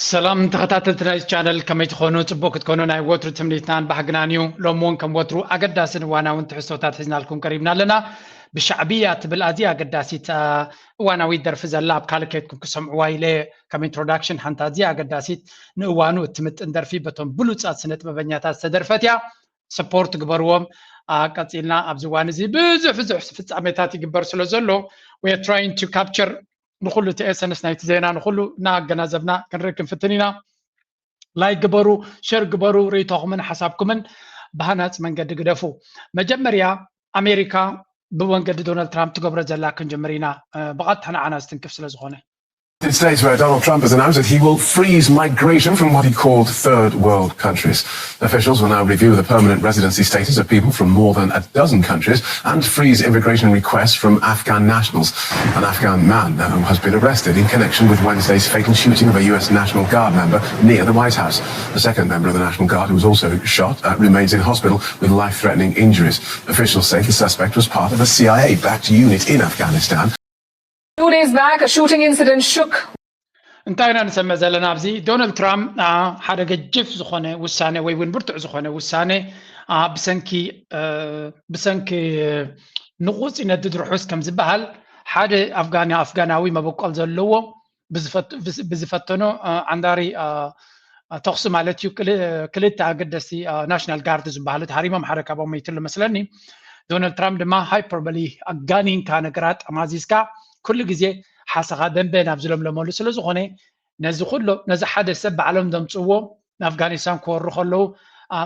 ሰላም ተኸታተልቲ ናይ ቻነል፣ ከመይ ትኾኑ? ጽቡቅ ክትኮኑ ናይ ወትሩ ትምኒትናን ባህግናን እዩ። ሎሚ እውን ከም ወትሩ ኣገዳስን እዋናውን ትሕዝቶታት ሒዝናልኩም ቀሪብና ኣለና። ብሻዕብያ ትብል ኣዝያ ኣገዳሲት እዋናዊት ደርፊ ዘላ፣ ኣብ ካልእ ከይድኩም ክሰምዕዋ ኢለ ከም ኢንትሮዳክሽን። ሓንቲ ኣዝያ ኣገዳሲት፣ ንእዋኑ እትምጥን ደርፊ በቶም ብሉጻት ስነ ጥበበኛታት ዝተደርፈት እያ። ሰፖርት ግበርዎም። ቀጺልና ኣብዚ እዋን እዚ ብዙሕ ብዙሕ ፍጻሜታት ይግበር ስለ ዘሎ፣ we are trying to capture ንኹሉ እቲ ኤሰንስ ናይቲ ዜና ንኹሉ እናኣገናዘብና ክንርኢ ክንፍትን ኢና። ላይክ ግበሩ፣ ሸር ግበሩ፣ ርእይቶኹምን ሓሳብኩምን ብሃናጺ መንገዲ ግደፉ። መጀመርያ ኣሜሪካ ብመንገዲ ዶናልድ ትራምፕ ትገብሮ ዘላ ክንጅምር ኢና። ብቐጥታ ንዓና ዝትንክፍ ስለ ዝኾነ። United States, where Donald Trump has announced that he will freeze migration from what he called third world countries. Officials will now review the permanent residency status of people from more than a dozen countries and freeze immigration requests from Afghan nationals. An Afghan man now has been arrested in connection with Wednesday's fatal shooting of a U S National Guard member near the White House. The second member of the National Guard, who was also shot, uh, remains in hospital with life-threatening injuries. Officials say the suspect was part of a C I A-backed unit in Afghanistan. Two days back, a shooting incident shook. እንታይ ኢና ንሰምዕ ዘለና ኣብዚ? ዶናልድ ትራምፕ ሓደ ገጅፍ ዝኾነ ውሳነ ወይ እውን ብርቱዕ ዝኾነ ውሳነ ብሰንኪ ብሰንኪ ንቑፅ ይነድድ ርሑስ ከም ዝበሃል ሓደ ኣፍጋኒ ኣፍጋናዊ መበቆል ዘለዎ ብዝፈተኖ ዓንዳሪ ተኹሲ ማለት እዩ። ክልተ ኣገደስቲ ናሽናል ጋርድ ዝበሃሉ ተሃሪሞም፣ ሓደ ካብኦም መይትሉ መስለኒ። ዶናልድ ትራምፕ ድማ ሃይፐርቦሊ ኣጋኒንካ ነገራት ጠማዚዝካ ኩሉ ግዜ ሓሰኻ ደንበ ናብ ዝለምለመሉ ስለ ዝኾነ ነዚ ኩሎ ነዚ ሓደ ሰብ ባዕሎም ዘምፅዎ ንኣፍጋኒስታን ክወሩ ከለዉ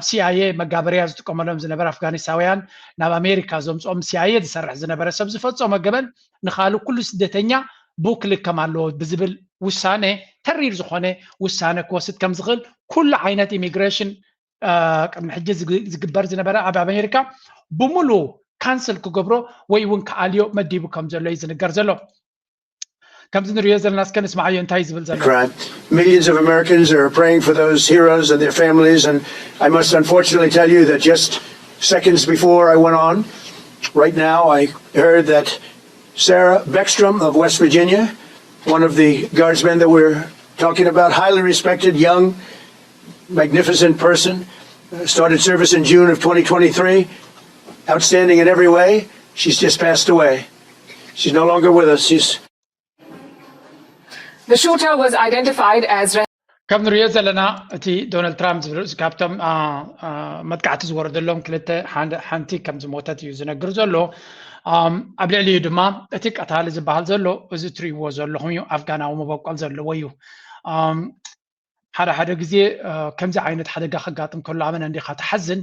ሲኣይኤ መጋበርያ ዝጥቀመሎም ዝነበረ ኣፍጋኒስታውያን ናብ ኣሜሪካ ዘምፅኦም ሲኣይኤ ዝሰርሕ ዝነበረ ሰብ ዝፈፀሞ ገበን ንኻልእ ኩሉ ስደተኛ ቡክ ልከም ኣለዎ ብዝብል ውሳነ ተሪር ዝኾነ ውሳነ ክወስድ ከም ዝኽእል ኩሉ ዓይነት ኢሚግሬሽን ቅድሚ ሕጂ ዝግበር ዝነበረ ኣብ ኣሜሪካ ብምሉ ካንስል ክገብሮ ወይ እውን ክኣልዮ መዲቡ ከም ዘሎ እዩ ዝንገር ዘሎ። ከምዚ ንሪኦ ዘለና እስከ ንስማዓዮ እንታይ ዝብል ዘሎ። Millions of Americans are praying for those heroes and their families, and I must unfortunately tell you that just seconds before I went on, right now I heard that Sarah Beckstrom of West Virginia, one of the guardsmen that we're talking about, highly respected, young, magnificent person, uh, started service in June of twenty twenty-three, outstanding in every way. She's just passed away. She's no longer with us. She's The shooter was identified as ከም ንሪኦ ዘለና እቲ ዶናልድ ትራምፕ ዝብል ካብቶም መጥቃዕቲ ዝወረደሎም ክልተ ሓንቲ ከም ዝሞተት እዩ ዝነግር ዘሎ። ኣብ ልዕሊኡ ድማ እቲ ቀታሊ ዝበሃል ዘሎ እዚ ትሪእዎ ዘለኹም እዩ፣ ኣፍጋናዊ መበቆል ዘለዎ እዩ። ሓደ ሓደ ግዜ ከምዚ ዓይነት ሓደጋ ከጋጥም ከሎ ኣመና እንዲኻ ትሓዝን፣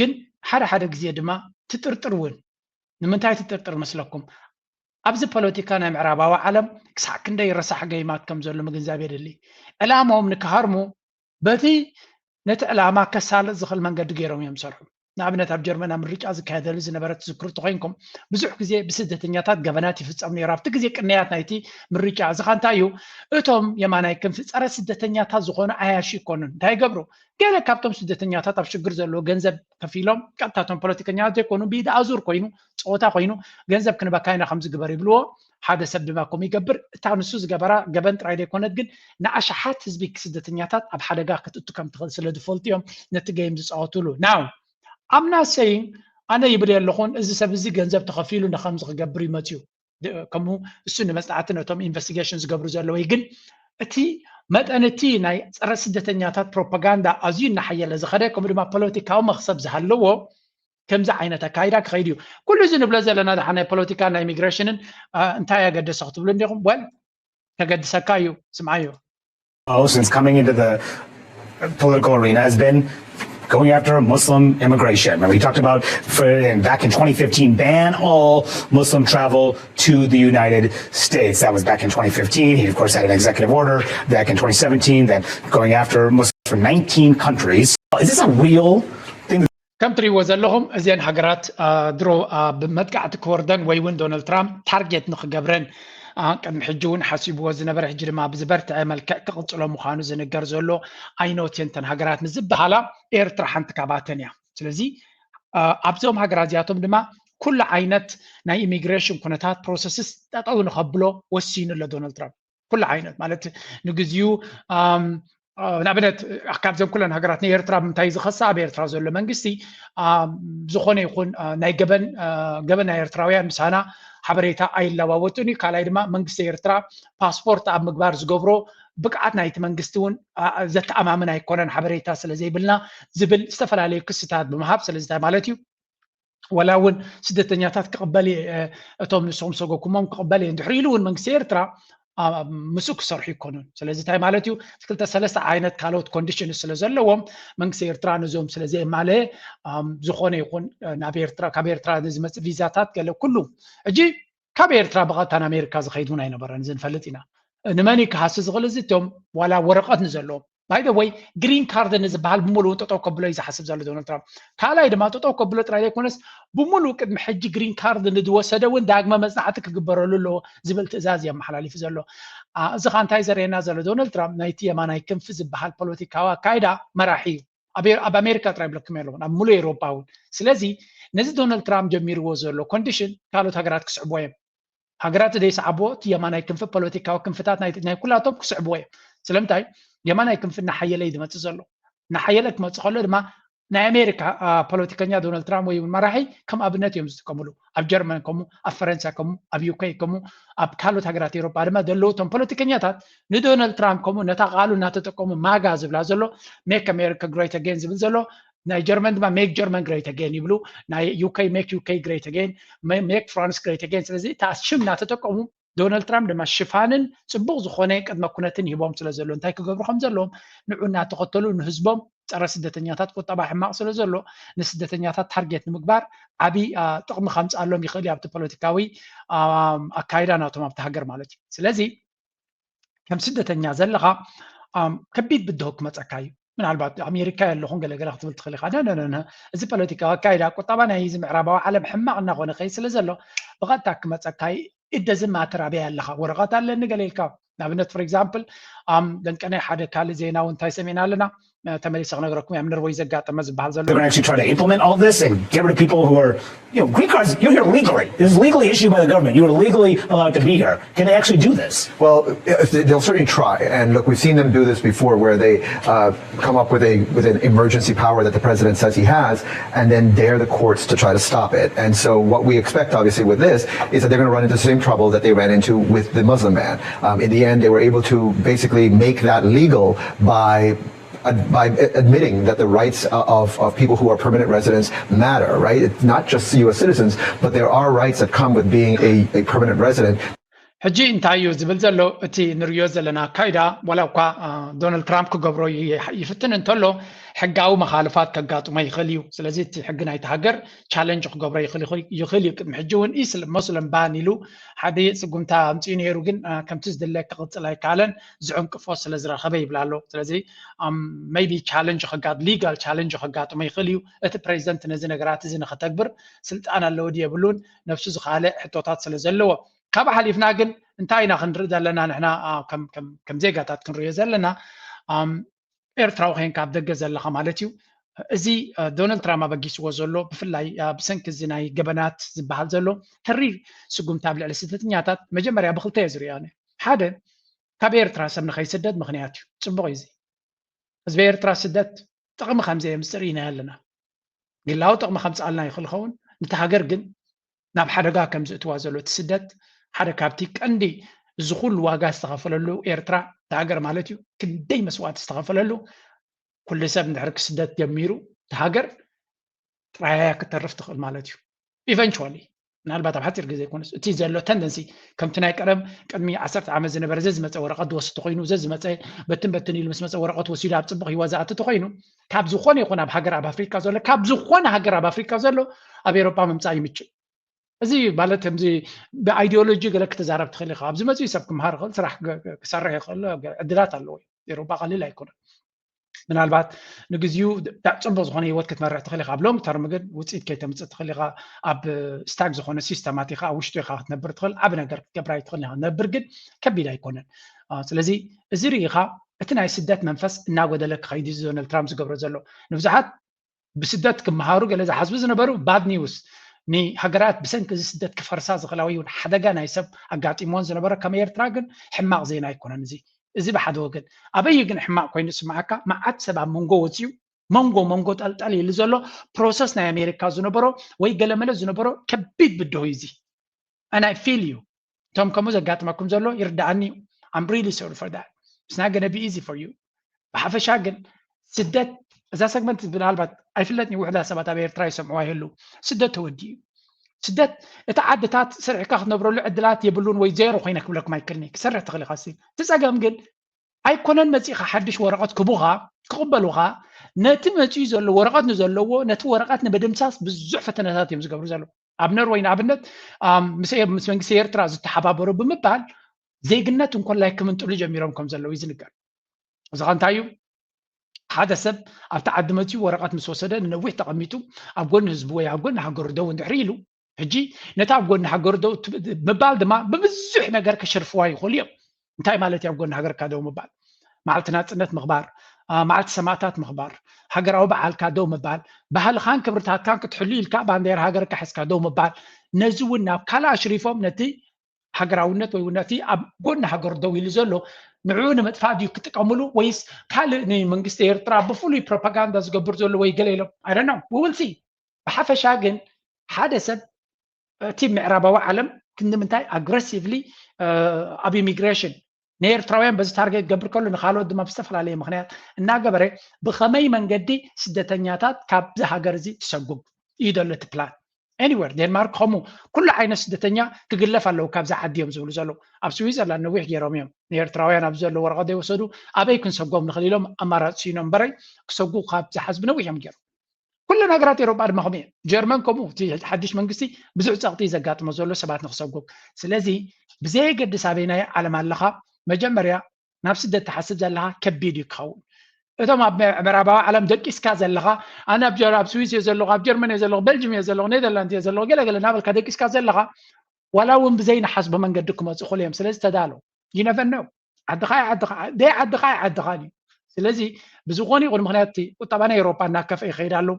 ግን ሓደ ሓደ ግዜ ድማ ትጥርጥር እውን። ንምንታይ ትጥርጥር መስለኩም? ኣብዚ ፖለቲካ ናይ ምዕራባዊ ዓለም ክሳዕ ክንደይ ረሳሕ ገይማት ከም ዘሎ ምግንዛብ የድሊ። ዕላማኦም ንክሃርሙ በቲ ነቲ ዕላማ ከሳልጥ ዝኽእል መንገዲ ገይሮም እዮም ዝሰርሑ። ንኣብነት ኣብ ጀርመን ኣብ ምርጫ ዝካየደሉ ዝነበረ ትዝክሩ ተኮይንኩም ብዙሕ ግዜ ብስደተኛታት ገበናት ይፍጸም ነይሩ። ኣብቲ ግዜ ቅነያት ናይቲ ምርጫ እዚ ኸ እንታይ እዩ? እቶም የማናይ ክንፊ ጸረ ስደተኛታት ዝኾኑ ዓያሹ ይኮኑን እንታይ ይገብሩ? ገለ ካብቶም ስደተኛታት ኣብ ሽግር ዘለዎ ገንዘብ ከፊሎም ቀጥታ እቶም ፖለቲከኛታት ዘይኮኑ ብኢድ ኣዙር ኮይኑ ፀወታ ኮይኑ ገንዘብ ክንበካ ኢና ከምዚ ግበር ይብልዎ። ሓደ ሰብ ድማ ከምኡ ይገብር። እታ ንሱ ዝገበራ ገበን ጥራይ ዘይኮነት ግን ንኣሽሓት ህዝቢ ስደተኛታት ኣብ ሓደጋ ክትእቱ ከም ትኽእል ስለ ዝፈልጡ እዮም ነቲ ገይም ዝፃወትሉ። ናው ኣምና ሰይን ኣነ ይብል የለኹን እዚ ሰብ እዚ ገንዘብ ተኸፊሉ ንከምዚ ክገብር እዩ መፅዩ። ከምኡ እሱ ንመፅናዕቲ ነቶም ኢንቨስቲጌሽን ዝገብሩ ዘለወይ ግን እቲ መጠን እቲ ናይ ፀረ ስደተኛታት ፕሮፓጋንዳ ኣዝዩ እናሓየለ ዝኸደ ከምኡ ድማ ፖለቲካዊ መክሰብ ዝሃለዎ ከምዚ ዓይነት ኣካይዳ ክኸይድ እዩ። ኩሉ እዚ ንብሎ ዘለና ድሓ ናይ ፖለቲካ ናይ ኢሚግሬሽንን እንታይ ኣገደሰ ክትብሉ እንዲኹም? ወል ከገድሰካ እዩ፣ ስምዓዮ። Since coming into the political arena has been going after Muslim immigration. Remember, he talked about for, in, back in twenty fifteen, ban all Muslim travel to the United States. That was back in twenty fifteen. He, of course, had an executive order back in twenty seventeen that going after Muslims from nineteen countries. Is this a real thing? ከም ትሪእዎ ዘለኹም እዚአን ሃገራት ድሮ ብመጥቃዕቲ ክወርደን ወይ እውን ዶናልድ ትራምፕ ታርጌት ንክገብረን ቅድሚ ሕጂ እውን ሓሲብዎ ዝነበረ ሕጂ ድማ ብዝበርትዐ መልክዕ ክቕፅሎ ምዃኑ ዝንገር ዘሎ ኣይኖት እየን እተን ሃገራት ምስ ዝበሃላ ኤርትራ ሓንቲ ካባተን እያ። ስለዚ ኣብዞም ሃገራት እዚኣቶም ድማ ኩሉ ዓይነት ናይ ኢሚግሬሽን ኩነታት ፕሮሰስስ ጠጠው ንኸብሎ ወሲኑ ኣሎ ዶናልድ ትራምፕ። ኩሉ ዓይነት ማለት ንግዚኡ ንኣብነት ካብዘን ኩለን ሃገራት ንኤርትራ ብምንታይ ዝኸሳ ኣብ ኤርትራ ዘሎ መንግስቲ ዝኾነ ይኹን ናይ ገበን ገበን ናይ ኤርትራውያን ምሳና ሓበሬታ ኣይለዋወጥን እዩ። ካልኣይ ድማ መንግስቲ ኤርትራ ፓስፖርት ኣብ ምግባር ዝገብሮ ብቅዓት ናይቲ መንግስቲ እውን ዘተኣማምን ኣይኮነን። ሓበሬታ ስለ ዘይብልና ዝብል ዝተፈላለዩ ክስታት ብምሃብ ስለዚ እንታይ ማለት እዩ ወላ እውን ስደተኛታት ክቕበል እየ እቶም ንስኹም ሰጎኩሞም ክቕበል እየ እንድሕር ኢሉ እውን መንግስቲ ኤርትራ ምስኡ ክሰርሑ ይኮኑን። ስለዚ እንታይ ማለት እዩ ክልተ ሰለስተ ዓይነት ካልኦት ኮንዲሽን ስለ ዘለዎም መንግስቲ ኤርትራ ነዞም ስለ ዘየማለየ ዝኾነ ይኹን ናብ ኤርትራ ካብ ኤርትራ ንዝመፅእ ቪዛታት ገለ ኩሉ ሕጂ ካብ ኤርትራ ብቐጥታ ንኣሜሪካ ዝኸይድ እውን ኣይነበረን። እዚ ንፈልጥ ኢና። ንመን እዩ ክሃሲ ዝኽእል? እዚ እቶም ዋላ ወረቐት ንዘለዎም ባይ ወይ ግሪን ካርድ ንዝበሃል ብምሉእ ጠጠው ከብሎ እዩ ዝሓስብ ዘሎ ዶናልድ ትራምፕ። ካልኣይ ድማ ጠጠው ከብሎ ጥራይ ዘይኮነስ ብምሉእ ቅድሚ ሕጂ ግሪን ካርድ ንዝወሰደ እውን ዳግመ መፅናዕቲ ክግበረሉ ኣለዎ ዝብል ትእዛዝ እዩ ኣመሓላሊፉ ዘሎ። እዚ ከዓ እንታይ ዘርእየና ዘሎ ዶናልድ ትራምፕ ናይቲ የማናይ ክንፊ ዝበሃል ፖለቲካዊ ኣካይዳ መራሒ እዩ። ኣብ ኣሜሪካ ጥራይ ብለኩም ኣለኹን ኣብ ሙሉእ ኤሮፓ እውን። ስለዚ ነዚ ዶናልድ ትራምፕ ጀሚርዎ ዘሎ ኮንዲሽን ካልኦት ሃገራት ክስዕቦ እዮም። ሃገራት ዘይሰዓቦ እቲ የማናይ ክንፊ ፖለቲካዊ ክንፍታት ናይ ኩላቶም ክስዕብዎ እዮም። ስለምንታይ የማናይ ክንፊ እናሓየለ እዩ ዝመፅእ ዘሎ። እናሓየለ ክመፅእ ከሎ ድማ ናይ ኣሜሪካ ፖለቲከኛ ዶናልድ ትራምፕ ወይ እውን መራሒ ከም ኣብነት እዮም ዝጥቀምሉ። ኣብ ጀርመን ከምኡ፣ ኣብ ፈረንሳ ከምኡ፣ ኣብ ዩኬ ከምኡ፣ ኣብ ካልኦት ሃገራት ኤሮፓ ድማ ዘለዉ እቶም ፖለቲከኛታት ንዶናልድ ትራምፕ ከምኡ ነታ ቃሉ እናተጠቀሙ ማጋ ዝብላ ዘሎ make America great again ዝብል ዘሎ ናይ ጀርመን ድማ make German great again ይብሉ። ናይ ዩኬ make UK great again፣ make France great again። ስለዚ እታ ሽም እናተጠቀሙ ዶናልድ ትራምፕ ድማ ሽፋንን ፅቡቕ ዝኾነ ቅድመ ኩነትን ይህቦም ስለ ዘሎ እንታይ ክገብሩ ከም ዘለዎም ንዑ እናተኸተሉ ንህዝቦም ፀረ ስደተኛታት ቁጠባ ሕማቕ ስለ ዘሎ ንስደተኛታት ታርጌት ንምግባር ዓብዪ ጥቕሚ ከምፅኣሎም ይኽእል እዩ ኣብቲ ፖለቲካዊ ኣካይዳ ናቶም ኣብቲ ሃገር ማለት እዩ። ስለዚ ከም ስደተኛ ዘለኻ ከቢድ ብድሆ ክመፀካ እዩ። ምናልባት ኣሜሪካ የለኹን ገለገለ ክትብል ትኽእል ኢኻ። ነነነ እዚ ፖለቲካዊ ኣካይዳ ቁጠባ ናይ እዚ ምዕራባዊ ዓለም ሕማቕ እናኾነ ከይ ስለ ዘሎ ብቐጥታ ክመፀካ እዩ። እደዚ ማተር ኣበይ ኣለኻ ወረቐት ኣለኒ ገለ ኢልካ ንኣብነት for example ደንቀናይ ሓደ ካልእ ዜና እውን እንታይ ሰሚዕና ኣለና ተመሊሰ ክነግረኩም እያ ምንርወይ ዘጋጠመ ዝበሃል ዘሎ They're going to actually try to implement all this and get rid of people who are you know, green cards, you're here legally. This is legally issued by the government. You are legally allowed to be here. Can they actually do this? Well, if they, they'll certainly try. And look, we've seen them do this before where they uh, come up with a with an emergency power that the president says he has and then dare the courts to try to stop it. And so what we expect, obviously, with this is that they're going to run into the same trouble that they ran into with the Muslim ban. Um, in the end, they were able to basically make that legal by by admitting that the rights of, of people who are permanent residents matter, right? It's not just U S citizens, but there are rights that come with being a, a permanent resident. ሕጂ እንታይ እዩ ዝብል ዘሎ እቲ ንሪዮ ዘለና ኣካይዳ ዋላ እኳ ዶናልድ ትራምፕ ክገብሮ ይፍትን እንተሎ ሕጋዊ መኻልፋት ከጋጥሞ ይኽእል እዩ። ስለዚ እቲ ሕጊ ናይቲ ሃገር ቻለንጅ ክገብሮ ይኽእል እዩ። ቅድሚ ሕጂ እውን ኢስል ሞስለም ባን ኢሉ ሓደ ስጉምታ ኣምፅኡ ነይሩ፣ ግን ከምቲ ዝድለ ክቕፅል ኣይከኣለን ዝዕንቅፎ ስለ ዝረኸበ ይብል ኣሎ። ስለዚ ሜይቢ ቻለንጅ ሊጋል ቻለንጅ ከጋጥሞ ይኽእል እዩ። እቲ ፕሬዚደንት ነዚ ነገራት እዚ ንኸተግብር ስልጣን ኣለዎ ድዩ የብሉን ነብሱ ዝኻልእ ሕቶታት ስለ ዘለዎ ካብ ሓሊፍና ግን እንታይ ኢና ክንርኢ ዘለና ንሕና ከም ዜጋታት ክንሪኦ ዘለና ኤርትራዊ ኮይንካ ኣብ ደገ ዘለኻ ማለት እዩ። እዚ ዶናልድ ትራምፕ ኣበጊስዎ ዘሎ ብፍላይ ብሰንኪ እዚ ናይ ገበናት ዝበሃል ዘሎ ተሪር ስጉምቲ ኣብ ልዕሊ ስደተኛታት መጀመርያ ብክልተ እየ ዝሪኦ። ሓደ ካብ ኤርትራ ሰብ ንኸይስደድ ምኽንያት እዩ። ፅቡቕ እዩ። እዚ ህዝቢ ኤርትራ ስደት ጥቕሚ ከም ዘየምፅእ ርኢናዮ ኣለና። ግላዊ ጥቕሚ ከምፅኣልና ይኽእል ይኸውን፣ ነቲ ሃገር ግን ናብ ሓደጋ ከም ዝእትዋ ዘሎ እቲ ስደት ሓደ ካብቲ ቀንዲ እዚ ኩሉ ዋጋ ዝተኸፈለሉ ኤርትራ እቲ ሃገር ማለት እዩ ክንደይ መስዋእቲ ዝተኸፈለሉ ኩሉ ሰብ እንድሕር ክስደት ጀሚሩ እቲ ሃገር ጥራያ ክትተርፍ ትኽእል ማለት እዩ። ኢቨንቹዋሊ ምናልባት ኣብ ሓፂር ግዜ ይኮነስ እቲ ዘሎ ተንደንሲ ከምቲ ናይ ቀደም ቅድሚ ዓሰርተ ዓመት ዝነበረ ዘዝመፀ ወረቐት ዝወስድ ተኮይኑ ዘዝመፀ በትን በትን ኢሉ ምስ መፀ ወረቐት ወሲዱ ኣብ ፅቡቅ ህይወት ዝኣቱ ተኮይኑ ካብ ዝኾነ ይኹን ኣብ ሃገር ኣብ ኣፍሪካ ዘሎ ካብ ዝኾነ ሃገር ኣብ ኣፍሪካ ዘሎ ኣብ ኤሮፓ ምምፃእ ይምችእ። እዚ ማለት ከምዚ ብኣይዲዮሎጂ ገለ ክትዛረብ ትኽእል ኢኻ። ኣብዚ መፅኡ ሰብ ክምሃር ይኽእል፣ ስራሕ ክሰርሕ ይኽእል፣ ዕድላት ኣለዎ። ኤሮፓ ቀሊል ኣይኮነን። ምናልባት ንግዚኡ ጽቡቅ ዝኾነ ህይወት ክትመርሕ ትኽእል ኢኻ ኣብ ሎንግ ተርም ግን ውፅኢት ከይተምፅእ ትኽእል ኢኻ። ኣብ ስታግ ዝኾነ ሲስተማት ኢኻ ኣብ ውሽጡ ኢኻ ክትነብር ትኽእል ዓብ ነገር ክትገብር ኣይትኽእል ኢኻ ክትነብር ግን ከቢድ ኣይኮነን። ስለዚ እዚ ርኢኻ እቲ ናይ ስደት መንፈስ እናጎደለ ክኸይድ እዩ ዶናልድ ትራምፕ ዝገብሮ ዘሎ። ንብዙሓት ብስደት ክመሃሩ ገለ ዝሓስቡ ዝነበሩ ባድ ኒውስ ንሃገራት ብሰንኪ እዚ ስደት ክፈርሳ ዝኽእላ ወይ እውን ሓደጋ ናይ ሰብ ኣጋጢሞን ዝነበረ ከም ኤርትራ ግን ሕማቕ ዜና ኣይኮነን። እዚ እዚ ብሓደ ወገን ኣበይ ግን ሕማቕ ኮይኑ ዝስምዓካ፣ መዓት ሰብ ኣብ መንጎ ወፂኡ መንጎ መንጎ ጠልጠል ኢሉ ዘሎ ፕሮሰስ ናይ ኣሜሪካ ዝነበሮ ወይ ገለመለ ዝነበሮ ከቢድ ብድሆ እዩ እዚ። And I feel you። እቶም ከምኡ ዘጋጥመኩም ዘሎ ይርዳኣኒ እዩ። I'm really sorry for that. It's not gonna be easy for you. ብሓፈሻ ግን ስደት እዛ ሰግመንት ምናልባት ኣይፍለጥን እዩ፣ ውሕዳት ሰባት ኣብ ኤርትራ ይሰምዕዋ ይህሉ። ስደት ተወዲኡ። ስደት እቲ ዓድታት ስርሕካ ክትነብረሉ ዕድላት የብሉን ወይ ዜሮ ኮይነ ክብለኩም ኣይክእልን እየ። ክሰርሕ ትኽእል ኢኻ ስቲል። እቲ ጸገም ግን ኣይኮነን መጺእኻ ሓድሽ ወረቐት ክቡኻ ክቕበሉኻ፣ ነቲ መጺኡ ዘሎ ወረቐት ንዘለዎ ነቲ ወረቐት ንምድምሳስ ብዙሕ ፈተነታት እዮም ዝገብሩ ዘለዉ። ኣብ ኖርወይ ንኣብነት ምስ መንግስቲ ኤርትራ ዝተሓባበሩ ብምባል ዜግነት እንኮላይ ክምንጥሉ ጀሚሮም ከም ዘለዉ እዩ ዝንገር። እዚ ኸ እንታይ እዩ? ሓደ ሰብ ኣብቲ ዓዲ መፂኡ ወረቐት ምስ ወሰደ ንነዊሕ ተቐሚጡ ኣብ ጎኒ ህዝቡ ወይ ኣብ ጎኒ ሃገሩ ደው እንድሕሪ ኢሉ፣ ሕጂ ነቲ ኣብ ጎኒ ሃገሩ ደው ምባል ድማ ብብዙሕ ነገር ከሸርፍዋ ይኽእሉ እዮም። እንታይ ማለት እዩ ኣብ ጎኒ ሃገርካ ደው ምባል? መዓልቲ ናፅነት ምኽባር፣ መዓልቲ ሰማእታት ምኽባር፣ ሃገራዊ በዓልካ ደው ምባል፣ ባህልኻን ክብርታትካን ክትሕሉ ኢልካ ባንዴራ ሃገርካ ሒዝካ ደው ምባል፣ ነዚ እውን ናብ ካልእ ኣሽሪፎም ነቲ ሃገራውነት ወይ እውን ነቲ ኣብ ጎኒ ሃገሩ ደው ኢሉ ዘሎ ንዕኡ ንምጥፋእ ድዩ ክጥቀምሉ ወይስ ካልእ ንመንግስቲ ኤርትራ ብፍሉይ ፕሮፓጋንዳ ዝገብር ዘሎ ወይ ገለ ኢሎም? I don't know, we will see። ብሓፈሻ ግን ሓደ ሰብ እቲ ምዕራባዊ ዓለም ክንዲ ምንታይ ኣግረሲቭሊ ኣብ ኢሚግሬሽን ንኤርትራውያን በዚ ታርጌት ገብር ከሎ ንካልኦት ድማ ብዝተፈላለየ ምክንያት እናገበረ ብኸመይ መንገዲ ስደተኛታት ካብዚ ሃገር እዚ ትሰጉም እዩ ዘሎ እቲ ፕላን። Anywhere ዴንማርክ ከምኡ ኩሉ ዓይነት ስደተኛ ክግለፍ ኣለዉ ካብዛ ዓዲ እዮም ዝብሉ ዘለዉ። ኣብ ስዊዘርላንድ ነዊሕ ገይሮም እዮም ንኤርትራውያን ኣብዚ ዘለዉ ወረቐት ዘይወሰዱ ኣበይ ክንሰጎም ንኽእል ኢሎም ኣማራፂ ስኢኖም እምበረይ ክሰጉ ካብ ዝሓስቡ ነዊሕ እዮም ገይሮም። ኩለን ሃገራት ኤውሮጳ ድማ ከምኡ እየን። ጀርመን ከምኡ እቲ ሓድሽ መንግስቲ ብዙሕ ፀቕጢ ዘጋጥሞ ዘሎ ሰባት ንክሰጉም። ስለዚ ብዘየገድስ ኣበይናይ ዓለም ኣለኻ መጀመርያ ናብ ስደት ትሓስብ ዘለኻ ከቢድ እዩ ክኸውን። እቶም ኣብ ምዕራባዊ ዓለም ደቂስካ ዘለኻ ኣነ ኣብ ስዊስ እየ ዘለኹ፣ ኣብ ጀርመን እየ ዘለኹ፣ ቤልጅም እየ ዘለኹ፣ ኔዘርላንድ እየ ዘለኹ ገለ ገለ እናበልካ ደቂስካ ዘለኻ ዋላ እውን ብዘይንሓስቦ መንገዲ ክመፁ ይኽእሉ እዮም። ስለዚ ተዳሎ። You never know። ዓድኻ ዓድኻ ደይ ዓድኻ ዓድኻን እዩ። ስለዚ ብዝኾነ ይኹን ምክንያት እቲ ቁጠባ ናይ ኤውሮጳ እናከፍአ ይኸይድ ኣሎ።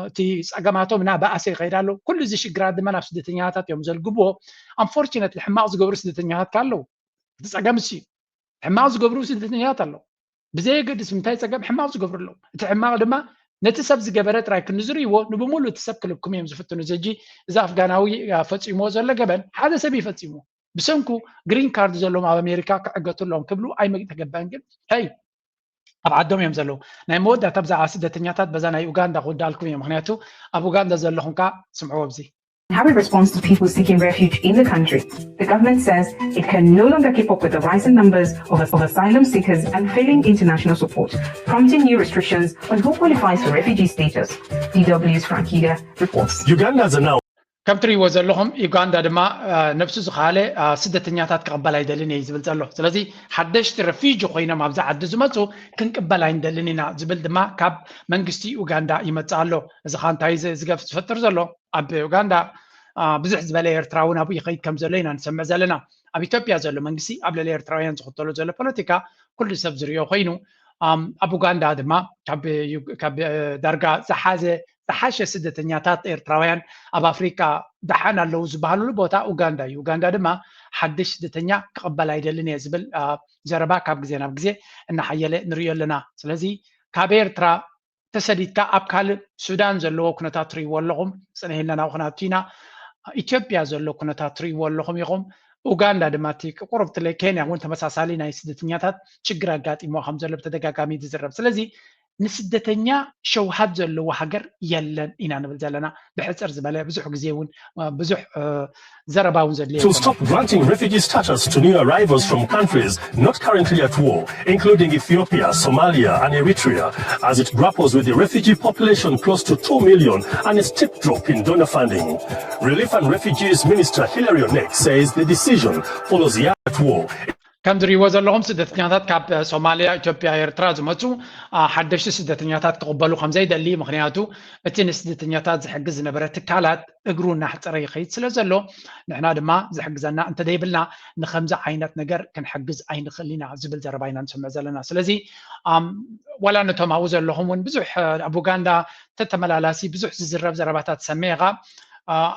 እቲ ፀገማቶም እናበኣሰ ይኸይድ ኣሎ። ኩሉ እዚ ሽግራት ድማ ናብ ስደተኛታት እዮም ዘልግብዎ። ኣንፎርችነትሊ ሕማቕ ዝገብሩ ስደተኛታት ኣለዉ። እቲ ፀገም እሱ እዩ። ሕማቕ ዝገብሩ ስደተኛታት ኣለዉ። ብዘየገድስ እንታይ ፀገም ሕማቕ ዝገብሩ ኣለዉ። እቲ ሕማቕ ድማ ነቲ ሰብ ዝገበረ ጥራይ ክንዝርእይዎ ንብሙሉ እቲ ሰብ ክልኩም እዮም ዝፍትኑ። እዚ ሕጂ እዚ ኣፍጋናዊ ፈፂምዎ ዘሎ ገበን ሓደ ሰብ እዩ ፈፂምዎ። ብሰንኩ ግሪን ካርድ ዘለዎም ኣብ ኣሜሪካ ክዕገቱ ኣለዎም ክብሉ ኣይተገባን። ግን ይ ኣብ ዓዶም እዮም ዘለዉ። ናይ መወዳእታ ብዛዕባ ስደተኛታት በዛ ናይ ኡጋንዳ ክወዳልኩም እዮም። ምክንያቱ ኣብ ኡጋንዳ ዘለኹም ከዓ ስምዕዎ ኣብዚ Have a response to people seeking refuge in the country. The government says it can no longer keep up with the rising numbers of, of asylum seekers and failing international support, prompting new restrictions on who qualifies for refugee status. DW's Frank Higa reports. Uganda has announced ከም ትርእይዎ ዘለኹም ዩጋንዳ ድማ ነብሱ ዝኸኣለ ስደተኛታት ክቕበል ኣይደልን እየ ዝብል ዘሎ። ስለዚ ሓደሽቲ ረፊጂ ኮይኖም ኣብዚ ዓዲ ዝመፁ ክንቅበል ኣይንደልን ኢና ዝብል ድማ ካብ መንግስቲ ኡጋንዳ ይመፅእ ኣሎ። እዚ ኸ እንታይ ዝገፍ ዝፈጥር ዘሎ? ኣብ ኡጋንዳ ብዙሕ ዝበለ ኤርትራዊ ናብኡ ይኸይድ ከም ዘሎ ኢና ንሰምዕ ዘለና። ኣብ ኢትዮጵያ ዘሎ መንግስቲ ኣብ ልዕሊ ኤርትራውያን ዝኽተሎ ዘሎ ፖለቲካ ኩሉ ሰብ ዝሪኦ ኮይኑ ኣብ ኡጋንዳ ድማ ካብ ዳርጋ ዝሓዘ ዝሓሸ ስደተኛታት ኤርትራውያን ኣብ ኣፍሪካ ደሓን ኣለዉ ዝበሃሉሉ ቦታ ኡጋንዳ እዩ። ኡጋንዳ ድማ ሓድሽ ስደተኛ ክቕበል ኣይደልን እየ ዝብል ዘረባ ካብ ግዜ ናብ ግዜ እናሓየለ ንሪኦ ኣለና። ስለዚ ካብ ኤርትራ ተሰዲድካ ኣብ ካልእ ሱዳን ዘለዎ ኩነታት ትርእይዎ ኣለኹም። ፅንሕ ኢልና ናብኡ ክንኣቱ ኢና። ኢትዮጵያ ዘሎ ኩነታት ትርእይዎ ኣለኹም ኢኹም። ኡጋንዳ ድማ እቲ ቁሩብ ትለ ኬንያ እውን ተመሳሳሊ ናይ ስደተኛታት ችግር ኣጋጢምዋ ከም ዘሎ ብተደጋጋሚ እዩ ዝዝረብ። ስለዚ ንስደተኛ ሸውሃት ዘለዎ ሃገር የለን ኢና ንብል ዘለና። ብሕፅር ዝበለ ብዙሕ ግዜ እውን ብዙሕ ዘረባ እውን ዘድልዮ to stop granting refugee status to new arrivals from countries not currently at war, including Ethiopia, Somalia, and Eritrea, as it grapples with a refugee population close to two million and a steep drop in donor funding. Relief and Refugees Minister Hilary Onek says the decision follows years at war. ከም ዝርእይዎ ዘለኹም ስደተኛታት ካብ ሶማልያ፣ ኢትዮጵያ፣ ኤርትራ ዝመፁ ሓደሽቲ ስደተኛታት ክቕበሉ ከም ዘይደሊ፣ ምክንያቱ እቲ ንስደተኛታት ዝሕግዝ ዝነበረ ትካላት እግሩ እናሕፀረ ይኸይድ ስለ ዘሎ ንሕና ድማ ዝሕግዘና እንተደይብልና ንከምዚ ዓይነት ነገር ክንሕግዝ ኣይንኽእል ኢና ዝብል ዘረባ ኢና ንሰምዕ ዘለና። ስለዚ ዋላ ነቶም ኣብኡ ዘለኹም እውን ብዙሕ ኣብ ኡጋንዳ ተተመላላሲ ብዙሕ ዝዝረብ ዘረባታት ሰሚዕኻ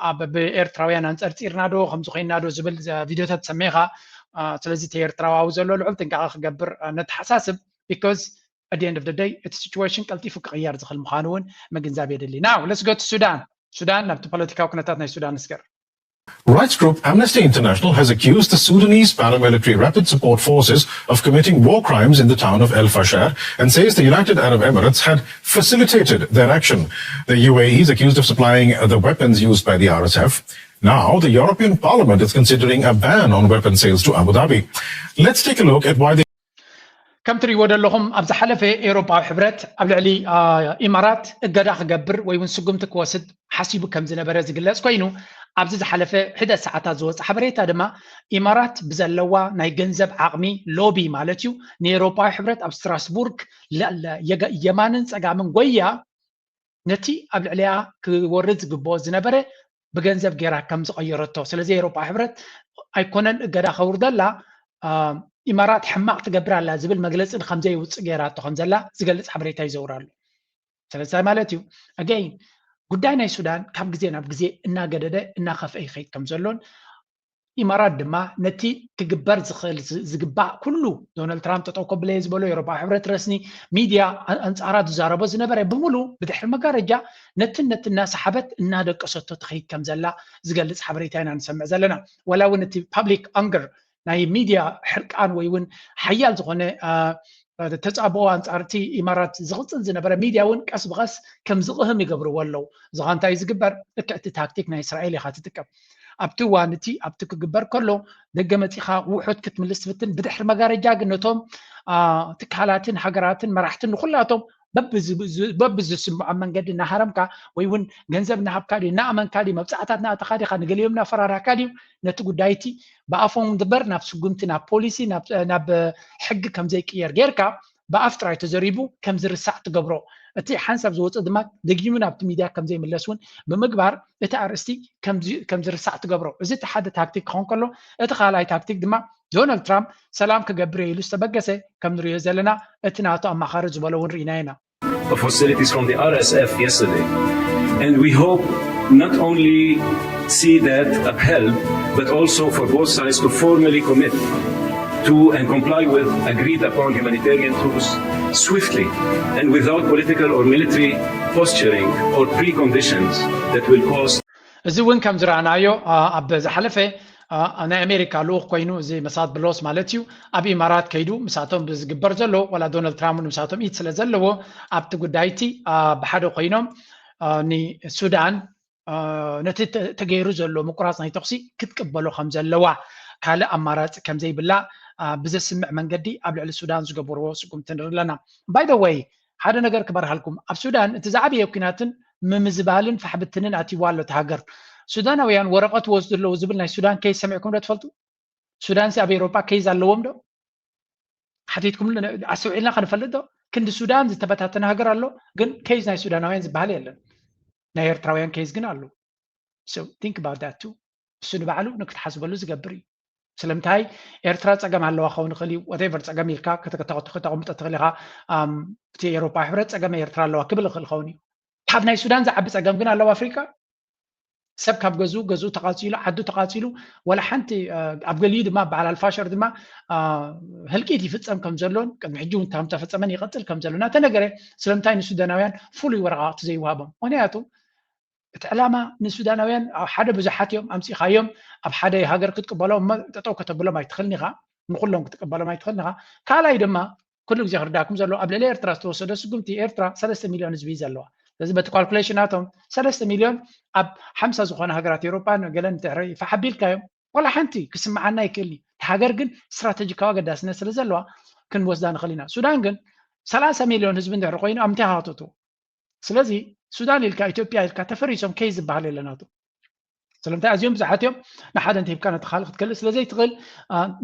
ኣብ ብኤርትራውያን ኣንጸርጺርና ዶ ከምዚ ኮይና ዶ ዝብል ቪድዮታት ሰሚዕኻ። ስለዚ እቲ ኤርትራዊ ዘሎ ልዑል ጥንቃቐ ክገብር ነተሓሳስብ። Because at the end of the day እቲ situation ቀልጢፉ ክቕየር ዝኽእል ምዃኑ እውን ምግንዛብ የድሊ። Now let's go to ሱዳን። ሱዳን፣ ናብቲ ፖለቲካዊ ኩነታት ናይ ሱዳን ንስገር። Rights group Amnesty International has accused the Sudanese paramilitary Rapid Support Forces of committing war crimes in the town of El Fasher and says the United Arab Emirates had facilitated their action. The U A E is accused of supplying the weapons used by the R S F. Now, the European Parliament is considering a ban on weapon sales to Abu Dhabi. Let's take a look at why the ከም ትሪእዎ ዘለኹም ኣብ ዝሓለፈ ኤውሮጳዊ ሕብረት ኣብ ልዕሊ ኢማራት እገዳ ክገብር ወይ እውን ስጉምቲ ክወስድ ሓሲቡ ከም ዝነበረ ዝግለጽ ኮይኑ፣ ኣብዚ ዝሓለፈ ሕደት ሰዓታት ዝወፀ ሓበሬታ ድማ ኢማራት ብዘለዋ ናይ ገንዘብ ዓቕሚ፣ ሎቢ ማለት እዩ፣ ንኤውሮጳዊ ሕብረት ኣብ ስትራስቡርግ የማንን ፀጋምን ጎያ ነቲ ኣብ ልዕሊኣ ክወርድ ዝግብኦ ዝነበረ ብገንዘብ ገይራ ከም ዝቐየረቶ፣ ስለዚ ኤውሮጳ ሕብረት ኣይኮነን እገዳ ከውርደላ፣ ኢማራት ሕማቕ ትገብር ኣላ ዝብል መግለፂ ከምዘይውፅእ ገይራቶ ከም ዘላ ዝገልፅ ሓበሬታ ይዘውር ኣሎ። ስለዚ እንታይ ማለት እዩ? Again ጉዳይ ናይ ሱዳን ካብ ግዜ ናብ ግዜ እናገደደ እናኸፍአ ይኸይድ ከም ዘሎን ኢማራት ድማ ነቲ ክግበር ዝኽእል ዝግባእ ኩሉ ዶናልድ ትራምፕ ጠጠው ከብለየ ዝበሎ፣ ኤውሮፓ ሕብረት ረስኒ ሚድያ ኣንጻራ ዝዛረቦ ዝነበረ ብምሉ ብድሕሪ መጋረጃ ነትን ነቲ እናሰሓበት እናደቀሰቶ ትኸይድ ከም ዘላ ዝገልጽ ሓበሬታ ኢና ንሰምዕ ዘለና። ዋላ እውን እቲ ፓብሊክ ኣንገር ናይ ሚድያ ሕርቃን ወይ እውን ሓያል ዝኾነ ተጻብኦ ኣንጻር እቲ ኢማራት ዝቕጽል ዝነበረ ሚድያ እውን ቀስ ብቐስ ከም ዝቕህም ይገብርዎ ኣለዉ። እዚ ኸኣ እንታይ እዩ ዝግበር? ልክዕ እቲ ታክቲክ ናይ እስራኤል ኢኻ ትጥቀም። ኣብቲ እዋን እቲ ኣብቲ ክግበር ከሎ ደገ መጺኻ ውሑድ ክትምልስ ትፍትን፣ ብድሕሪ መጋረጃ ግን ነቶም ትካላትን ሃገራትን መራሕትን ንኹላቶም በብዝስምዖም መንገዲ እናሃረምካ ወይ እውን ገንዘብ እናሃብካ ድዩ እናኣመንካ ድዩ መብጻዕታት እናኣተኻ ዲኻ ንገሊኦም እናፈራራህካ ድዩ ነቲ ጉዳይ እቲ ብኣፎም ድበር ናብ ስጉምቲ ናብ ፖሊሲ ናብ ሕጊ ከም ዘይቅየር ጌርካ ብኣፍ ጥራይ ተዘሪቡ ከም ዝርሳዕ ትገብሮ። እቲ ሓንሳብ ዝወፀ ድማ ደጊሙ ናብቲ ሚድያ ከም ዘይምለስ እውን ብምግባር እቲ ኣርእስቲ ከም ዝርሳዕ ትገብሮ። እዚ እቲ ሓደ ታክቲክ ክኸውን ከሎ፣ እቲ ካልኣይ ታክቲክ ድማ ዶናልድ ትራምፕ ሰላም ክገብር እየ ኢሉ ዝተበገሰ ከም ንሪኦ ዘለና እቲ ናቱ ኣማኻሪ ዝበሎ እውን ርኢና ኢና። Of hostilities from the R S F yesterday. And we hope not only see that upheld, but also for both sides to formally commit to and comply with agreed upon humanitarian truce swiftly and without political or military posturing or preconditions that will cause እዚ እውን ከም ዝረኣናዮ ኣብ ዝሓለፈ ናይ ኣሜሪካ ልኡኽ ኮይኑ እዚ መሳት ብሎስ ማለት እዩ ኣብ ኢማራት ከይዱ ምሳቶም ዝግበር ዘሎ ዋላ ዶናልድ ትራምፕ ምሳቶም ኢድ ስለ ዘለዎ ኣብቲ ጉዳይ እቲ ብሓደ ኮይኖም ንሱዳን ነቲ ተገይሩ ዘሎ ምቁራፅ ናይ ተኩሲ ክትቅበሎ ከም ዘለዋ ካልእ ኣማራፂ ከም ዘይብላ ብዘስምዕ መንገዲ ኣብ ልዕሊ ሱዳን ዝገበርዎ ስጉምቲ ንርኢ ኣለና። By the way ሓደ ነገር ክበርሃልኩም ኣብ ሱዳን እቲ ዝዓበየ ኩናትን ምምዝባልን ፋሕብትንን ኣትይዋ ኣሎ እቲ ሃገር። ሱዳናውያን ወረቐት ወስዱ ኣለዉ ዝብል ናይ ሱዳን ኬዝ ሰሚዕኩም ዶ ትፈልጡ? ሱዳንሲ ኣብ ኤውሮጳ ኬዝ ኣለዎም ዶ? ሓቲትኩም ኣስተውዒልና ከንፈልጥ ዶ? ክንዲ ሱዳን ዝተበታተነ ሃገር ኣሎ ግን ኬዝ ናይ ሱዳናውያን ዝበሃል የለን። ናይ ኤርትራውያን ኬዝ ግን ኣሎ። So think about that too። እሱ ንባዕሉ ንክትሓስበሉ ዝገብር እዩ። ስለምንታይ ኤርትራ ፀገም ኣለዋ ክኸውን ይኽእል እዩ። Whatever ፀገም ኢልካ ከተቐምጦ ትኽእል ኢኻ። እቲ ኤውሮፓ ሕብረት ፀገም ኤርትራ ኣለዋ ክብል ይኽእል ይኸውን እዩ። ካብ ናይ ሱዳን ዝዓቢ ፀገም ግን ኣለዋ ኣፍሪካ። ሰብ ካብ ገዝኡ ገዝኡ ተቓፂሉ ዓዱ ተቓፂሉ ዋላ ሓንቲ ኣብ ገሊኡ ድማ በዓል ኣልፋሸር ድማ ህልቂት ይፍፀም ከም ዘሎን ቅድሚ ሕጂ እውን ከም ተፈፀመን ይቐፅል ከም ዘሎ እናተነገረ ስለምንታይ ንሱዳናውያን ፍሉይ ወረቓቕቲ ዘይወሃቦም? ምክንያቱ እቲ ዕላማ ንሱዳናውያን ሓደ ብዙሓት እዮም ኣምፂኻዮም ኣብ ሓደ ሃገር ክትቅበሎም እሞ ጠጠው ከተብሎም ኣይትኽእልን ኢኻ። ንኩሎም ክትቅበሎም ኣይትኽእልን ኢኻ። ካልኣይ ድማ ኩሉ ግዜ ክርዳኩም ዘሎ ኣብ ልዕሊ ኤርትራ ዝተወሰደ ስጉምቲ ኤርትራ ሰለስተ ሚልዮን ህዝቢ እዩ ዘለዋ። ስለዚ በቲ ካልኩሌሽን ናቶም ሰለስተ ሚልዮን ኣብ ሓምሳ ዝኾነ ሃገራት ኤውሮጳ ገለን ድሕሪ ፋሕ ኣቢልካዮም ዋላ ሓንቲ ክስምዓና ይክእል እዩ። እቲ ሃገር ግን ስትራተጂካዊ ኣገዳስነት ስለ ዘለዋ ክንወስዳ ንኽእል ኢና። ሱዳን ግን ሰላሳ ሚልዮን ህዝቢ እንድሕር ኮይኑ ኣብ ምንታይ ሃተቱ ስለዚ ሱዳን ኢልካ ኢትዮጵያ ኢልካ ተፈሪሶም ከይ ዝበሃል የለናቱ። ስለምንታይ ኣዝዮም ብዙሓት እዮም ንሓደ እንተሂብካ ነቲ ካልእ ክትከልእ ስለዘይትኽእል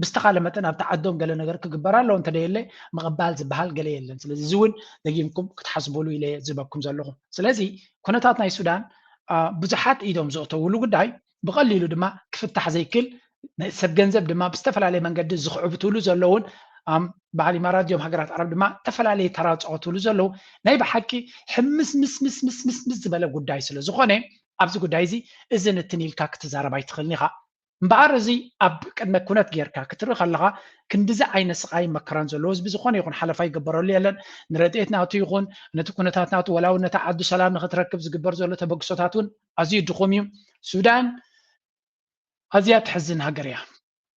ብዝተኻለ መጠን ኣብቲ ዓዶም ገለ ነገር ክግበር ኣለዎ እንተደየለ ምቕባል ዝበሃል ገለ የለን። ስለዚ እዚ እውን ደጊምኩም ክትሓስቡሉ ኢለ ዝህበኩም ዘለኹ። ስለዚ ኩነታት ናይ ሱዳን ብዙሓት ኢዶም ዘእተውሉ ጉዳይ ብቐሊሉ ድማ ክፍታሕ ዘይክል ሰብ ገንዘብ ድማ ብዝተፈላለየ መንገዲ ዝኽዕብትሉ ዘለውን በዓል ኢማራት እዮም ሃገራት ዓረብ ድማ ዝተፈላለየ ተራ ዝፃወትሉ ዘለዉ ናይ ብሓቂ ሕምስ ምስ ምስ ምስ ምስ ምስ ዝበለ ጉዳይ ስለ ዝኾነ ኣብዚ ጉዳይ እዚ እዚ ንትን ኢልካ ክትዛረብ ኣይትኽእልን ኢኻ። እምበኣር እዚ ኣብ ቅድመ ኩነት ጌርካ ክትርኢ ከለኻ ክንድዚ ዓይነት ስቓይ መከራን ዘለዎ ህዝቢ ዝኾነ ይኹን ሓለፋ ይገበረሉ የለን። ንረድኤት ናቱ ይኹን ነቲ ኩነታት ናቱ ወላ እውን ነታ ዓዱ ሰላም ንኽትረክብ ዝግበር ዘሎ ተበግሶታት እውን ኣዝዩ ድኹም እዩ። ሱዳን ኣዝያ ትሕዝን ሃገር እያ።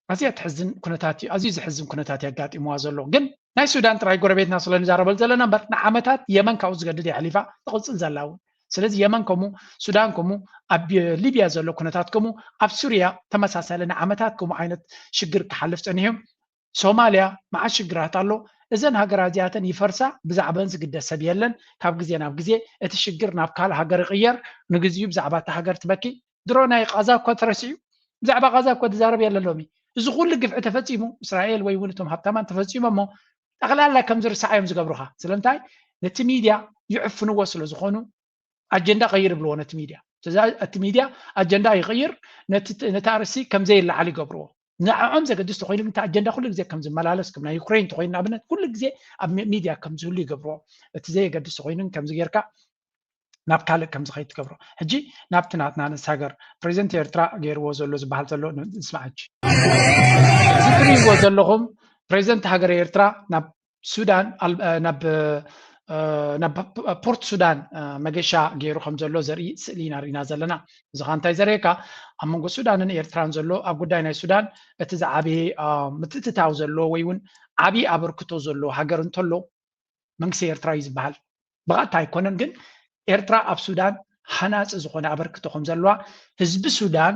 ኣዝያ ትሕዝን ኩነታት እዩ። ኣዝዩ ዝሕዝን ኩነታት እዩ ኣጋጢምዋ ዘሎ። ግን ናይ ሱዳን ጥራይ ጎረቤትና ስለ ንዛረበሉ ዘለና እምበር ንዓመታት የመን ካብኡ ዝገድድ እያ ኣሕሊፋ ትቕጽል ዘላ እውን። ስለዚ የመን ከምኡ፣ ሱዳን ከምኡ፣ ኣብ ሊብያ ዘሎ ኩነታት ከምኡ፣ ኣብ ሱርያ ተመሳሳሊ ንዓመታት ከምኡ ዓይነት ሽግር ክሓልፍ ጸኒሑ። ሶማልያ መዓት ሽግራት ኣሎ። እዘን ሃገራት እዚኣተን ይፈርሳ፣ ብዛዕባን ዝግደስ ሰብ የለን። ካብ ግዜ ናብ ግዜ እቲ ሽግር ናብ ካልእ ሃገር ይቕየር፣ ንግዚኡ ብዛዕባ እታ ሃገር ትበኪ። ድሮ ናይ ቃዛ እኮ ተረሲዑ፣ ብዛዕባ ቃዛ እኮ ዝዛረብ የለ ሎሚ። እዚ ኩሉ ግፍዒ ተፈጺሙ፣ እስራኤል ወይ እውን እቶም ሃብታማን ተፈጺሞ እሞ ጠቕላላ ከም ዝርሳዕ እዮም ዝገብሩኻ። ስለምንታይ? ነቲ ሚድያ ይዕፍንዎ ስለ ዝኾኑ ኣጀንዳ ቀይር ይብልዎ ነቲ ሚድያ። ስለዚ እቲ ሚድያ ኣጀንዳ ይቕይር፣ ነቲ፣ ነቲ ኣርእስቲ ከም ዘይለዓል ይገብርዎ። ንዕኦም ዘገድስ ተኾይኑ ግን እቲ ኣጀንዳ ኩሉ ግዜ ከም ዝመላለስ፣ ከም ናይ ዩክሬን ተኾይኑ ንኣብነት ኩሉ ግዜ ኣብ ሚ-፣ ሚድያ ከም ዝህሉ ይገብርዎ። እቲ ዘየገድስ ተኾይኑ ግን ከምዚ ጌርካ ናብ ካልእ ከም ዝኸይድ ትገብሮ። ሕጂ ናብቲ ናትና ንእስ ሃገር ፕሬዚደንት ኤርትራ ገይርዎ ዘሎ ዝበሃል ዘሎ ን-፣ ንስማዕ። ሕጂ እዚ ትርእይዎ ዘለኹም ፕሬዚደንት ሃገር ኤርትራ ናብ ሱዳን ኣል-፣ እ፣ ናብ፣ እ፣ ናብ ፖርት ሱዳን፣ እ፣ መገሻ ገይሩ ከም ዘሎ ዘርኢ ስእሊ ኢና ርኢና ዘለና። እዚ ኸኣ እንታይ ዘርእየካ? ኣብ መንጎ ሱዳንን ኤርትራን ዘሎ ኣብ ጉዳይ ናይ ሱዳን እቲ ዝዓበየ፣ እ፣ ምትእትታው ዘሎ ወይ እውን ዓብዪ ኣበርክቶ ዘሎ ሃገር እንተሎ መንግስቲ ኤርትራ እዩ ዝበሃል። ብቐጥታ ኣይኮነን፣ ግን ኤርትራ ኣብ ሱዳን ሃናጺ ዝኾነ ኣበርክቶ ከም ዘለዋ ህዝቢ ሱዳን፣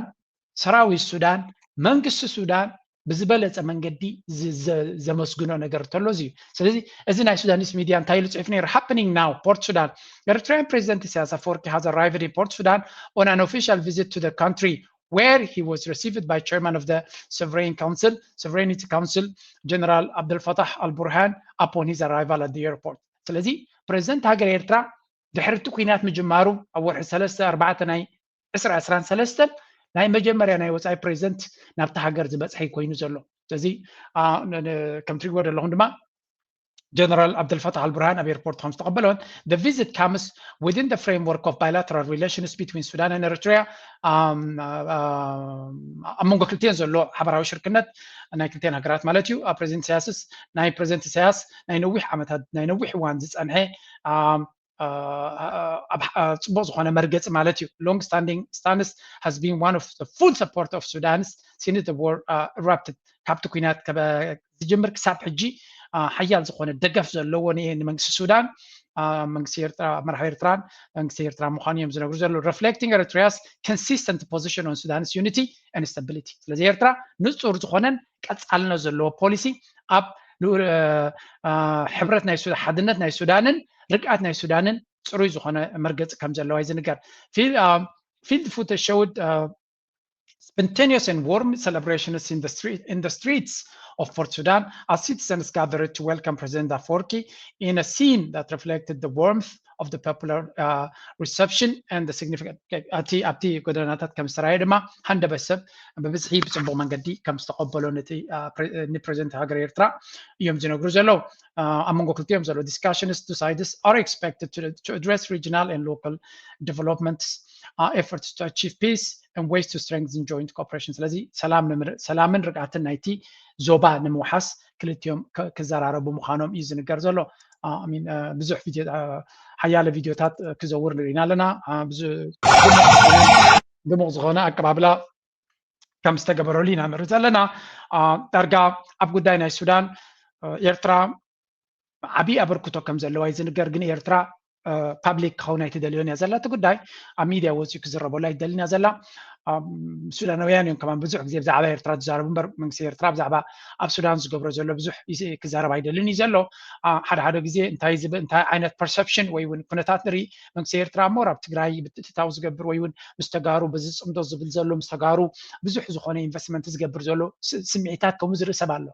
ሰራዊት ሱዳን፣ መንግስቲ ሱዳን ብዝበለጸ መንገዲ ዝ-፣ ዘ-፣ ዘመስግኖ ነገር እንተሎ እዚ እዩ። ስለዚ እዚ ናይ ሱዳኒስ ሚድያ እንታይ ኢሉ ጽሒፉ ነይሩ? Happening now, Port Sudan. Eritrean President Isaias Afwerki has arrived in Port Sudan on an official visit to the country, where he was received by chairman of the Sovereign Council, Sovereignty Council, General Abdel Fattah al-Burhan, upon his arrival at the airport. ስለዚ ፕሬዚደንት ሃገር ኤርትራ ድሕሪ እቲ ኲናት ምጅማሩ ኣብ ወርሒ ሰለስተ ኣርባዕተ ናይ ዕስራ ዕስራን ሰለስተን ናይ መጀመርያ ናይ ወጻኢ ፕሬዚደንት ናብቲ ሃገር ዝበጽሐ እዩ ኮይኑ ዘሎ። ስለዚ፣ አ፣ ን-፣ ን-፣ ከም ትሪእዎ ዘለኹም ድማ ጀነራል ዓብደልፈታሕ ኣልቡርሃን ኣብ ኤርፖርት ከም ዝተቐበሎን፣ the visit comes within the framework of bilateral relations between Sudan and Eritrea። ኣም፣ አ፣ አ፣ ኣብ መንጎ ክልቲኤን ዘሎ ሓበራዊ ሽርክነት ናይ ክልቲኤን ሃገራት ማለት እዩ። ኣብ ፕሬዚደንት ኢሳያስስ፣ ናይ ፕሬዚደንት ኢሳያስ ናይ ነዊሕ ዓመታት፣ ናይ ነዊሕ እዋን ዝጸንሐ፣ ኣም፣ አ፣ አ፣ ኣብ፣ አ፣ ጽቡቕ ዝኾነ መርገጺ ማለት እዩ። Long standing stance has been one of the full support of Sudan's since the war, አ፣ erupted። ካብቲ ኲናት ከበ-፣ ዝጅምር ክሳብ ሕጂ፣ አ፣ ሓያል ዝኾነ ደገፍ ዘለዎ ን-፣ ንመንግስቲ ሱዳን፣ አ፣ መንግስቲ ኤርትራ፣ መራሒ ኤርትራን መንግስቲ ኤርትራ ምዃኑ እዮም ዝነግሩ ዘለዉ። Reflecting Eritrea's consistent position on Sudan's unity and stability። ስለዚ ኤርትራ ንጹር ዝኾነን ቀጻልነት ዘለዎ ፖሊሲ ኣብ ልኡ-፣ አ፣ አ፣ ሕብረት ናይ ሱዳን፣ ሓድነት ናይ ሱዳንን ርግኣት ናይ ሱዳንን ጽሩይ ዝኾነ መርገጺ ከም ዘለዋ እዩ ዝንገር። Field, አ፣ field footage showed, አ፣ spontaneous and warm celebrations in the street, in the streets of Port Sudan as citizens gathered to welcome President Afwerki in a scene that reflected the warmth of the popular, uh, reception and the significant. እቲ ኣብቲ ጎደናታት ከም ዝተራየ ድማ ሃንደበት ሰብ ብብዝሒ ብጽቡቕ መንገዲ ከም ዝተቐበሎ ነቲ፣ አ፣ ፕረ-፣ ንፕሬዚደንት ሃገር ኤርትራ እዮም ዝነግሩ ዘለዉ። አ፣ ኣብ መንጎ ክልቲኦም ዘሎ discussions, two sides are expected to, to address regional and local developments, uh, efforts to achieve peace and ways to strengthen joint cooperation። ስለዚ ሰላም ንምር-፣ ሰላምን ርግኣትን ናይቲ ዞባ ንምውሓስ ክልቲኦም ክ-፣ ክዘራረቡ ምዃኖም እዩ ዝንገር ዘሎ። አ፣ I mean፣ አ፣ ብዙሕ ቪድዮ፣ አ፣ ሓያለ ቪድዮታት፣ አ፣ ክዘውር ንርኢና ኣለና። አ፣ ብዙ ድሙቕ ዝኾነ ኣቀባብላ ከም ዝተገበረሉ ኢና ንርኢ ዘለና። አ፣ ዳርጋ ኣብ ጉዳይ ናይ ሱዳን፣ አ፣ ኤርትራ ዓብዪ ኣበርክቶ ከም ዘለዋ እዩ ዝንገር። ግን ኤርትራ፣ አ፣ ፓብሊክ ክኸውን ኣይትደልዮን እያ ዘላ። እቲ ጉዳይ ኣብ ሚድያ ወፂኡ ክዝረበሉ ኣይትደልን እያ ዘላ። ኣም፣ ሱዳናውያን እዮም ከማን ብዙሕ ግዜ ብዛዕባ ኤርትራ ዝዛረቡ እምበር መንግስቲ ኤርትራ ብዛዕባ ኣብ ሱዳን ዝገብሮ ዘሎ ብዙሕ ይስ-፣ ክዛረብ ኣይደልን እዩ ዘሎ። አ፣ ሓደ ሓደ ግዜ እንታይ ዝብ-፣ እንታይ ዓይነት ፐርሰፕሽን ወይ እውን ኩነታት ንርኢ፣ መንግስቲ ኤርትራ እሞ ኣብ ትግራይ ብትእትታው ዝገብር ወይ እውን ምስ ተጋሩ በዚ ዝጽምዶ ዝብል ዘሎ ምስ ተጋሩ ብዙሕ ዝኾነ ኢንቨስትመንት ዝገብር ዘሎ ስ-፣ ስምዒታት ከምኡ ዝርኢ ሰብ ኣሎ።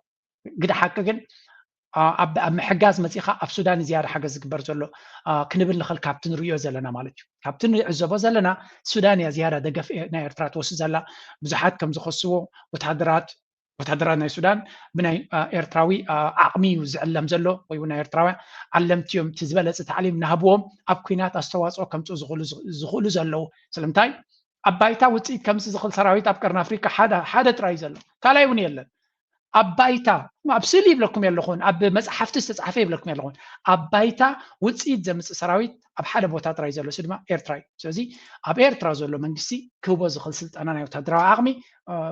ግደ ሓቂ ግን፣ አ፣ ኣብ፣ ኣብ ምሕጋዝ መጺኻ ኣብ ሱዳን ዝያዳ ሓገዝ ዝግበር ዘሎ፣ አ፣ ክንብል ንኽእል ካብቲ ንርእዮ ዘለና ማለት እዩ። ካብቲ ንዕዘቦ ዘለና ሱዳን እያ ዝያዳ ደገፍ ኤ-፣ ናይ ኤርትራ ትወስድ ዘላ። ብዙሓት ከም ዝኸስዎ ወተሃደራት፣ ወታደራት ናይ ሱዳን ብናይ ኤርትራዊ ዓቕሚ እዩ ዝዕለም ዘሎ፣ ወይ እውን ናይ ኤርትራውያን ዓለምቲ እዮም እቲ ዝበለፀ ታዕሊም እናሃብዎም ኣብ ኩናት ኣስተዋፅኦ ከምፅኡ ዝኽእሉ ዘለዉ። ስለምንታይ? ኣብ ባይታ ውፅኢት ከምዚ ዝኽእል ሰራዊት ኣብ ቀርኒ ኣፍሪካ ሓደ ጥራይ ዘሎ፣ ካልኣይ እውን የለን። ኣብ ባይታ፣ ኣብ ስእሊ ይብለኩም የለኹን፣ ኣብ መፅሓፍቲ ዝተፃሓፈ ይብለኩም የለኹን። ኣብ ባይታ ውፅኢት ዘምፅእ ሰራዊት ኣብ ሓደ ቦታ ጥራይ ዘሎ፣ እሱ ድማ ኤርትራ እዩ። ስለዚ ኣብ ኤርትራ ዘሎ መንግስቲ ክህቦ ዝኽእል ስልጠና ናይ ወታደራዊ ዓቕሚ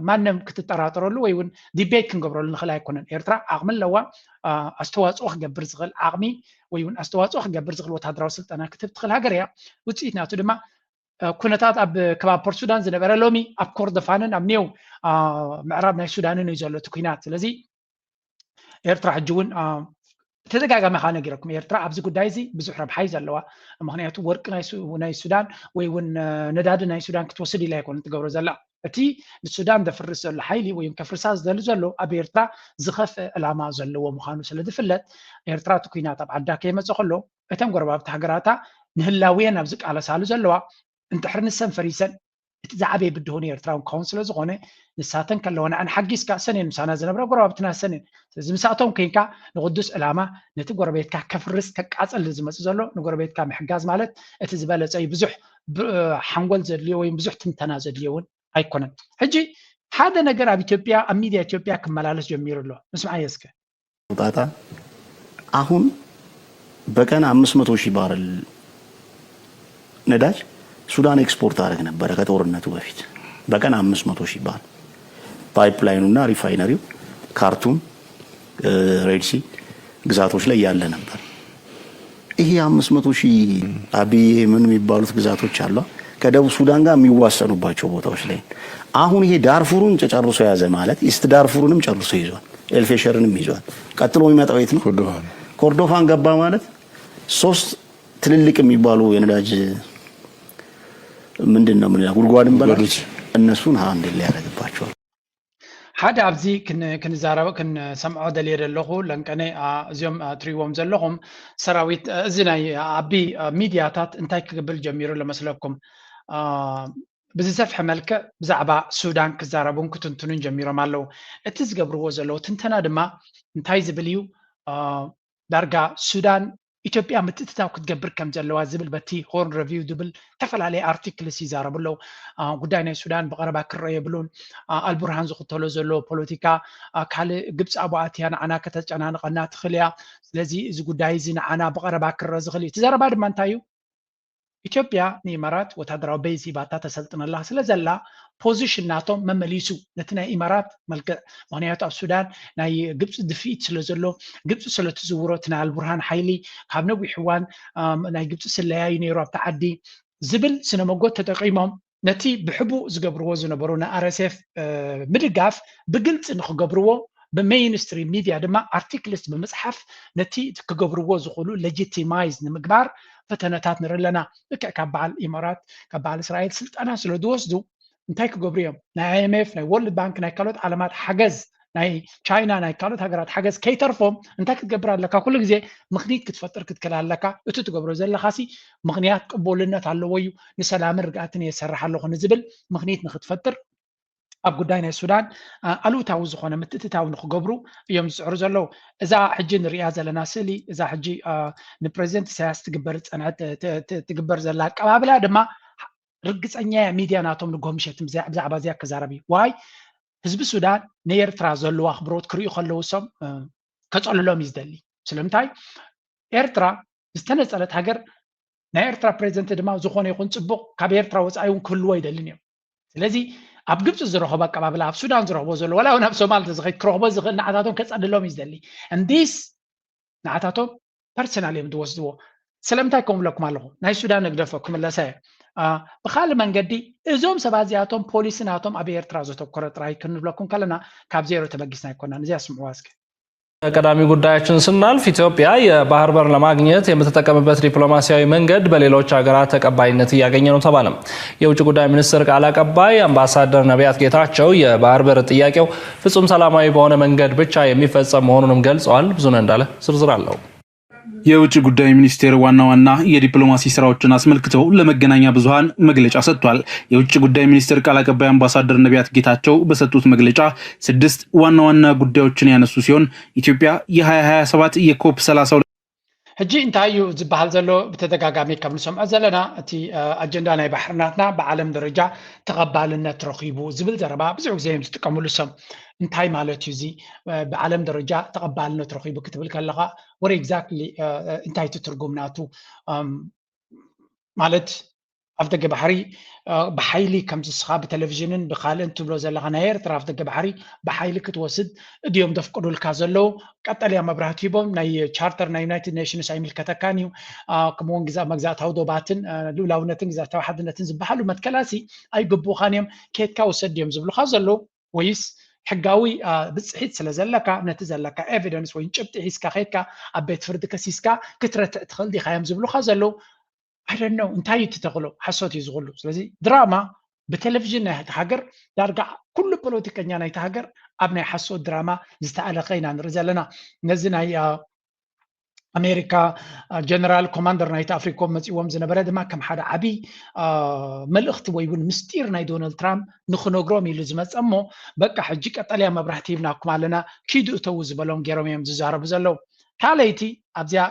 ማንም ክትጠራጠረሉ ወይ እውን ዲቤት ክንገብረሉ ንኽእል ኣይኮነን። ኤርትራ ዓቕሚ ኣለዋ። ኣስተዋፅኦ ክገብር ዝኽእል ዓቕሚ ወይ እውን ኣስተዋፅኦ ክገብር ዝኽእል ወታደራዊ ስልጠና ክትህብ ትኽእል ሃገር እያ። ውፅኢት ናቱ ድማ ኩነታት ኣብ ከባቢ ፖርት ሱዳን ዝነበረ ሎሚ ኣብ ኮርዶፋንን ኣብ ኔው ምዕራብ ናይ ሱዳንን እዩ ዘሎ እቲ ኩናት። ስለዚ ኤርትራ ሕጂ እውን ተደጋጋሚ ከዓ ነጊረኩም፣ ኤርትራ ኣብዚ ጉዳይ እዚ ብዙሕ ረብሓ እዩ ዘለዋ። ምክንያቱ ወርቂ ናይ ሱዳን ወይ እውን ነዳዲ ናይ ሱዳን ክትወስድ ኢላ ኣይኮነ ትገብሮ ዘላ። እቲ ንሱዳን ዘፍርስ ዘሎ ሓይሊ ወይ ከፍርሳ ዝደሊ ዘሎ ኣብ ኤርትራ ዝኸፍአ ዕላማ ዘለዎ ምዃኑ ስለ ዝፍለጥ፣ ኤርትራ እቲ ኩናት ኣብ ዓዳ ከይመፀ ከሎ እተን ጎረባብቲ ሃገራታ ንህላውየን ኣብ ዝቃለሳሉ ዘለዋ እንድሕር ንሰን ፈሪሰን እቲ ዝዓበየ ብድሆ ንኤርትራውን ክኸውን ስለ ዝኾነ፣ ንሳተን ከለዋ ንዓን ሓጊዝካ፣ ሰን እየን ምሳና ዝነብራ፣ ጎረባብትና ሰን እየን። ስለዚ ምሳቶም ኮይንካ ንቕዱስ ዕላማ ነቲ ጎረቤትካ ከፍርስ ከቃጽል ዝመጽእ ዘሎ ንጎረቤትካ ምሕጋዝ ማለት እቲ ዝበለጸ እዩ። ብዙሕ ሓንጎል ዘድልዮ ወይ ብዙሕ ትንተና ዘድልዮ እውን ኣይኮነን። ሕጂ ሓደ ነገር ኣብ ኢትዮጵያ ኣብ ሚድያ ኢትዮጵያ ክመላለስ ጀሚሩ ኣሎ። ምስምዓዮ እስከ። ጣጣ አሁን በቀን አምስት መቶ ሺህ ባረል ነዳጅ ሱዳን ኤክስፖርት አደረግ ነበረ ከጦርነቱ በፊት በቀን አምስት መቶ ሺህ ባረል። ፓይፕላይኑና ሪፋይነሪው ካርቱም፣ ሬድሲ ግዛቶች ላይ ያለ ነበር። ይሄ አምስት መቶ ሺህ አብዬ ምን የሚባሉት ግዛቶች አሉ ከደቡብ ሱዳን ጋር የሚዋሰኑባቸው ቦታዎች ላይ። አሁን ይሄ ዳርፉሩን ጨርሶ ያዘ ማለት ኢስት ዳርፉሩንም ጨርሶ ይዟል፣ ኤልፌሸርንም ይዟል። ቀጥሎ የሚመጣው የት ነው? ኮርዶፋን። ኮርዶፋን ገባ ማለት ሶስት ትልልቅ የሚባሉ የነዳጅ ምንድን ነው ምን ጉድጓድን በላ ጉድጓዶች። እነሱን ሃንድል ሊያደርግባቸዋል። ሓደ ኣብዚ ክን- ክንዛረብ ክንሰምዖ ደልየ ዘለኹ ለንቀነ፣ አ፣ እዚኦም፣ አ፣ ትሪዎም ዘለኹም ሰራዊት፣ አ፣ እዚ ናይ ኣቢ፣ አ፣ ሚድያታት እንታይ ክብል ጀሚሩ ለመስለኩም? አ፣ ብዝሰፍሐ መልክዕ ብዛዕባ ሱዳን ክዛረቡን ክትንትኑን ጀሚሮም ኣለዉ። እቲ ዝገብርዎ ዘለዉ ትንተና ድማ እንታይ ዝብል እዩ? አ፣ ዳርጋ ሱዳን ኢትዮጵያ ምትእትታው ክትገብር ከም ዘለዋ ዝብል በቲ ሆርን ሪቪው ዝብል ዝተፈላለየ ኣርቲክልስ ይዛረቡ ኣለዉ። አ፣ ጉዳይ ናይ ሱዳን ብቐረባ ክረአ የብሉን። አ፣ ኣልቡርሃን ዝኽተሎ ዘሎ ፖለቲካ፣ አ፣ ካልእ ግብፂ ኣብኡ ኣትያ ንዓና ከተጨናንቐና ትኽእል እያ። ስለዚ እዚ ጉዳይ እዚ ንዓና ብቐረባ ክረአ ዝኽእል እዩ። እቲ ዘረባ ድማ እንታይ እዩ? ኢትዮጵያ ንኢማራት ወታደራዊ ቤዝ ሂባታ ተሰልጥነላ ስለ ዘላ ፖዚሽን ናቶም መመሊሱ ነቲ ናይ ኢማራት መልክዕ። ምክንያቱ ኣብ ሱዳን ናይ ግብፂ ድፍኢት ስለ ዘሎ፣ ግብፂ ስለ ትዝውሮ እቲ ናይ ኣልቡርሃን ሓይሊ ካብ ነዊሕ እዋን፣ ኣም፣ ናይ ግብፂ ስለያ እዩ ነይሩ ኣብቲ ዓዲ ዝብል ስነ መጎት ተጠቂሞም ነቲ ብሕቡእ ዝገብርዎ ዝነበሩ ን ኣር ኤስ ኤፍ ምድጋፍ ብግልፂ ንክገብርዎ ብሜይንስትሪም ሚድያ ድማ ኣርቲክልስ ብምፅሓፍ ነቲ ክገብርዎ ዝኽእሉ ሌጂቲማይዝ ንምግባር ፈተነታት ንርኢ ኣለና። ልክዕ ካብ በዓል ኢማራት ካብ በዓል እስራኤል ስልጠና ስለ ዝወስዱ እንታይ ክገብሩ እዮም? ናይ ኣይ ኤም ኤፍ ናይ ወርልድ ባንክ ናይ ካልኦት ዓለማት ሓገዝ ናይ ቻይና ናይ ካልኦት ሃገራት ሓገዝ ከይተርፎም እንታይ ክትገብር ኣለካ? ኩሉ ግዜ ምኽኒት ክትፈጥር ክትክእል ኣለካ። እቲ ትገብሮ ዘለካሲ ምኽንያት ቅቡልነት ኣለዎ እዩ፣ ንሰላምን ርግኣትን እየ ዝሰርሕ ኣለኹ ንዝብል ምኽኒት ንክትፈጥር ኣብ ጉዳይ ናይ ሱዳን ኣሉታዊ ዝኾነ ምትእትታው ንክገብሩ እዮም ዝፅዕሩ ዘለዉ። እዛ ሕጂ ንሪኣ ዘለና ስእሊ እዛ ሕጂ ንፕሬዚደንት ኢሳያስ ትግበር ዝፀንሐት ትግበር ዘላ ኣቀባብላ ድማ ርግፀኛ እያ ሚድያ ናቶም ንጎምሸት ብዛዕባ እዚኣ ክዛረብ እዩ። ዋይ ህዝቢ ሱዳን ንኤርትራ ዘለዎ ኣኽብሮት ክርእዩ ከለዉ እሶም ከፀልሎም እዩ ዝደሊ። ስለምንታይ ኤርትራ ዝተነፀለት ሃገር ናይ ኤርትራ ፕሬዚደንት ድማ ዝኾነ ይኹን ፅቡቕ ካብ ኤርትራ ወፃኢ እውን ክህልዎ ኣይደልን እዮም። ስለዚ ኣብ ግብፂ ዝረኸቦ ኣቀባብላ ኣብ ሱዳን ዝረኽቦ ዘሎ ዋላ እውን ኣብ ሶማል ተዝኸይድ ክረኽቦ ዝኽእል ንዓታቶም ከፀልሎም እዩ ዝደሊ። እንዲስ ንዓታቶም ፐርሰናል እዮም ዝወስድዎ። ስለምንታይ ከም ብለኩም ኣለኹ ናይ ሱዳን ንግደፎ ክምለሰ ብካልእ መንገዲ እዞም ሰባት እዚኣቶም ፖሊሲ ናቶም ኣብ ኤርትራ ዘተኮረ ጥራይ ክንብለኩም ከለና ካብ ዜሮ ተበጊስና ኣይኮናን። እዚኣ ስምዕዋ እስኪ። ቀዳሚ ጉዳያችን ስናልፍ ኢትዮጵያ የባህር በር ለማግኘት የምትጠቀምበት ዲፕሎማሲያዊ መንገድ በሌሎች ሀገራት ተቀባይነት እያገኘ ነው ተባለ። የውጭ ጉዳይ ሚኒስትር ቃል አቀባይ አምባሳደር ነቢያት ጌታቸው የባህር በር ጥያቄው ፍጹም ሰላማዊ በሆነ መንገድ ብቻ የሚፈጸም መሆኑንም ገልጸዋል። ብዙነህ እንዳለ ዝርዝር አለው። የውጭ ጉዳይ ሚኒስቴር ዋና ዋና የዲፕሎማሲ ስራዎችን አስመልክተው ለመገናኛ ብዙሃን መግለጫ ሰጥቷል። የውጭ ጉዳይ ሚኒስቴር ቃል አቀባይ አምባሳደር ነቢያት ጌታቸው በሰጡት መግለጫ ስድስት ዋና ዋና ጉዳዮችን ያነሱ ሲሆን ኢትዮጵያ የ2027 የኮፕ 32 ሕጂ እንታይ እዩ ዝበሃል ዘሎ? ብተደጋጋሚ ከም ንሰምዖ ዘለና እቲ ኣጀንዳ ናይ ባሕሪ ናትና ብዓለም ደረጃ ተቐባልነት ረኺቡ ዝብል ዘረባ ብዙሕ ግዜ እዮም ዝጥቀምሉ። ሰብ እንታይ ማለት እዩ እዚ ብዓለም ደረጃ ተቐባልነት ረኺቡ ክትብል ከለኻ ወረ exactly እንታይ እቲ ትርጉም ናቱ ማለት ኣፍ ደገ ባሕሪ ብሓይሊ ከምዚ ስኻ ብቴሌቪዥንን ብካልእን ትብሎ ዘለኻ ናይ ኤርትራ ኣፍ ደገ ባሕሪ ብሓይሊ ክትወስድ እድዮም ዘፍቅዱልካ ዘለዉ ቀጠልያ መብራህቲ ሂቦም ናይ ቻርተር ናይ ዩናይትድ ኔሽንስ ኣይምልከተካን እዩ ከምኡውን መግዛእታዊ ዶባትን ልኡላውነትን ግዛታዊ ሓድነትን ዝበሃሉ መትከላሲ ኣይግብኡኻን እዮም ኬትካ ውሰድ እዮም ዝብሉካ ዘለዉ ወይስ ሕጋዊ ብፅሒት ስለ ዘለካ ነቲ ዘለካ ኤቪደንስ ወይ ጭብጢ ሒዝካ ከይድካ ኣብ ቤት ፍርዲ ከሲስካ ክትረትዕ ትኽእል ዲኻ እዮም ዝብሉካ ዘለዉ ኣይደነው እንታይ እዩ ትተኽሎ ሓሶት እዩ ዝኽሉ ስለዚ ድራማ ብቴሌቪዥን ናይ ሃገር ዳርጋ ኩሉ ፖለቲከኛ ናይቲ ሃገር ኣብ ናይ ሓሶት ድራማ ዝተኣለኸ ኢና ንርኢ ዘለና ነዚ ናይ ኣሜሪካ ጀነራል ኮማንደር ናይቲ ኣፍሪኮም መፂዎም ዝነበረ ድማ ከም ሓደ ዓብይ መልእኽቲ ወይ እውን ምስጢር ናይ ዶናልድ ትራምፕ ንክነግሮም ኢሉ ዝመፀ እሞ በቃ ሕጂ ቀጠልያ መብራህቲ ሂብናኩም ኣለና ኪዱ እተዉ ዝበሎም ገይሮም እዮም ዝዛረቡ ዘለዉ ካልኣይቲ ኣብዚኣ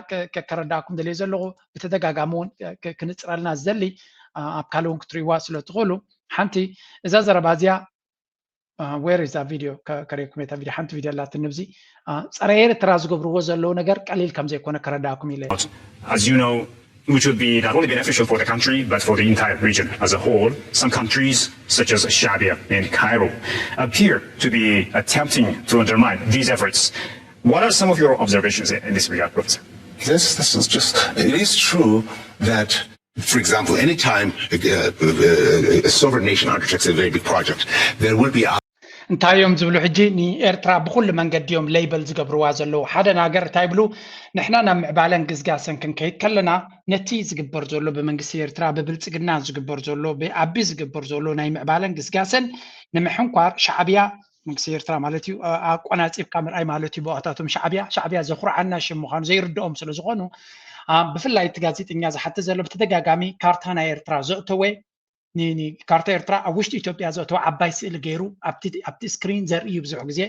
ከረዳእኩም ደልየ ዘለኹ ብተደጋጋሚ እውን ክንፅረልና ዝደሊ ኣብ ካልእ እውን ክትሪዋ ስለ ትኽእሉ ሓንቲ እዛ ዘረባ እዚኣ where is that video ከሬኩም የታ ቪዲዮ ሓንቲ ቪዲዮ ኣላትኒ ብዚ ጸረ ኤርትራ ዝገብርዎ ዘለዉ ነገር ቀሊል ከም ዘይኮነ ከረዳእኩም ኢለ as you know which would be not only beneficial for the country but for the entire region as a whole. Some countries, such as Shabia in Cairo, appear to be attempting to undermine these efforts. What are some of your observations in this regard, Professor? This, this is just, it is true that, for example, anytime a, a, a sovereign nation undertakes a very big project, there will be እንታይ እዮም ዝብሉ ሕጂ ንኤርትራ ብኩሉ መንገዲ እዮም ሌይበል ዝገብርዋ ዘለዉ ሓደ ነገር እንታይ ይብሉ ንሕና ናብ ምዕባለን ግስጋሰን ክንከይድ ከለና ነቲ ዝግበር ዘሎ ብመንግስቲ ኤርትራ ብብልፅግና ዝግበር ዘሎ ብኣቢ ዝግበር ዘሎ ናይ ምዕባለን ግስጋሰን ንምሕንኳር ሻዕብያ መንግስቲ ኤርትራ ማለት እዩ ኣቆናፂብካ ምርኣይ ማለት እዩ ብዋታቶም ሻዕብያ ሻዕብያ ዘኩርዓና ሽም ምዃኑ ዘይርድኦም ስለ ዝኾኑ ብፍላይ እቲ ጋዜጠኛ ዝሓተ ዘሎ ብተደጋጋሚ ካርታ ናይ ኤርትራ ዘእተወ ካርታ ኤርትራ ኣብ ውሽጢ ኢትዮጵያ ዘእተወ ዓባይ ስእሊ ገይሩ ኣብቲ ስክሪን ዘርኢ እዩ ብዙሕ ግዜ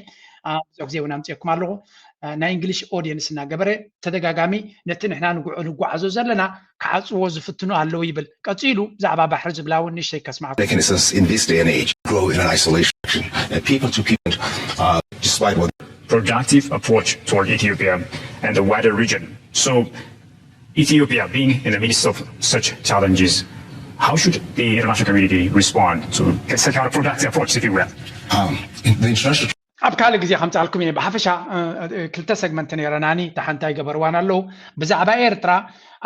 ብዙሕ ግዜ እውን ኣምፅየኩም ኣለኹ ናይ እንግሊሽ ኦዲየንስ እናገበረ ተደጋጋሚ ነቲ ንሕና ንጉዖ ንጓዓዞ ዘለና ክዓፅዎ ዝፍትኑ ኣለዉ ይብል ቀፂሉ ብዛዕባ ባሕሪ ዝብላ እውን ንሽተይ ከስማዕኩም mechanisms in this day and age grow in an isolation and people to people uh, despite what productive approach toward Ethiopia and the wider region. So Ethiopia being in the midst of such challenges, how should the international community respond to such a productive approach, if you will? Um, the international ኣብ ካልእ ግዜ ከምፃልኩም እየ ብሓፈሻ ክልተ ሰግመንት ነይረናኒ እታ ሓንቲ ኣይገበርዋን ኣለዉ ብዛዕባ ኤርትራ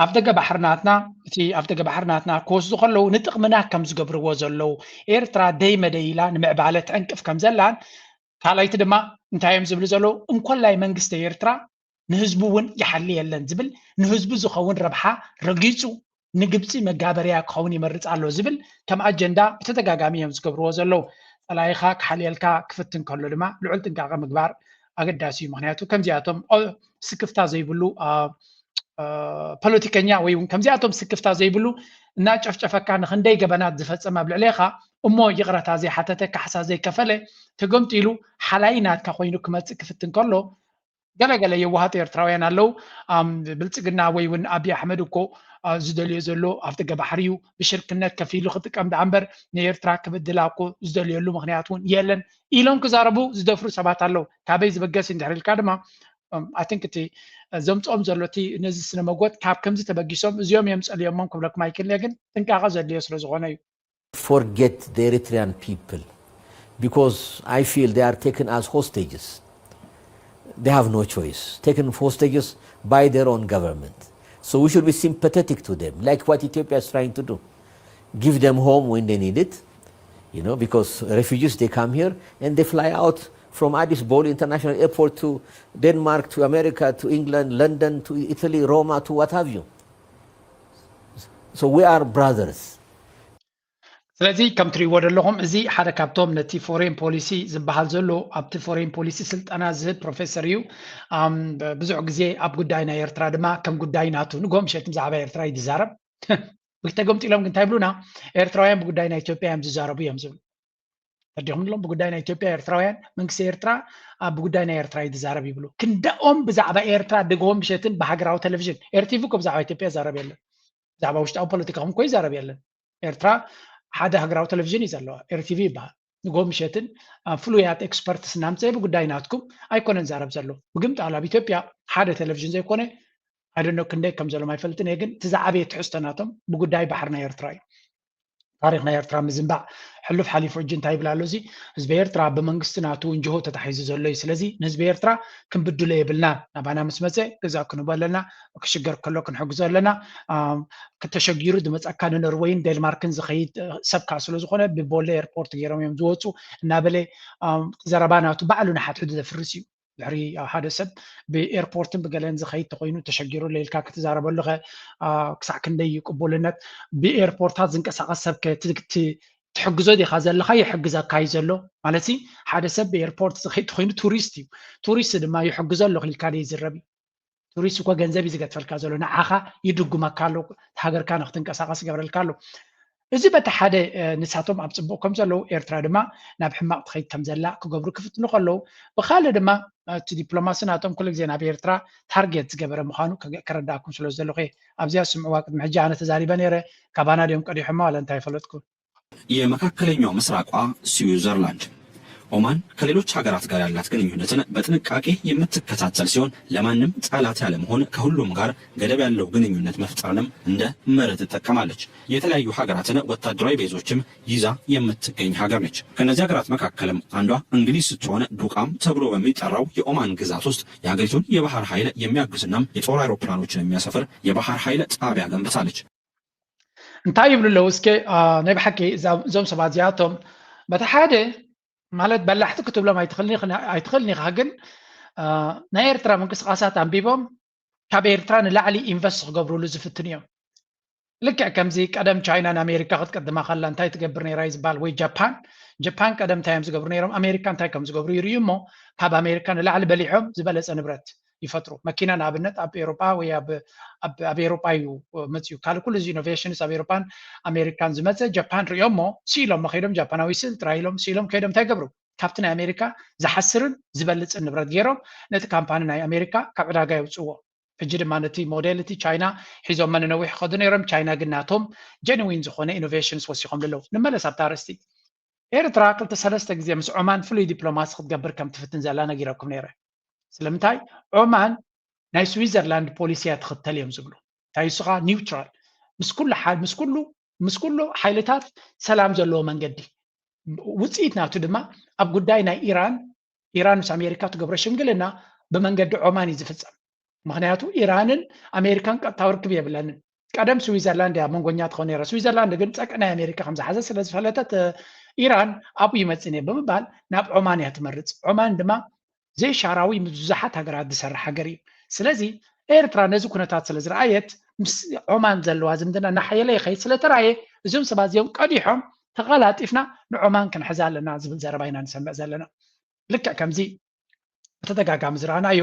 ኣብ ደገ ባሕርናትና እቲ ኣብ ደገ ባሕርናትና ክወስዱ ከለዉ ንጥቕምና ከም ዝገብርዎ ዘለዉ ኤርትራ ደይ መደይ ኢላ ንምዕባለ ትዕንቅፍ ከም ዘላን ካልኣይቲ ድማ እንታይ እዮም ዝብሉ ዘለዉ እንኮላይ መንግስቲ ኤርትራ ንህዝቡ እውን ይሓሊ የለን ዝብል ንህዝቡ ዝኸውን ረብሓ ረጊፁ ንግብፂ መጋበርያ ክኸውን ይመርፅ ኣሎ ዝብል ከም ኣጀንዳ ብተደጋጋሚ እዮም ዝገብርዎ ዘለዉ ፀላኢኻ ክሓልየልካ ክፍትን ከሎ ድማ ልዑል ጥንቃቐ ምግባር ኣገዳሲ እዩ ምክንያቱ ከምዚኣቶም ስክፍታ ዘይብሉ ፖለቲከኛ ወይ እውን ከምዚኣቶም ስክፍታ ዘይብሉ እናጨፍጨፈካ ንክንደይ ገበናት ዝፈፀመ ኣብ ልዕሌኻ እሞ ይቕረታ ዘይሓተተ ካሕሳ ዘይከፈለ ተገምጢሉ ሓላይ ናትካ ኮይኑ ክመፅእ ክፍትን ከሎ ገለገለ የዋሃት ኤርትራውያን ኣለዉ ብልፅግና ወይ እውን ኣብይ ኣሕመድ እኮ ዝደልዮ ዘሎ ኣብ ደገ ባሕሪ እዩ ብሽርክነት ከፊሉ ክጥቀም ደኣ እምበር ንኤርትራ ክብድላ እኮ ዝደልየሉ ምክንያት እውን የለን ኢሎም ክዛረቡ ዝደፍሩ ሰባት ኣለዉ ካበይ ዝበገስ እንድሕር ኢልካ ድማ ኣትንክ እቲ ዘምፅኦም ዘሎ እቲ ነዚ ስነ መጎት ካብ ከምዚ ተበጊሶም እዚኦም እዮም ፀልዮሞም ክብለኩም ኣይክእል ግን ጥንቃቐ ዘድልዮ ስለ ዝኾነ እዩ forget the Eritrean people because I feel they are taken as hostages. They have no choice. Taken hostages by their own government. So we should be sympathetic to them, like what Ethiopia is trying to do. Give them home when they need it, you know, because refugees, they come here and they fly out from Addis Boli International Airport to Denmark, to America, to England, London, to Italy, Roma, to what have you. So we are brothers. ስለዚ ከም ትሪእዎ ዘለኹም እዚ ሓደ ካብቶም ነቲ ፎሬን ፖሊሲ ዝበሃል ዘሎ ኣብቲ ፎሬን ፖሊሲ ስልጠና ዝህብ ፕሮፌሰር እዩ። ብዙሕ ግዜ ኣብ ጉዳይ ናይ ኤርትራ ድማ ከም ጉዳይ ናቱ ንጎ ምሸት ብዛዕባ ኤርትራ እዩ ዝዛረብ። ብተገምጢሎም ግን እንታይ ይብሉና? ኤርትራውያን ብጉዳይ ናይ ኢትዮጵያ እዮም ዝዛረቡ እዮም ዝብሉ። ተዲኹም ብጉዳይ ናይ ኢትዮጵያ ኤርትራውያን መንግስቲ ኤርትራ ብጉዳይ ናይ ኤርትራ እዩ ዝዛረብ ይብሉ። ክንደኦም ብዛዕባ ኤርትራ ድግሆ ምሸትን ብሃገራዊ ቴሌቪዥን ኤርቲቪ እኮ ብዛዕባ ኢትዮጵያ ይዛረብ የለን። ብዛዕባ ውሽጣዊ ፖለቲካኹም እኮ ይዛረብ የለን። ኤርትራ ሓደ ሃገራዊ ቴሌቪዥን እዩ ዘለዋ፣ ኤርቲቪ ይበሃል። ንጎ ምሸትን ፍሉያት ኤክስፐርትስ እናምፀ ብጉዳይ ናትኩም ኣይኮነን ዛረብ ዘሎ። ብግምጣል ኣብ ኢትዮጵያ ሓደ ቴሌቪዥን ዘይኮነ ኣይደኖ ክንደይ ከም ዘለዎም ኣይፈልጥን እየ፣ ግን እቲ ዝዓበየ ትሕዝቶ ናቶም ብጉዳይ ባሕሪ ናይ ኤርትራ እዩ። ታሪክ ናይ ኤርትራ ምዝንባዕ ሕሉፍ ሓሊፉ ሕጂ እንታይ ይብል ኣሎ? እዚ ህዝቢ ኤርትራ ብመንግስቲ ናቱ እንጅሆ ተታሒዙ ዘሎ እዩ። ስለዚ ንህዝቢ ኤርትራ ክንብድሎ የብልና። ናባና ምስ መፀ ገዛ ክንቦ ኣለና፣ ክሽገር ከሎ ክንሕግዞ ኣለና። ክተሸጊሩ ዝመፀካ ንኖርወይን ዴንማርክን ዝኸይድ ሰብ ከዓ ስለ ዝኾነ ብቦሌ ኤርፖርት ገይሮም እዮም ዝወፁ እናበለ ዘረባ ናቱ ባዕሉ ንሓድሕዱ ዘፍርስ እዩ። ድሕሪ ሓደ ሰብ ብኤርፖርትን ብገለን ዝኸይድ ተኮይኑ ተሸጊሩ ለይልካ ክትዛረበሉ ከ ክሳዕ ክንደይ እዩ ቅቡልነት? ብኤርፖርታት ዝንቀሳቀስ ሰብ ትሕግዞ ዲኻ ዘለኻ? ይሕግዘካ እዩ ዘሎ ማለት ሓደ ሰብ ብኤርፖርት ዝኸይድ ተኮይኑ ቱሪስት እዩ። ቱሪስት ድማ ይሕግዞ ኣለኹ ኢልካ ይዝረብ እዩ። ቱሪስት እኮ ገንዘብ እዩ ዝገድፈልካ ዘሎ፣ ንዓኻ ይድጉመካ ኣሎ፣ ሃገርካ ንክትንቀሳቀስ ይገብረልካ ኣሎ። እዚ በቲ ሓደ ንሳቶም ኣብ ፅቡቅ ከም ዘለዉ ኤርትራ ድማ ናብ ሕማቅ ትኸይድ ከም ዘላ ክገብሩ ክፍትኑ ከለዉ፣ ብካልእ ድማ እቲ ዲፕሎማሲ ናቶም ኩሉ ግዜ ናብ ኤርትራ ታርጌት ዝገበረ ምዃኑ ከረዳእኩም ስለ ዘለኹ እየ። ኣብዚኣ ስምዕዋ፣ ቅድሚ ሕጂ ኣነ ተዛሪበ ነይረ፣ ካባና ድዮም ቀዲሖማ ዋላ እንታይ ይፈለጥኩ። የመካከለኛው ምስራቋ ስዊዘርላንድ ኦማን ከሌሎች ሀገራት ጋር ያላት ግንኙነትን በጥንቃቄ የምትከታተል ሲሆን ለማንም ጠላት ያለመሆን ከሁሉም ጋር ገደብ ያለው ግንኙነት መፍጠርንም እንደ መርህ ትጠቀማለች። የተለያዩ ሀገራትን ወታደራዊ ቤዞችም ይዛ የምትገኝ ሀገር ነች። ከነዚህ ሀገራት መካከልም አንዷ እንግሊዝ ስትሆን ዱቃም ተብሎ በሚጠራው የኦማን ግዛት ውስጥ የሀገሪቱን የባህር ኃይል የሚያግዝና የጦር አውሮፕላኖችን የሚያሰፍር የባህር ኃይል ጣቢያ ገንብታለች። እንታይ ይብሉ ኣለዉ? እስከ ናይ ብሓቂ እዞም ሰባት እዚኣቶም በቲ ሓደ ማለት በላሕቲ ክትብሎም ኣይትኽእልን ኢኻ፣ ግን ናይ ኤርትራ ምንቅስቃሳት ኣንቢቦም ካብ ኤርትራ ንላዕሊ ኢንቨስት ክገብርሉ ዝፍትን እዮም። ልክዕ ከምዚ ቀደም ቻይና ንኣሜሪካ ክትቀድማ ከላ እንታይ ትገብር ነይራ እዩ ዝበሃል፣ ወይ ጃፓን። ጃፓን ቀደም እንታይ እዮም ዝገብሩ ነይሮም፣ ኣሜሪካ እንታይ ከም ዝገብሩ ይርእዩ እሞ ካብ ኣሜሪካ ንላዕሊ በሊሖም ዝበለፀ ንብረት ይፈጥሩ። መኪና ንኣብነት ኣብ ኤሮጳ ወይ ኣብ ኣብ ኤሮጳ እዩ መፅዩ። ካልእ ኩሉ እዚ ኢኖቬሽንስ ኣብ ኤሮጳን ኣሜሪካን ዝመፀ ጃፓን ሪኦሞ ስኢሎም ከይዶም ጃፓናዊ ስእል ጥራይ ኢሎም ስኢሎም ከይዶም እንታይ ገብሩ? ካብቲ ናይ ኣሜሪካ ዝሓስርን ዝበልፅን ንብረት ገይሮም ነቲ ካምፓኒ ናይ ኣሜሪካ ካብ ዕዳጋ የውፅዎ። ሕጂ ድማ ነቲ ሞዴል እቲ ቻይና ሒዞሞ ንነዊሕ ይኸዱ ነይሮም። ቻይና ግን ናቶም ጀንዊን ዝኾነ ኢኖቬሽንስ ወሲኾም ኣለዉ። ንመለስ ኣብታ ኣርእስቲ። ኤርትራ ክልተ ሰለስተ ግዜ ምስ ዖማን ፍሉይ ዲፕሎማሲ ክትገብር ከም ትፍትን ዘላ ነጊረኩም ነይረ። ስለምንታይ? ዖማን ናይ ስዊዘርላንድ ፖሊሲ እያ ትኽተል እዮም ዝብሉ። እንታይ ንሱ ኸዓ ኒውትራል፣ ምስ ኩሉ ሓ- ምስ ኩሉ ምስ ኩሉ ሓይልታት ሰላም ዘለዎ መንገዲ። ውፅኢት ናቱ ድማ ኣብ ጉዳይ ናይ ኢራን ኢራን ምስ ኣሜሪካ ትገብሮ ሽምግልና ብመንገዲ ዖማን እዩ ዝፍፀም። ምክንያቱ ኢራንን ኣሜሪካን ቀጥታዊ ርክብ የብለንን። ቀደም ስዊዘርላንድ እያ መንጎኛ ትኾን ነይራ። ስዊዘርላንድ ግን ፀቅዒ ናይ ኣሜሪካ ከም ዝሓዘ ስለ ዝፈለጠት ኢራን ኣብኡ ይመፅን እየ ብምባል ናብ ዖማን እያ ትመርፅ። ዖማን ድማ ዘይሻራዊ ምስ ብዙሓት ሃገራት ዝሰርሕ ሃገር እዩ። ስለዚ ኤርትራ ነዚ ኩነታት ስለ ዝረኣየት ምስ ዖማን ዘለዋ ዝምድና እናሓየለ ይኸይድ ስለ ተራእየ እዞም ሰባት እዚኦም ቀዲሖም ተቐላጢፍና ንዖማን ክንሕዛ ኣለና ዝብል ዘረባ ኢና ንሰምዕ ዘለና። ልክዕ ከምዚ ብተደጋጋሚ ዝረኣናዮ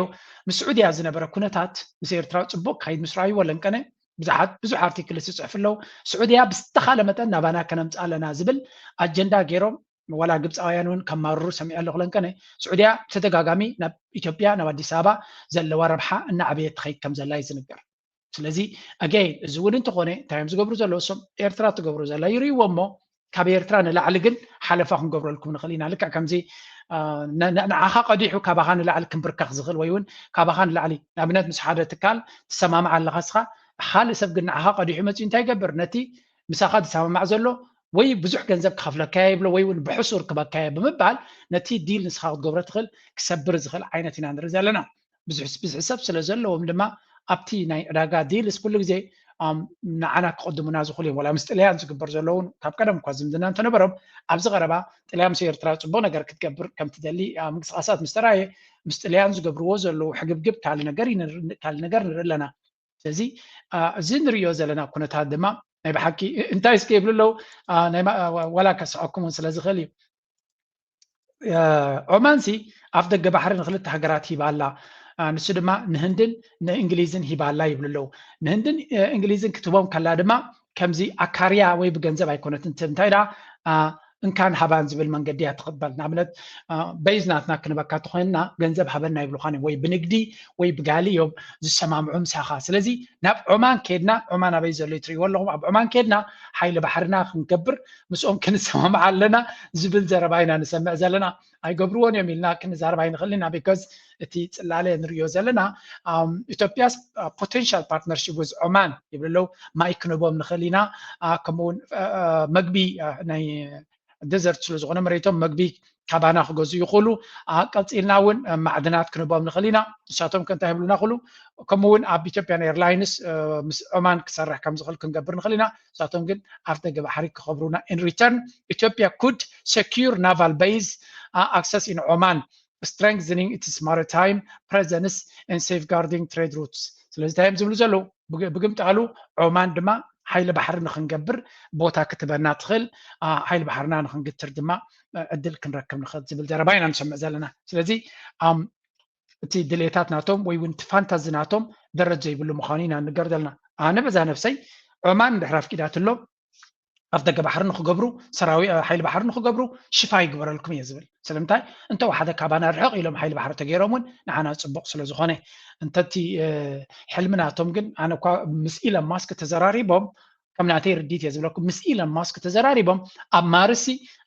ምስ ስዑድያ ዝነበረ ኩነታት ምስ ኤርትራ ፅቡቅ ክኸይድ ምስ ረኣይዎ ለንቀነ ብዙሓት ብዙሕ ኣርቲክል ዝፅሕፍ ኣለዉ። ስዑድያ ብዝተኻለ መጠን ናባና ከነምፃ ኣለና ዝብል ኣጀንዳ ገይሮም ዋላ ግብፃውያን እውን ከማርሩ ሰሚዐ ኣለኹ። ለንቀነ ስዑድያ ብተደጋጋሚ ናብ ኢትዮጵያ ናብ ኣዲስ ኣበባ ዘለዋ ረብሓ እናዕበየት ትኸይድ ከም ዘላ እዩ ዝንገር። ስለዚ ኣገይን እዚ እውን እንተኾነ እንታይ እዮም ዝገብሩ ዘለዉ? እሶም ኤርትራ ትገብሩ ዘላ ይርእይዎ እሞ ካብ ኤርትራ ንላዕሊ ግን ሓለፋ ክንገብረልኩም ንኽእል ኢና። ልክዕ ከምዚ ንዓኻ ቀዲሑ ካባኻ ንላዕሊ ክንብርከኽ ዝኽእል ወይ እውን ካባኻ ንላዕሊ ንኣብነት ምስ ሓደ ትካል ትሰማማዕ ኣለኻ እስኻ፣ ካልእ ሰብ ግን ንዓኻ ቀዲሑ መፂኡ እንታይ ይገብር? ነቲ ምሳኻ ዝሰማማዕ ዘሎ ወይ ብዙሕ ገንዘብ ክኸፍለካ እየ ይብሎ ወይ እውን ብሕሱር ክበካ እየ ብምባል ነቲ ዲል ንስኻ ክትገብሮ ትኽእል ክሰብር ዝኽእል ዓይነት ኢና ንርኢ ዘለና። ብዙሕ ሰብ ስለ ዘለዎም ድማ ኣብቲ ናይ ዕዳጋ ዲልስ ኩሉ ግዜ ንዓና ክቐድሙና ዝኽእሉ እዮም። ዋላ ምስ ጥልያን ዝግበር ዘለውን ካብ ቀደም እኳ ዝምድና እንተነበሮም ኣብዚ ቀረባ ጥልያን ምስ ኤርትራ ፅቡቅ ነገር ክትገብር ከም ትደሊ ምንቅስቃሳት ምስ ተራእየ ምስ ጥልያን ዝገብርዎ ዘለዉ ሕግብግብ ካልእ ነገር ካልእ ነገር ንርኢ ኣለና። ስለዚ እዚ ንሪኦ ዘለና ኩነታት ድማ ናይ ብሓቂ እንታይ እስከ ይብሉ ኣለዉ? አ፣ ናይ ማ-፣ ዋ-፣ ዋላ ከስሐኩም እውን ስለ ዝኽእል እዩ። እ፣ ዖማን ሲ ኣፍ ደገ ባሕሪ ንክልተ ሃገራት ሂባ ኣላ። አ፣ ንሱ ድማ ንህንድን ንእንግሊዝን ሂባ ኣላ ይብሉ ኣለዉ። ንህንድን፣ እ፣ እንግሊዝን ክትህቦም ከላ ድማ ከምዚ ኣካርያ ወይ ብገንዘብ ኣይኮነትን ትህብ፣ እንታይ ደኣ፣ አ፣ እንካን ሃባን ዝብል መንገዲ እያ ትቕበል። ንኣብነት፣ አ፣ በይዝ ናትና ክንበካ ተኾይንና ገንዘብ ሃበና ይብሉኻን እዮም፣ ወይ ብንግዲ ወይ ብጋሊ እዮም ዝሰማምዑ ምሳኻ። ስለዚ ናብ ዖማን ከድና፣ ዖማን ኣበይ ዘሎ እዩ ትርእይዎ ኣለኹም፣ ኣብ ዖማን ከድና ሓይሊ ባሕርና ክንገብር ምስኦም ክንሰማማዕ ኣለና ዝብል ዘረባ ኢና ንሰምዕ ዘለና። ኣይገብርዎን እዮም ኢልና ክንዛረብ ኣይንኽእል ኢና፣ ቢካዝ እቲ ጽላለ ንርእዮ ዘለና። ኣም፣ ኢትዮጵያስ፣ አ፣ ፖቴንሻል ፓርትነርሺፕ ዊዝ ዖማን ይብሉ ኣለዉ። ማይ ክንህቦም ንኽእል ኢና፣ አ፣ ከምኡ እውን፣ አ፣ አ፣ መግቢ፣ አ፣ ናይ ደዘርት ስለ ዝኾነ መሬቶም መግቢ ካባና ክገዝኡ ይኽእሉ። አ፣ ቀጺልና እውን፣ አ፣ ማዕድናት ክንህቦም ንኽእል ኢና። ንሳቶም ከ እንታይ ይብሉና ክእሉ? ከምኡ እውን ኣብ ኢትዮጵያን ኤርላይንስ፣ አ፣ ምስ ዖማን ክሰርሕ ከም ዝኽእል ክንገብር ንኽእል ኢና። ንሳቶም ግን ኣፍ ደገ ባሕሪ ክኸብሩና። In return, Ethiopia could secure naval base, uh, access in Oman, strengthening its maritime presence and safeguarding trade routes. ስለዚ እንታይ እዮም ዝብሉ ዘለዉ? ብግ-፣ ብግምጣሉ ዖማን ድማ ሓይሊ ባሕሪ ንኽንገብር ቦታ ክትበና ትኽእል፣ አ፣ ሓይሊ ባሕርና ንኽንግትር ድማ፣ አ፣ ዕድል ክንረክብ ንኽእል ዝብል ዘረባ ኢና ንሰምዕ ዘለና። ስለዚ፣ ኣም፣ እቲ ድሌታት ናቶም ወይ እውን እቲ ፋንታዚ ናቶም ደረት ዘይብሉ ምዃኑ ኢና ንገር ዘለና። ኣነ በዛ ነብሰይ ዖማን ድሕሪ ኣፍቂዳትሎም ኣፍ ደገ ባሕሪ ንኽገብሩ፣ ሰራዊ-፣ አ፣ ሓይሊ ባሕሪ ንኽገብሩ ሽፋ ይግበረልኩም እየ ዝብል። ስለምንታይ? እንተ ወሓደ ካባና ርሕቕ ኢሎም ሓይሊ ባሕሪ ተገይሮም እውን ንዓና ጽቡቕ ስለ ዝኾነ። እንተ እቲ፣ እ፣ ሕልሚ ናቶም ግን፣ ኣነ እኳ ምስ ኢለን ማስክ ተዘራሪቦም፣ ከም ናተይ ርድኢት እየ ዝብለኩም፣ ምስ ኢለን ማስክ ተዘራሪቦም ኣብ ማርሲ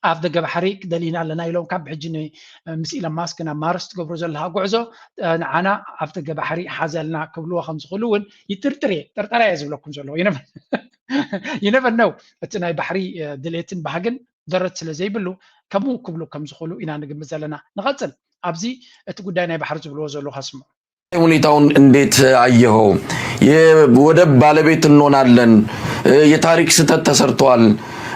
ኣፍ ደገ ባሕሪ ክደልዩና ኣለና ኢሎም ካብ ሕጂ ን-፣ ምስ ኢለን ማስክ ናብ ማርስ ትገብሮ ዘለኻ ጉዕዞ፣ እ፣ ንዓና ኣፍ ደገ ባሕሪ ሓዘልና ክብልዎ ከም ዝኽእሉ እውን ይጥርጥር እየ፣ ጥርጠራ እየ ዝብለኩም ዘለኹ። You never፣ you never know። እቲ ናይ ባሕሪ፣ እ፣ ድሌትን ባህግን ደረት ስለ ዘይብሉ ከምኡ ክብሉ ከም ዝኽእሉ ኢና ንግምት ዘለና። ንቐጽል፣ ኣብዚ እቲ ጉዳይ ናይ ባሕሪ ዝብልዎ ዘለዉ ከስምዑ። ሁኔታውን እንዴት አየኸው? የወደብ ባለቤት እንሆናለን፣ እ፣ የታሪክ ስህተት ተሰርቷል፣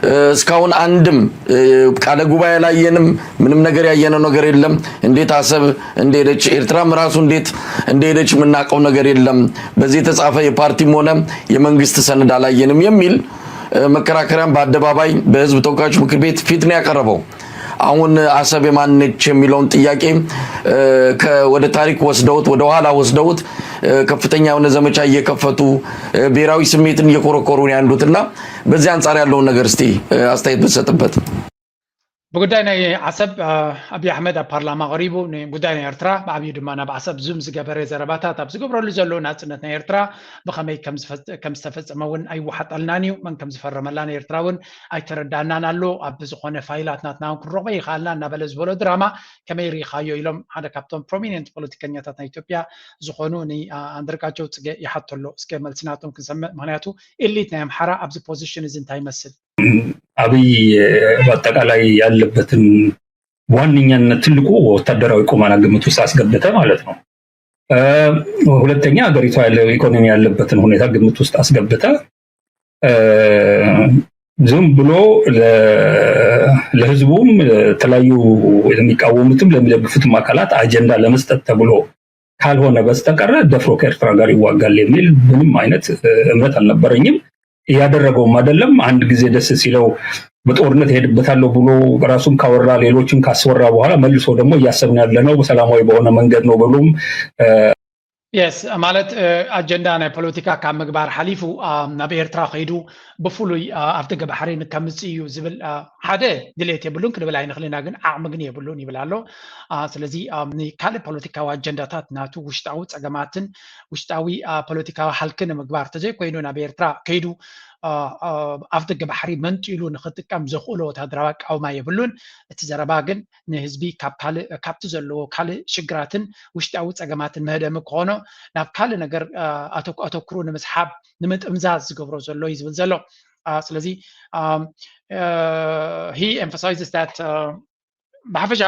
እ፣ እስካሁን አንድም፣ እ፣ ቃለ ጉባኤ አላየንም፣ ምንም ነገር ያየነው ነገር የለም። እንዴት አሰብ እንደሄደች፣ ኤርትራም ራሱ እንዴት እንደሄደች የምናውቀው ነገር የለም። በዚህ የተጻፈ የፓርቲም ሆነ የመንግስት ሰነድ አላየንም የሚል፣ እ፣ መከራከሪያም በአደባባይ በህዝብ ተወካዮች ምክር ቤት ፊት ነው ያቀረበው። አሁን አሰብ የማን ነች የሚለውን ጥያቄ፣ እ፣ ከ-፣ ወደ ታሪክ ወስደውት፣ ወደ ኋላ ወስደውት፣ እ፣ ከፍተኛ የሆነ ዘመቻ እየከፈቱ፣ እ፣ ብሔራዊ ስሜትን እየኮረኮሩ ነው ያሉት እና በዚህ አንጻር ያለውን ነገር እስቲ፣ እ፣ አስተያየት ብትሰጥበት። ብጉዳይ ናይ ዓሰብ፣ አ፣ ኣብዪ ኣሕመድ ኣብ ፓርላማ ቀሪቡ ንጉዳይ ናይ ኤርትራ ብዓብዩ ድማ ናብ ዓሰብ ዙም ዝገበረ ዘረባታት ኣብ ዝገብረሉ ዘሎ ናጽነት ናይ ኤርትራ ብኸመይ ከም ዝፈ-፣ ከም ዝተፈጸመ እውን ኣይወሓጠልናን እዩ። መን ከም ዝፈረመላ ንኤርትራ እውን ኣይተረዳእናን ኣሎ። ኣብ ዝኾነ ፋይላት ናትና እውን ክንረኽቦ ይኸኣልና እናበለ ዝበሎ ድራማ ከመይ ርኢኻዮ ኢሎም ሓደ ካብቶም ፕሮሚነንት ፖለቲከኛታት ናይ ኢትዮጵያ ዝኾኑ ን-፣ አ-፣ ኣንዳርጋቸው ጽጌ ይሓቶ ኣሎ። እስከ መልሲ ናቶም ክንሰምዕ። ምኽንያቱ ኤሊት ናይ ኣምሓራ ኣብዚ ፖዚሽን እዚ እንታይ ይመስል? ኣብይ በአጠቃላይ ያለበትን ዋነኛነት ትልቁ ወታደራዊ ቁመና ግምት ውስጥ አስገብተ ማለት ነው። እ፣ ሁለተኛ ሀገሪቷ ያለው ኢኮኖሚ ያለበትን ሁኔታ ግምት ውስጥ አስገብተ፣ እ፣ ዝም ብሎ ለ-፣ ለህዝቡም ለተለያዩ ለሚቃወሙትም ለሚደግፉትም አካላት አጀንዳ ለመስጠት ተብሎ ካልሆነ በስተቀረ ደፍሮ ከኤርትራ ጋር ይዋጋል የሚል ምንም አይነት፣ እ፣ እምነት አልነበረኝም። እያደረገውም አይደለም። አንድ ጊዜ ደስ ሲለው በጦርነት እሄድበታለሁ ብሎ ራሱም ካወራ ሌሎችም ካስወራ በኋላ መልሶ ደግሞ እያሰብን ያለነው ሰላማዊ በሆነ መንገድ ነው ብሎም፣ እ፣ የስ፣ ማለት፣ እ፣ ኣጀንዳ ናይ ፖለቲካ ካብ ምግባር ሓሊፉ፣ አ፣ ናብ ኤርትራ ከይዱ ብፍሉይ፣ አ፣ ኣፍ ደገ ባሕሪ ንከምጽእ እዩ ዝብል፣ አ፣ ሓደ ድሌት የብሉን ክንብል ኣይንኽእል ኢና፣ ግን ዓቕሚ ግን የብሉን ይብል ኣሎ። አ፣ ስለዚ፣ አ፣ ንካልእ ፖለቲካዊ ኣጀንዳታት ናቱ ውሽጣዊ ጸገማትን ውሽጣዊ፣ አ፣ ፖለቲካዊ ሃልኪ ንምግባር ተዘይኮይኑ ናብ ኤርትራ ከይዱ፣ አ፣ አ፣ ኣፍ ደገ ባሕሪ መንጢሉ ንኽጥቀም ዘኽእሎ ወታደራዊ ኣቃውማ የብሉን። እቲ ዘረባ ግን ንህዝቢ ካብ ካልእ፣ ካብቲ ዘለዎ ካልእ ሽግራትን ውሽጣዊ ጸገማትን መህደሚ ክኾኖ ናብ ካልእ ነገር፣ አ፣ ኣተኩ-፣ ኣተኩሩ ንምስሓብ፣ ንምጥምዛዝ ዝገብሮ ዘሎ እዩ ዝብል ዘሎ። አ፣ ስለዚ፣ um, uh, he emphasizes that, uh, ብሓፈሻ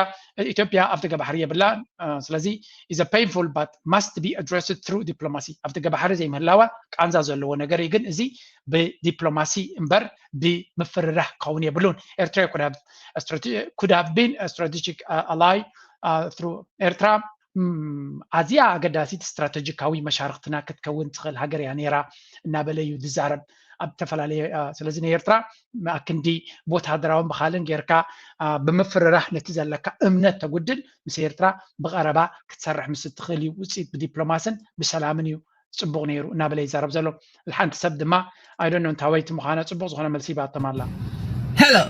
ኢትዮጵያ ኣፍ ደገ ባሕሪ የብላን። አ፣ ስለዚ is a painful but must be addressed through diplomacy። ኣፍ ደገ ባሕሪ ዘይምህላዋ ቃንዛ ዘለዎ ነገር እዩ፣ ግን እዚ ብዲፕሎማሲ እምበር ብምፍርራህ ክኸውን የብሉን። ኤርትራ could have strate-፣ could have been a strategic, uh, ally, uh, through ኤርትራ፣ ም፣ ኣዝያ ኣገዳሲት ስትራተጂካዊ መሻርኽትና ክትከውን ትኽእል ሃገር እያ ነይራ እናበለ እዩ ዝዛረብ። ኣብ ዝተፈላለየ ስለዚ ንኤርትራ ኣክንዲ ብወተሃደራውን ብካልን ጌርካ ብምፍርራህ ነቲ ዘለካ እምነት ተጉድል ምስ ኤርትራ ብቐረባ ክትሰርሕ ምስ እትኽእል እዩ ውፅኢት ብዲፕሎማስን ብሰላምን እዩ ጽቡቕ ነይሩ እናበለ ይዛረብ ዘሎ። ሓንቲ ሰብ ድማ ኣይዶኖ እንታወይቲ ምዃና ጽቡቕ ዝኾነ መልሲ ይባቶም ኣላ። Hello.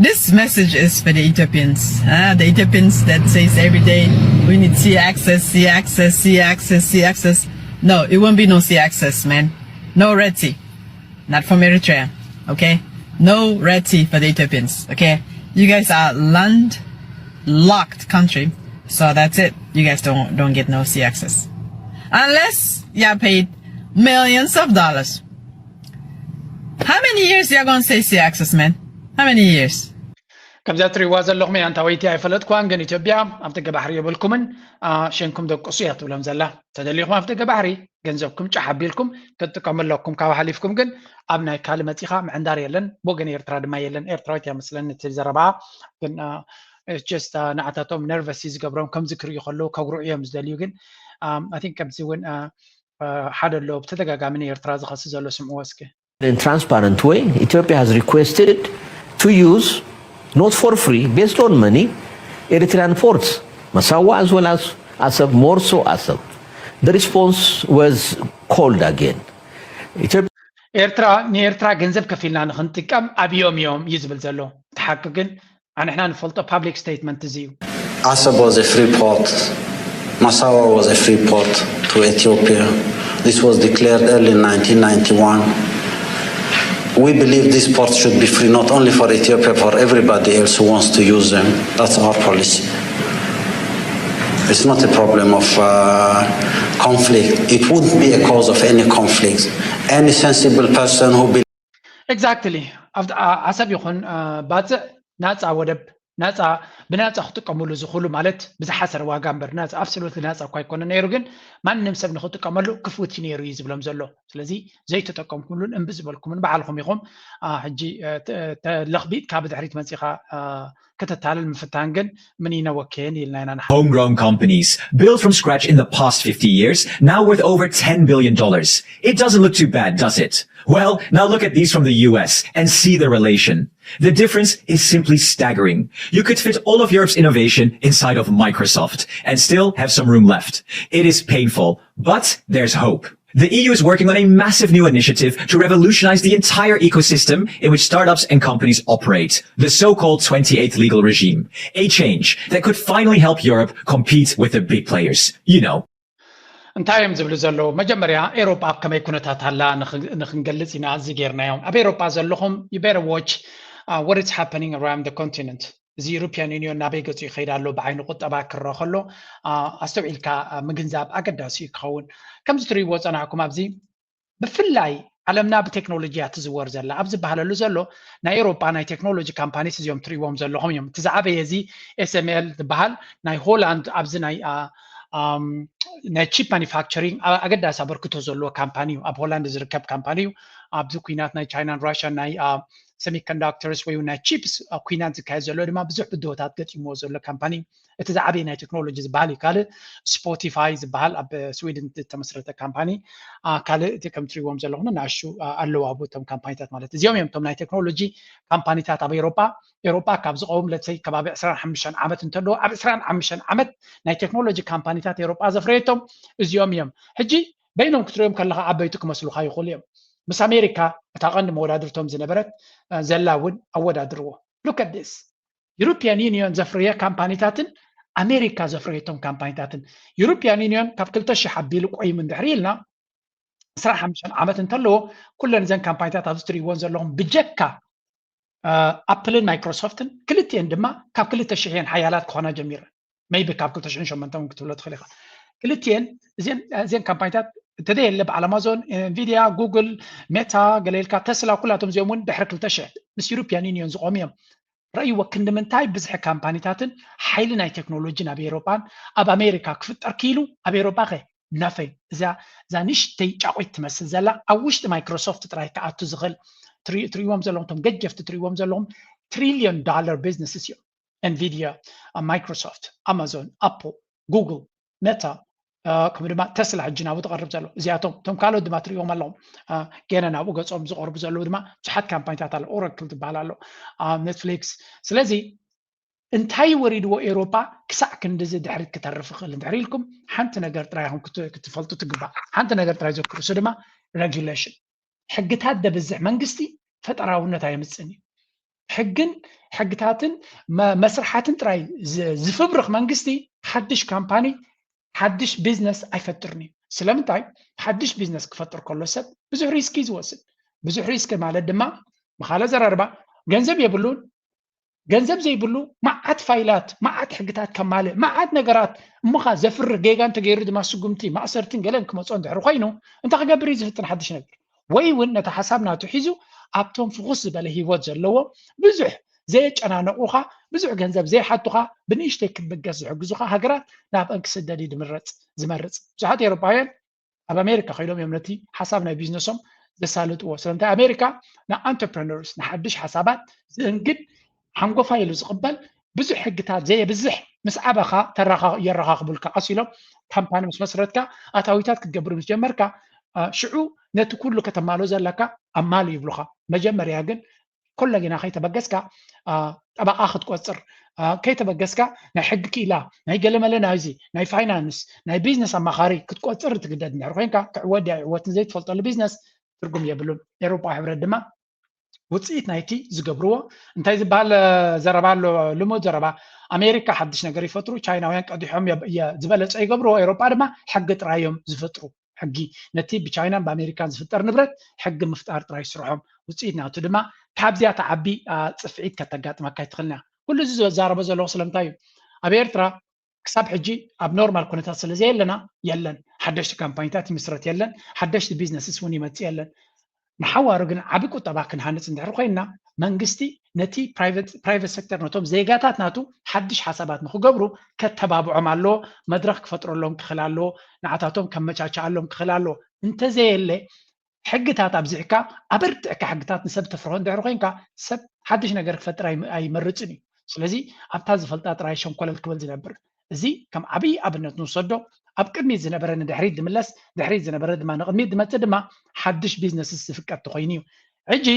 This message is for the Ethiopians. Uh, the Ethiopians that says every day we need sea access, sea access, sea access, sea access. No, it won't be no sea access, man. No Red Sea. Not from Eritrea. Okay? No Red Sea for the Ethiopians. Okay? You guys are land locked country. So that's it. You guys don't don't get no sea access. Unless you are paid millions of dollars. How many years you are gonna say sea access, man? How many years? ከምዛ ትሪዋ ዘለኹም እያ እንታወይቲ ኣይፈለጥኩዋን ግን ኢትዮጵያ ኣብ ደገ ባሕሪ የብልኩምን ሸንኩም ደቅሱ እያ ትብሎም ዘላ ተደሊኹም ኣብ ደገ ባሕሪ ገንዘብኩም ጫሕ ኣቢልኩም ክትጥቀሙ ኣለኩም ካብ ሓሊፍኩም ግን ኣብ ናይ ካልእ መፂኻ ምዕንዳር የለን ብወገን ኤርትራ ድማ የለን ኤርትራዊት እያ መስለኒ እቲ ዘረባኣ ግን just ንዓታቶም ነርቨስ ዝገብሮም ከምዚ ክርእዩ ከለዉ ከጉርዑ እዮም ዝደልዩ ግን I think ከምዚ እውን ሓደ ኣሎ ብተደጋጋሚ ንኤርትራ ዝኸሲ ዘሎ ስምዕዎ እስኪ In transparent way, Ethiopia has requested to use, not for free, based on money, Eritrean ports, Masawa as well as Asab, more so Asab. The response was cold again. Ethiopia ኤርትራ ንኤርትራ ገንዘብ ከፊልና ንክንጥቀም ኣብዮም እዮም እዩ ዝብል ዘሎ እቲ ሓቂ ግን ኣንሕና ንፈልጦ public statement እዚ እዩ Asab was a free port. Masawa was a free port to Ethiopia. This was declared early in nineteen ninety-one. We believe this port should be free not only for Ethiopia, for everybody else who wants to use them. That's our policy. It's not a problem of uh, conflict. It wouldn't be a cause of any conflict. Any sensible person who believes Exactly. ኣሰብ ይኹን ባፅዕ ናፃ ወደብ ናፃ ብናፃ ክጥቀምሉ ዝኽእሉ ማለት ብዝሓሰረ ዋጋ እምበር ናፃ absolutely ናፃ እኳ ኣይኮነ ነይሩ ግን ማንም ሰብ ንክጥቀመሉ ክፉት እዩ ነይሩ እዩ ዝብሎም ዘሎ ስለዚ ዘይተጠቀምኩምሉን እምቢ ዝበልኩምን ባዕልኹም ኢኹም ሕጂ ለኽቢጥካ ብድሕሪት መፂኻ ከተታልል ምፍታን ግን ምን ይነወኬን ኢልና ኢና ንሓ Homegrown companies, built from scratch in the past fifty years, now worth over ten billion dollars. It doesn't look too bad, does it? Well, now look at these from the U S and see the relation. The difference is simply staggering. You could fit all of Europe's innovation inside of Microsoft and still have some room left. It is painful, but there's hope. The E U is working on a massive new initiative to revolutionize the entire ecosystem in which startups and companies operate, the so called twenty-eighth legal regime, a change that could finally help Europe compete with the big players. You know. እንታይ እዮም ዝብሉ ዘለዉ መጀመርያ ኤሮጳ ኣብ ከመይ ኩነታት ኣላ ንክንገልጽ ኢና እዚ ጌርናዮም ኣብ ኤሮጳ ዘለኹም you better watch what is happening around the continent እዚ European Union ናበይ ገጹ ይኸይድ ኣሎ ብዓይኒ ቁጠባ ክረአ ከሎ ኣስተውዒልካ ምግንዛብ ኣገዳሲ እዩ ክኸውን ከምዚ ትርእይዎ ጸናሕኩም ኣብዚ ብፍላይ ዓለምና ብቴክኖሎጂ እያ ትዝወር ዘላ ኣብ ዝበሃለሉ ዘሎ ናይ ኤሮጳ ናይ ቴክኖሎጂ ካምፓኒስ እዚኦም ትርእይዎም ዘለኹም እዮም እቲ ዝዓበየ እዚ ኤስኤምኤል ዝበሃል ናይ ሆላንድ ኣብዚ ናይ ናይ ቺፕ ማኒፋክቸሪንግ ኣገዳሲ ኣበርክቶ ዘለዎ ካምፓኒ እዩ ኣብ ሆላንድ ዝርከብ ካምፓኒ እዩ ኣብዚ ኩናት ናይ ቻይናን ራሽያን ናይ semiconductors ወይ ናይ ቺፕስ ኩናት ዝካየድ ዘሎ ድማ ብዙሕ ብድሆታት ገጢምዎ ዘሎ ካምፓኒ እዩ እቲ ዝዓበየ ናይ ቴክኖሎጂ ዝበሃል እዩ ካልእ ስፖቲፋይ ዝበሃል ኣብ ስዊድን ዝተመስረተ ካምፓኒ ካልእ እቲ ከም ትሪዎም ዘለኹም ናሹ ኣለዎ ኣብኡ እቶም ካምፓኒታት ማለት እዚኦም እዮም እቶም ናይ ቴክኖሎጂ ካምፓኒታት ኣብ ኤሮጳ ኤሮጳ ካብ ዝቐውም ለትሰይ ከባቢ ዕስራን ሓሙሽተን ዓመት እንተለዎ ኣብ ዕስራን ሓሙሽተን ዓመት ናይ ቴክኖሎጂ ካምፓኒታት ኤሮጳ ዘፍረየቶም እዚኦም እዮም ሕጂ በይኖም ክትሪኦም ከለካ ዓበይቲ ክመስሉካ ይኽእሉ እዮም ምስ ኣሜሪካ እታ ቀንዲ መወዳድርቶም ዝነበረት ዘላ እውን ኣወዳድርዎ look at this European Union ዘፍረየ ካምፓኒታትን ኣሜሪካ ዘፍረየቶም ካምፓኒታትን European Union ካብ ክልተ ሽሕ ኣቢሉ ቆይሙ እንድሕሪ ኢልና ዕስራን ሓሙሽተን ዓመት እንተለዎ ኩለን እዘን ካምፓኒታት ኣብዚ ትርእይዎን ዘለኹም ብጀካ ኣፕልን ማይክሮሶፍትን ክልቲኤን ድማ ካብ ክልተ ሽሕ እየን ሓያላት ክኾና ጀሚረን maybe ካብ ክልተ ሽሕን ሸሞንተን ክትብሎ ትኽእል ኢኻ ክልቲኤን እዚን እዚን ካምፓኒታት እንተዘየለ በዓል ኣማዞን ኤንቪድያ ጉግል ሜታ ገለ ኢልካ ተስላ ኩላቶም እዚኦም እውን ድሕሪ ክልተ ሽሕ ምስ European Union ዝቆሙ እዮም ረእይዎ ክንዲ ምንታይ ብዝሒ ካምፓኒታትን ሓይሊ ናይ ቴክኖሎጂ ናብ ኤሮጳን ኣብ ኣሜሪካ ክፍጠር ክኢሉ ኣብ ኤሮጳ ከ nothing እዛ እዛ ንሽተይ ጫቑት ትመስል ዘላ ኣብ ውሽጢ ማይክሮሶፍት ጥራይ ክኣቱ ዝኽእል ትርእይዎም ዘለኹም ቶም ገጀፍቲ ትርእይዎም ዘለኹም trillion dollar businesses እዮም Nvidia Microsoft Amazon Apple Google Meta ከምኡ ድማ ተስላ ሕጂ ናብኡ ትቐርብ ዘሎ። እዚኣቶም እቶም ካልኦት ድማ ትሪእዎም ኣለኹም። ገና ናብኡ ገጾም ዝቐርቡ ዘለዉ ድማ ብዙሓት ካምፓኒታት ኣሎ። ኦራክል ዝበሃል ኣሎ፣ ኔትፍሊክስ። ስለዚ እንታይ ወሪድዎ ኤውሮጳ ክሳዕ ክንድዚ ድሕሪት ክተርፍ ይኽእል እንድሕር ኢልኩም ሓንቲ ነገር ጥራይ ኢኹም ክትፈልጡ ትግባእ። ሓንቲ ነገር ጥራይ ዘክሩ፣ እሱ ድማ ሬጉሌሽን። ሕግታት ደብዝሕ መንግስቲ ፈጠራውነት ኣየምፅን እዩ። ሕግን ሕግታትን መስርሓትን ጥራይ ዝፍብርኽ መንግስቲ ሓድሽ ካምፓኒ ሓድሽ ቢዝነስ ኣይፈጥርን እዩ። ስለምንታይ? ሓድሽ ቢዝነስ ክፈጥር ከሎ ሰብ ብዙሕ ሪስክ እዩ ዝወስድ። ብዙሕ ሪስክ ማለት ድማ ብኻልእ ኣዘራርባ ገንዘብ የብሉን። ገንዘብ ዘይብሉ መዓት ፋይላት፣ መዓት ሕግታት ከማልእ፣ መዓት ነገራት እሞኻ ዘፍርህ ጌጋ እንተገይሩ ድማ ስጉምቲ ማእሰርትን ገለን ክመፅኦ እንድሕር ኮይኑ እንታይ ክገብር እዩ ዝፍትን ሓድሽ ነገር? ወይ እውን ነቲ ሓሳብ ናቱ ሒዙ ኣብቶም ፍኹስ ዝበለ ሂወት ዘለዎ ብዙሕ ዘየጨናነቑኻ ብዙሕ ገንዘብ ዘይሓቱኻ ብንእሽተይ ክትብገስ ዝሕግዙኻ ሃገራት ናብአን ክስደድ እዩ ዝምረፅ ዝመርፅ። ብዙሓት ኤውሮጳውያን ኣብ ኣሜሪካ ከይዶም እዮም ነቲ ሓሳብ ናይ ቢዝነሶም ዘሳልጥዎ። ስለምንታይ ኣሜሪካ ንኣንተርፕረነርስ ንሓድሽ ሓሳባት ዝእንግድ ሓንጎፋይ ኢሉ ዝቕበል ብዙሕ ሕግታት ዘየብዝሕ ምስ ዓበኻ የረኻኽቡልካ። ቀስ ኢሎም ካምፓኒ ምስ መስረትካ ኣታዊታት ክትገብር ምስ ጀመርካ ሽዑ ነቲ ኩሉ ከተማሎ ዘለካ ኣማሉ ይብሉኻ። መጀመርያ ግን ኮለጊና ከይተበገስካ ጠበቓ ክትቆፅር ከይተበገስካ ናይ ሕጊ ክኢላ ናይ ገለመለ ናይዚ ናይ ፋይናንስ ናይ ቢዝነስ ኣማኻሪ ክትቆፅር ትግደድ እንድሕር ኮይንካ ክዕወት ድያ ይዕወትን ዘይትፈልጠሉ ቢዝነስ ትርጉም የብሉን። ኤውሮጳዊ ሕብረት ድማ ውፅኢት ናይቲ ዝገብርዎ እንታይ ዝበሃል ዘረባ ኣሎ፣ ልሙድ ዘረባ ኣሜሪካ ሓድሽ ነገር ይፈጥሩ፣ ቻይናውያን ቀዲሖም ዝበለፀ ይገብርዎ፣ ኤውሮጳ ድማ ሕጊ ጥራይ እዮም ዝፈጥሩ። ሕጊ ነቲ ብቻይናን ብኣሜሪካን ዝፍጠር ንብረት ሕጊ ምፍጣር ጥራይ ስርሖም። ውፅኢት ናቱ ድማ ካብዚኣ ትዓቢ ፅፍዒት ከተጋጥመካ ኣይትኽእልን እያ። ኩሉ እዚ ዝዛረቦ ዘለኹ ስለምንታይ እዩ? ኣብ ኤርትራ ክሳብ ሕጂ ኣብ ኖርማል ኩነታት ስለ ዘየለና የለን። ሓደሽቲ ካምፓኒታት ይምስረት የለን። ሓደሽቲ ቢዝነስስ እውን ይመፅእ የለን። ንሓዋሩ ግን ዓቢ ቁጠባ ክንሃንፅ እንድሕር ኮይንና መንግስቲ ነቲ ፕራይቨት ሴክተር ነቶም ዜጋታት ናቱ ሓድሽ ሓሳባት ንክገብሩ ከተባብዖም ኣለዎ። መድረኽ ክፈጥረሎም ክኽእል ኣለዎ። ንዓታቶም ከመቻችኣሎም ክኽእል ኣለዎ። እንተዘየለ ሕግታት ኣብዚሕካ ኣበርቲዕካ ሕግታት ንሰብ ተፍርሆ እንድሕር ኮይንካ ሰብ ሓድሽ ነገር ክፈጥር ኣይመርፅን እዩ። ስለዚ ኣብታ ዝፈልጣ ጥራይ ሸንኮለል ክብል ዝነብር እዚ ከም ዓብዪ ኣብነት ንውሰዶ። ኣብ ቅድሚት ዝነበረ ንድሕሪት ዝምለስ፣ ድሕሪት ዝነበረ ድማ ንቅድሚት ዝመፅእ ድማ ሓድሽ ቢዝነስስ ዝፍቀድ ተኮይኑ እዩ። ሕጂ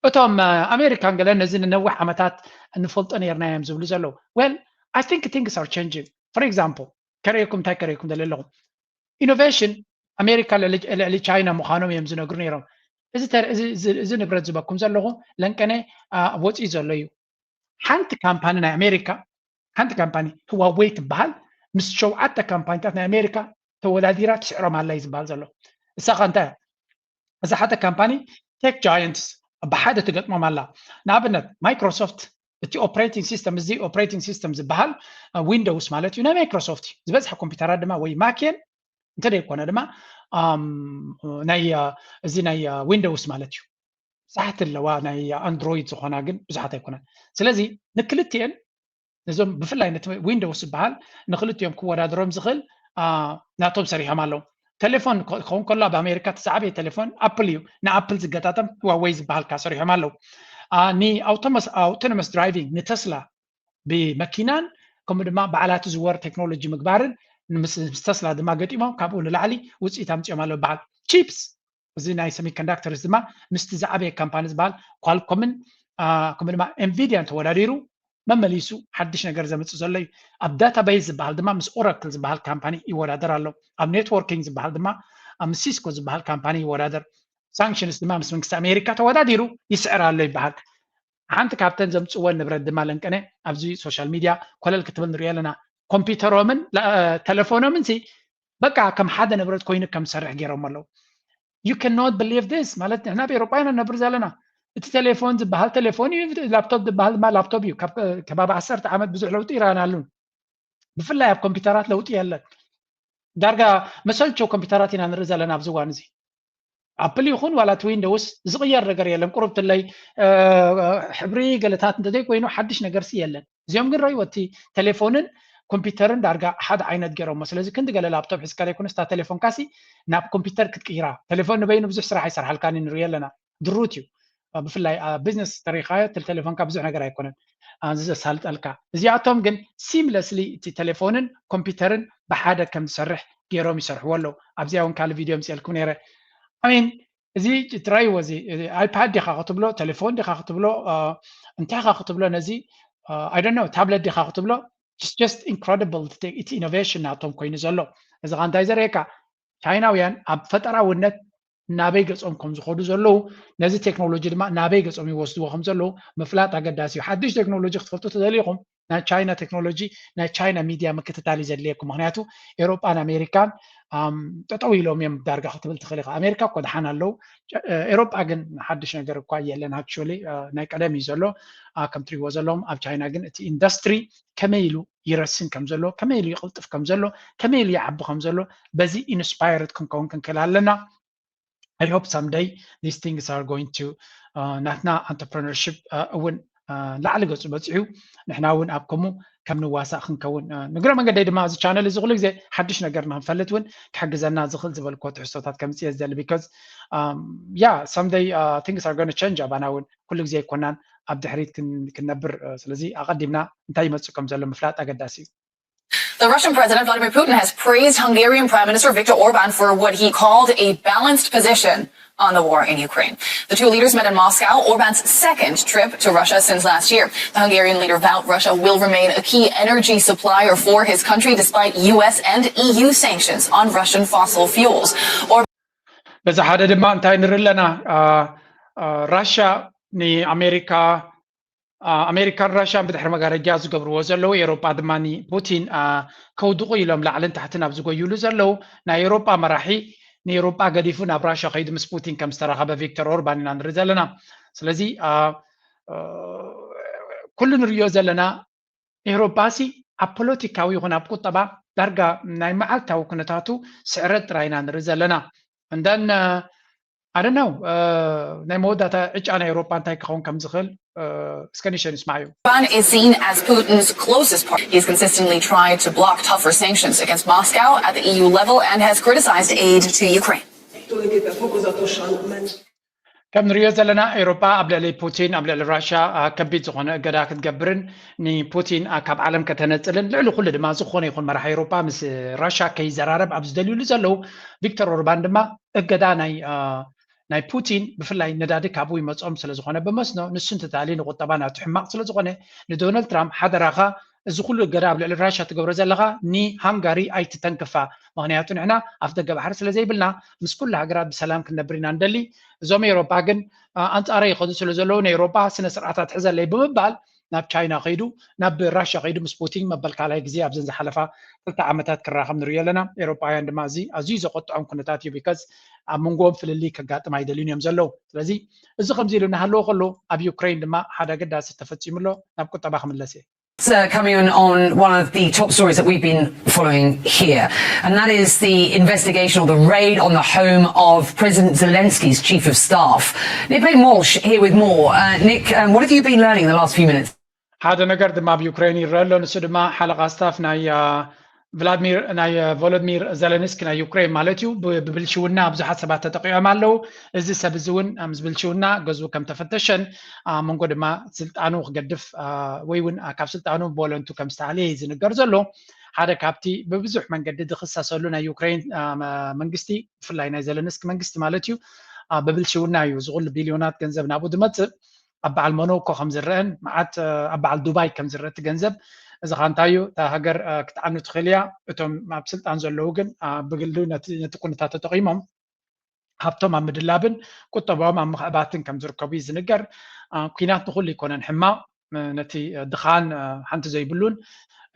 እቶም ኣሜሪካን ገለ ነዚ ንነዊሕ ዓመታት ንፈልጦ ነርና እዮም ዝብሉ ዘለዉ። Well, I think things are changing. For example ከርእየኩም እንታይ ከርእየኩም ደለ ኣለኹም ኢኖቬሽን ኣሜሪካ ልዕሊ ቻይና ምዃኖም እዮም ዝነግሩ ነይሮም። እዚ ንብረት ዝበኩም ዘለኹ ለንቀነ ወፂኡ ዘሎ እዩ። ሓንቲ ካምፓኒ ናይ ኣሜሪካ ሓንቲ ካምፓኒ ህዋዌይ ትበሃል ምስ ሸውዓተ ካምፓኒታት ናይ ኣሜሪካ ተወዳዲራ ትስዕሮም ኣላ እዩ ዝበሃል ዘሎ። እሳኻ እንታይ እዛ ሓደ ካምፓኒ ቴክ ጃየንትስ ብሓደ ትገጥሞም ኣላ። ንኣብነት ማይክሮሶፍት እቲ ኦፕሬቲንግ ሲስተም እዚ ኦፕሬቲንግ ሲስተም ዝበሃል ዊንዶውስ ማለት እዩ ናይ ማይክሮሶፍት እዩ። ዝበዝሐ ኮምፒውተራት ድማ ወይ ማክ እየን እንተ ዘይኮነ ድማ ናይ እዚ ናይ ዊንዶውስ ማለት እዩ። ብዙሓት ኣለዋ ናይ ኣንድሮይድ ዝኾና ግን ብዙሓት ኣይኮነን። ስለዚ ንክልቲኤን ነዞም ብፍላይ ነቲ ዊንዶውስ ዝበሃል ንክልቲኦም ክወዳደሮም ዝኽእል ናቶም ሰሪሖም ኣለዉ። ቴሌፎን ክኸውን ከሎ ኣብ ኣሜሪካ እቲ ዝዓበየ ቴሌፎን ኣፕል እዩ። ንኣፕል ዝገጣጠም ህዋወይ ዝበሃል ከኣ ሰሪሖም ኣለዉ። ንኣውቶኖመስ ድራይቪንግ ንተስላ ብመኪናን ከምኡ ድማ ባዕላቱ ዝወር ቴክኖሎጂ ምግባርን ምስ ተስላ ድማ ገጢሞም ካብኡ ንላዕሊ ውፅኢት ኣምፅኦም ኣለዉ በሃል። ቺፕስ እዚ ናይ ሰሚኮንዳክተርስ ድማ ምስቲ ዝዓበየ ካምፓኒ ዝበሃል ኳልኮምን ከምኡ ድማ ኤንቪድያን ተወዳዲሩ መመሊሱ ሓድሽ ነገር ዘምፅእ ዘሎ እዩ። ኣብ ዳታቤዝ ዝበሃል ድማ ምስ ኦራክል ዝበሃል ካምፓኒ ይወዳደር ኣሎ። ኣብ ኔትወርኪንግ ዝበሃል ድማ ምስ ሲስኮ ዝበሃል ካምፓኒ ይወዳደር። ሳንክሽንስ ድማ ምስ መንግስቲ ኣሜሪካ ተወዳዲሩ ይስዕር ኣሎ ይበሃል። ሓንቲ ካብተን ዘምፅወን ንብረት ድማ ለንቀነ ኣብዚ ሶሻል ሚድያ ኮለል ክትብል ንሪኦ ኣለና። ኮምፒውተሮምን ተለፎኖምን ሲ በቃ ከም ሓደ ንብረት ኮይኑ ከም ዝሰርሕ ገይሮም ኣለዉ። You cannot believe this ማለት ንሕና ኣብ ኤውሮጳ ኢና ንነብር ዘለና። እቲ ቴሌፎን ዝበሃል ቴሌፎን እዩ፣ ላፕቶፕ ዝበሃል ድማ ላፕቶፕ እዩ። ከባቢ ዓሰርተ ዓመት ብዙሕ ለውጢ ይረኣናሉን። ብፍላይ ኣብ ኮምፒውተራት ለውጢ የለን። ዳርጋ መሰልቸው ኮምፒውተራት ኢና ንርኢ ዘለና ኣብዚ እዋን እዚ። ኣፕል ይኹን ዋላ እቲ ዊንዶውስ ዝቕየር ነገር የለን። ቁሩብ ትለይ ሕብሪ ገለታት እንተዘይኮይኑ ሓድሽ ነገርሲ የለን። እዚኦም ግን ረእይዎ እቲ ቴሌፎንን ኮምፒውተርን ዳርጋ ሓደ ዓይነት ገይሮሞ። ስለዚ ክንዲ ገለ ላፕቶፕ ሒዝካ ዘይኮነስ እታ ቴሌፎንካሲ ናብ ኮምፒውተር ክትቅይራ። ቴሌፎን ንበይኑ ብዙሕ ስራሕ ኣይሰርሓልካን እዩ ንሪኦ ኣለና። ድሩት እዩ። ብፍላይ ቢዝነስ ተሪኻዮ ቴሌፎንካ ብዙሕ ነገር ኣይኮነን ዘሳልጠልካ። እዚኣቶም ግን ሲምለስሊ እቲ ቴሌፎንን ኮምፒውተርን ብሓደ ከም ዝሰርሕ ገይሮም ይሰርሕዎ ኣለዉ። ኣብዚኣ እውን ካልእ ቪድዮ ምፅኤልኩም ነይረ። ኣሚን እዚ ትራይዎ እዚ ኣይፓድ ዲኻ ክትብሎ፣ ቴሌፎን ዲኻ ክትብሎ፣ እንታይ ኻ ክትብሎ፣ ነዚ ኣይ ዶንት ኖ ታብለት ዲኻ ክትብሎ፣ just incredible እቲ ኢኖቬሽን ናቶም ኮይኑ ዘሎ። እዚ ኻ እንታይ ዘርእየካ፣ ቻይናውያን ኣብ ፈጠራውነት ናበይ ገጾም ከም ዝኸዱ ዘለዉ፣ ነዚ ቴክኖሎጂ ድማ ናበይ ገጾም ይወስድዎ ከም ዘለዉ ምፍላጥ ኣገዳሲ እዩ። ሓድሽ ቴክኖሎጂ ክትፈልጡ ተደሊኹም ናይ ቻይና ቴክኖሎጂ፣ ናይ ቻይና ሚድያ ምክትታል እዩ ዘድልየኩም። ምክንያቱ ኤውሮጳን ኣሜሪካን ጠጠው ኢሎም እዮም ዳርጋ ክትብል ትኽእል ኢኻ። ኣሜሪካ እኮ ደሓን ኣለዉ። ኤውሮጳ ግን ሓድሽ ነገር እኳ የለን። ኣክቹዋሊ ናይ ቀደም እዩ ዘሎ። ከም ትሪእዎ ዘለኹም ኣብ ቻይና ግን እቲ ኢንዱስትሪ ከመይ ኢሉ ይረስን ከም ዘሎ፣ ከመይ ኢሉ ይቕልጥፍ ከም ዘሎ፣ ከመይ ኢሉ ይዓቢ ከም ዘሎ በዚ ኢንስፓየርድ ክንከውን ክንክእል ኣለና። I hope someday these things are going to ናትና entrepreneurship እውን ላዕሊ ገጹ በጺሑ ንሕና እውን ኣብ ከምኡ ከም ንዋሳእ ክንከውን። ንግረ መንገደይ ድማ እዚ ቻነል እዚ ኩሉ ግዜ ሓድሽ ነገር ንክንፈልጥ እውን ክሕግዘና ዝኽእል ዝበልኮ ትሕዝቶታት ከምጽእ እየ ዝደሊ። Because yeah, someday things are going to change ኣባና እውን ኩሉ ግዜ ኣይኮናን ኣብ ድሕሪት ክንነብር። ስለዚ ኣቐዲምና እንታይ ይመጽእ ከም ዘሎ ምፍላጥ ኣገዳሲ እዩ። The Russian President Vladimir Putin has praised Hungarian Prime Minister Viktor Orban for what he called a balanced position on the war in Ukraine. The two leaders met in Moscow, Orban's second trip to Russia since last year. The Hungarian leader vowed Russia will remain a key energy supplier for his country despite U S and E U sanctions on Russian fossil fuels. Or- በዚ ሓደ ድማ እንታይ ንርኢ ኣለና? ራሻ ንኣሜሪካ ኣሜሪካን ራሽያን ብድሕሪ መጋረጃ ዝገብርዎ ዘለዉ ኤሮጳ ድማ ፑቲን ከውድቑ ኢሎም ላዕልን ታሕትን ኣብ ዝጎይሉ ዘለዉ ናይ ኤሮጳ መራሒ ንኤሮጳ ገዲፉ ናብ ራሽያ ከይዱ ምስ ፑቲን ከም ዝተራኸበ ቪክተር ኦርባን ኢና ንርኢ ዘለና። ስለዚ ኩሉ ንርእዮ ዘለና ኤሮጳ ሲ ኣብ ፖለቲካዊ ይኹን ኣብ ቁጠባ ዳርጋ ናይ መዓልታዊ ኩነታቱ ስዕረት ጥራይ ኢና ንርኢ ዘለና። And then I don't know ናይ መወዳእታ ዕጫ ናይ ኤውሮጳ እንታይ ክኸውን ከም ዝኽእል እስከ ንሸን ይስማዕዩ። Orban is seen as Putin's closest partner. He's consistently tried to block tougher sanctions against Moscow at the E U level and has criticized aid to Ukraine. ከም ንሪኦ ዘለና ኤውሮጳ ኣብ ልዕሊ ፑቲን ኣብ ልዕሊ ራሽያ ከቢድ ዝኾነ እገዳ ክትገብርን ንፑቲን ካብ ዓለም ከተነፅልን ልዕሊ ኩሉ ድማ ዝኾነ ይኹን መራሒ ኤውሮጳ ምስ ራሽያ ከይዘራረብ ኣብ ዝደልዩሉ ዘለዉ ቪክተር ኦርባን ድማ እገዳ ናይ ናይ ፑቲን ብፍላይ ነዳዲ ካብኡ ይመፅኦም ስለዝኾነ ብመስኖ ንሱ እንትታሊ ንቁጠባ ናቱ ሕማቕ ስለዝኾነ ንዶናልድ ትራምፕ ሓደራኻ እዚ ኩሉ እገዳ ኣብ ልዕሊ ራሽያ ትገብሮ ዘለኻ ንሃንጋሪ ኣይትተንክፋ። ምክንያቱ ንሕና ኣፍ ደገ ባሕሪ ስለዘይብልና ምስ ኩሉ ሃገራት ብሰላም ክንነብር ኢና ንደሊ። እዞም ኤውሮጳ ግን ኣንጻረይ ይኸዱ ስለዘለዉ ንኤውሮጳ ስነ ስርዓት ኣትሕዘለይ ብምባል ናብ ቻይና ከይዱ ናብ ራሽያ ከይዱ ምስ ፑቲን መበል ካልኣይ ግዜ ኣብዘን ዝሓለፋ ክልተ ዓመታት ክራኸብ ንሪኦ ኣለና። ኤውሮጳውያን ድማ እዚ ኣዝዩ ዘቆጥዖም ኩነታት እዩ። ቢካዝ ኣብ መንጎኦም ፍልልይ ከጋጥም ኣይደልዩን እዮም ዘለዉ። ስለዚ እዚ ከምዚ ኢሉ እናሃለወ ከሎ ኣብ ዩክሬን ድማ ሓደ ኣገዳሲ ተፈጺሙ ኣሎ። ናብ ቁጠባ ክምለስ እየ። Uh, coming on one of the top stories that we've been following here, and that is the investigation or the raid on the home of President Zelensky's chief of staff. Nick Payne Walsh here with more. Uh, Nick, um, what have you been learning in the last few minutes? ሓደ ነገር ድማ ኣብ ዩክሬን ይረአ ኣሎ። ንሱ ድማ ሓለቓ ስታፍ ናይ ቭላድሚር ናይ ቮሎድሚር ዘለንስኪ ናይ ዩክሬን ማለት እዩ ብብልሽውና ብዙሓት ሰባት ተጠቂዖም ኣለዉ። እዚ ሰብ እዚ እውን ምስ ብልሽውና ገዝኡ ከም ተፈተሸን ኣብ መንጎ ድማ ስልጣኑ ክገድፍ ወይ እውን ካብ ስልጣኑ ብወለንቱ ከም ዝተሃልየ እዩ ዝንገር ዘሎ። ሓደ ካብቲ ብብዙሕ መንገዲ ዝኽሰሰሉ ናይ ዩክሬን መንግስቲ ብፍላይ ናይ ዘለንስኪ መንግስቲ ማለት እዩ ብብልሽውና እዩ እዚ ኩሉ ቢልዮናት ገንዘብ ናብኡ ዝመፅእ ኣብ በዓል ሞኖኮ ከም ዝረአን መዓት ኣብ በዓል ዱባይ ከም ዝረአ እቲ ገንዘብ እዚ ኻ እንታይ እዩ እታ ሃገር ክትዓኑ ትኽእል እያ። እቶም ኣብ ስልጣን ዘለዉ ግን ብግልዱ ነቲ ኩነታት ተጠቒሞም ሃብቶም ኣብ ምድላብን ቁጠባኦም ኣብ ምኽዕባትን ከም ዝርከቡ እዩ ዝንገር። ኲናት ንኹሉ ኣይኮነን ሕማቕ፣ ነቲ ድኻን ሓንቲ ዘይብሉን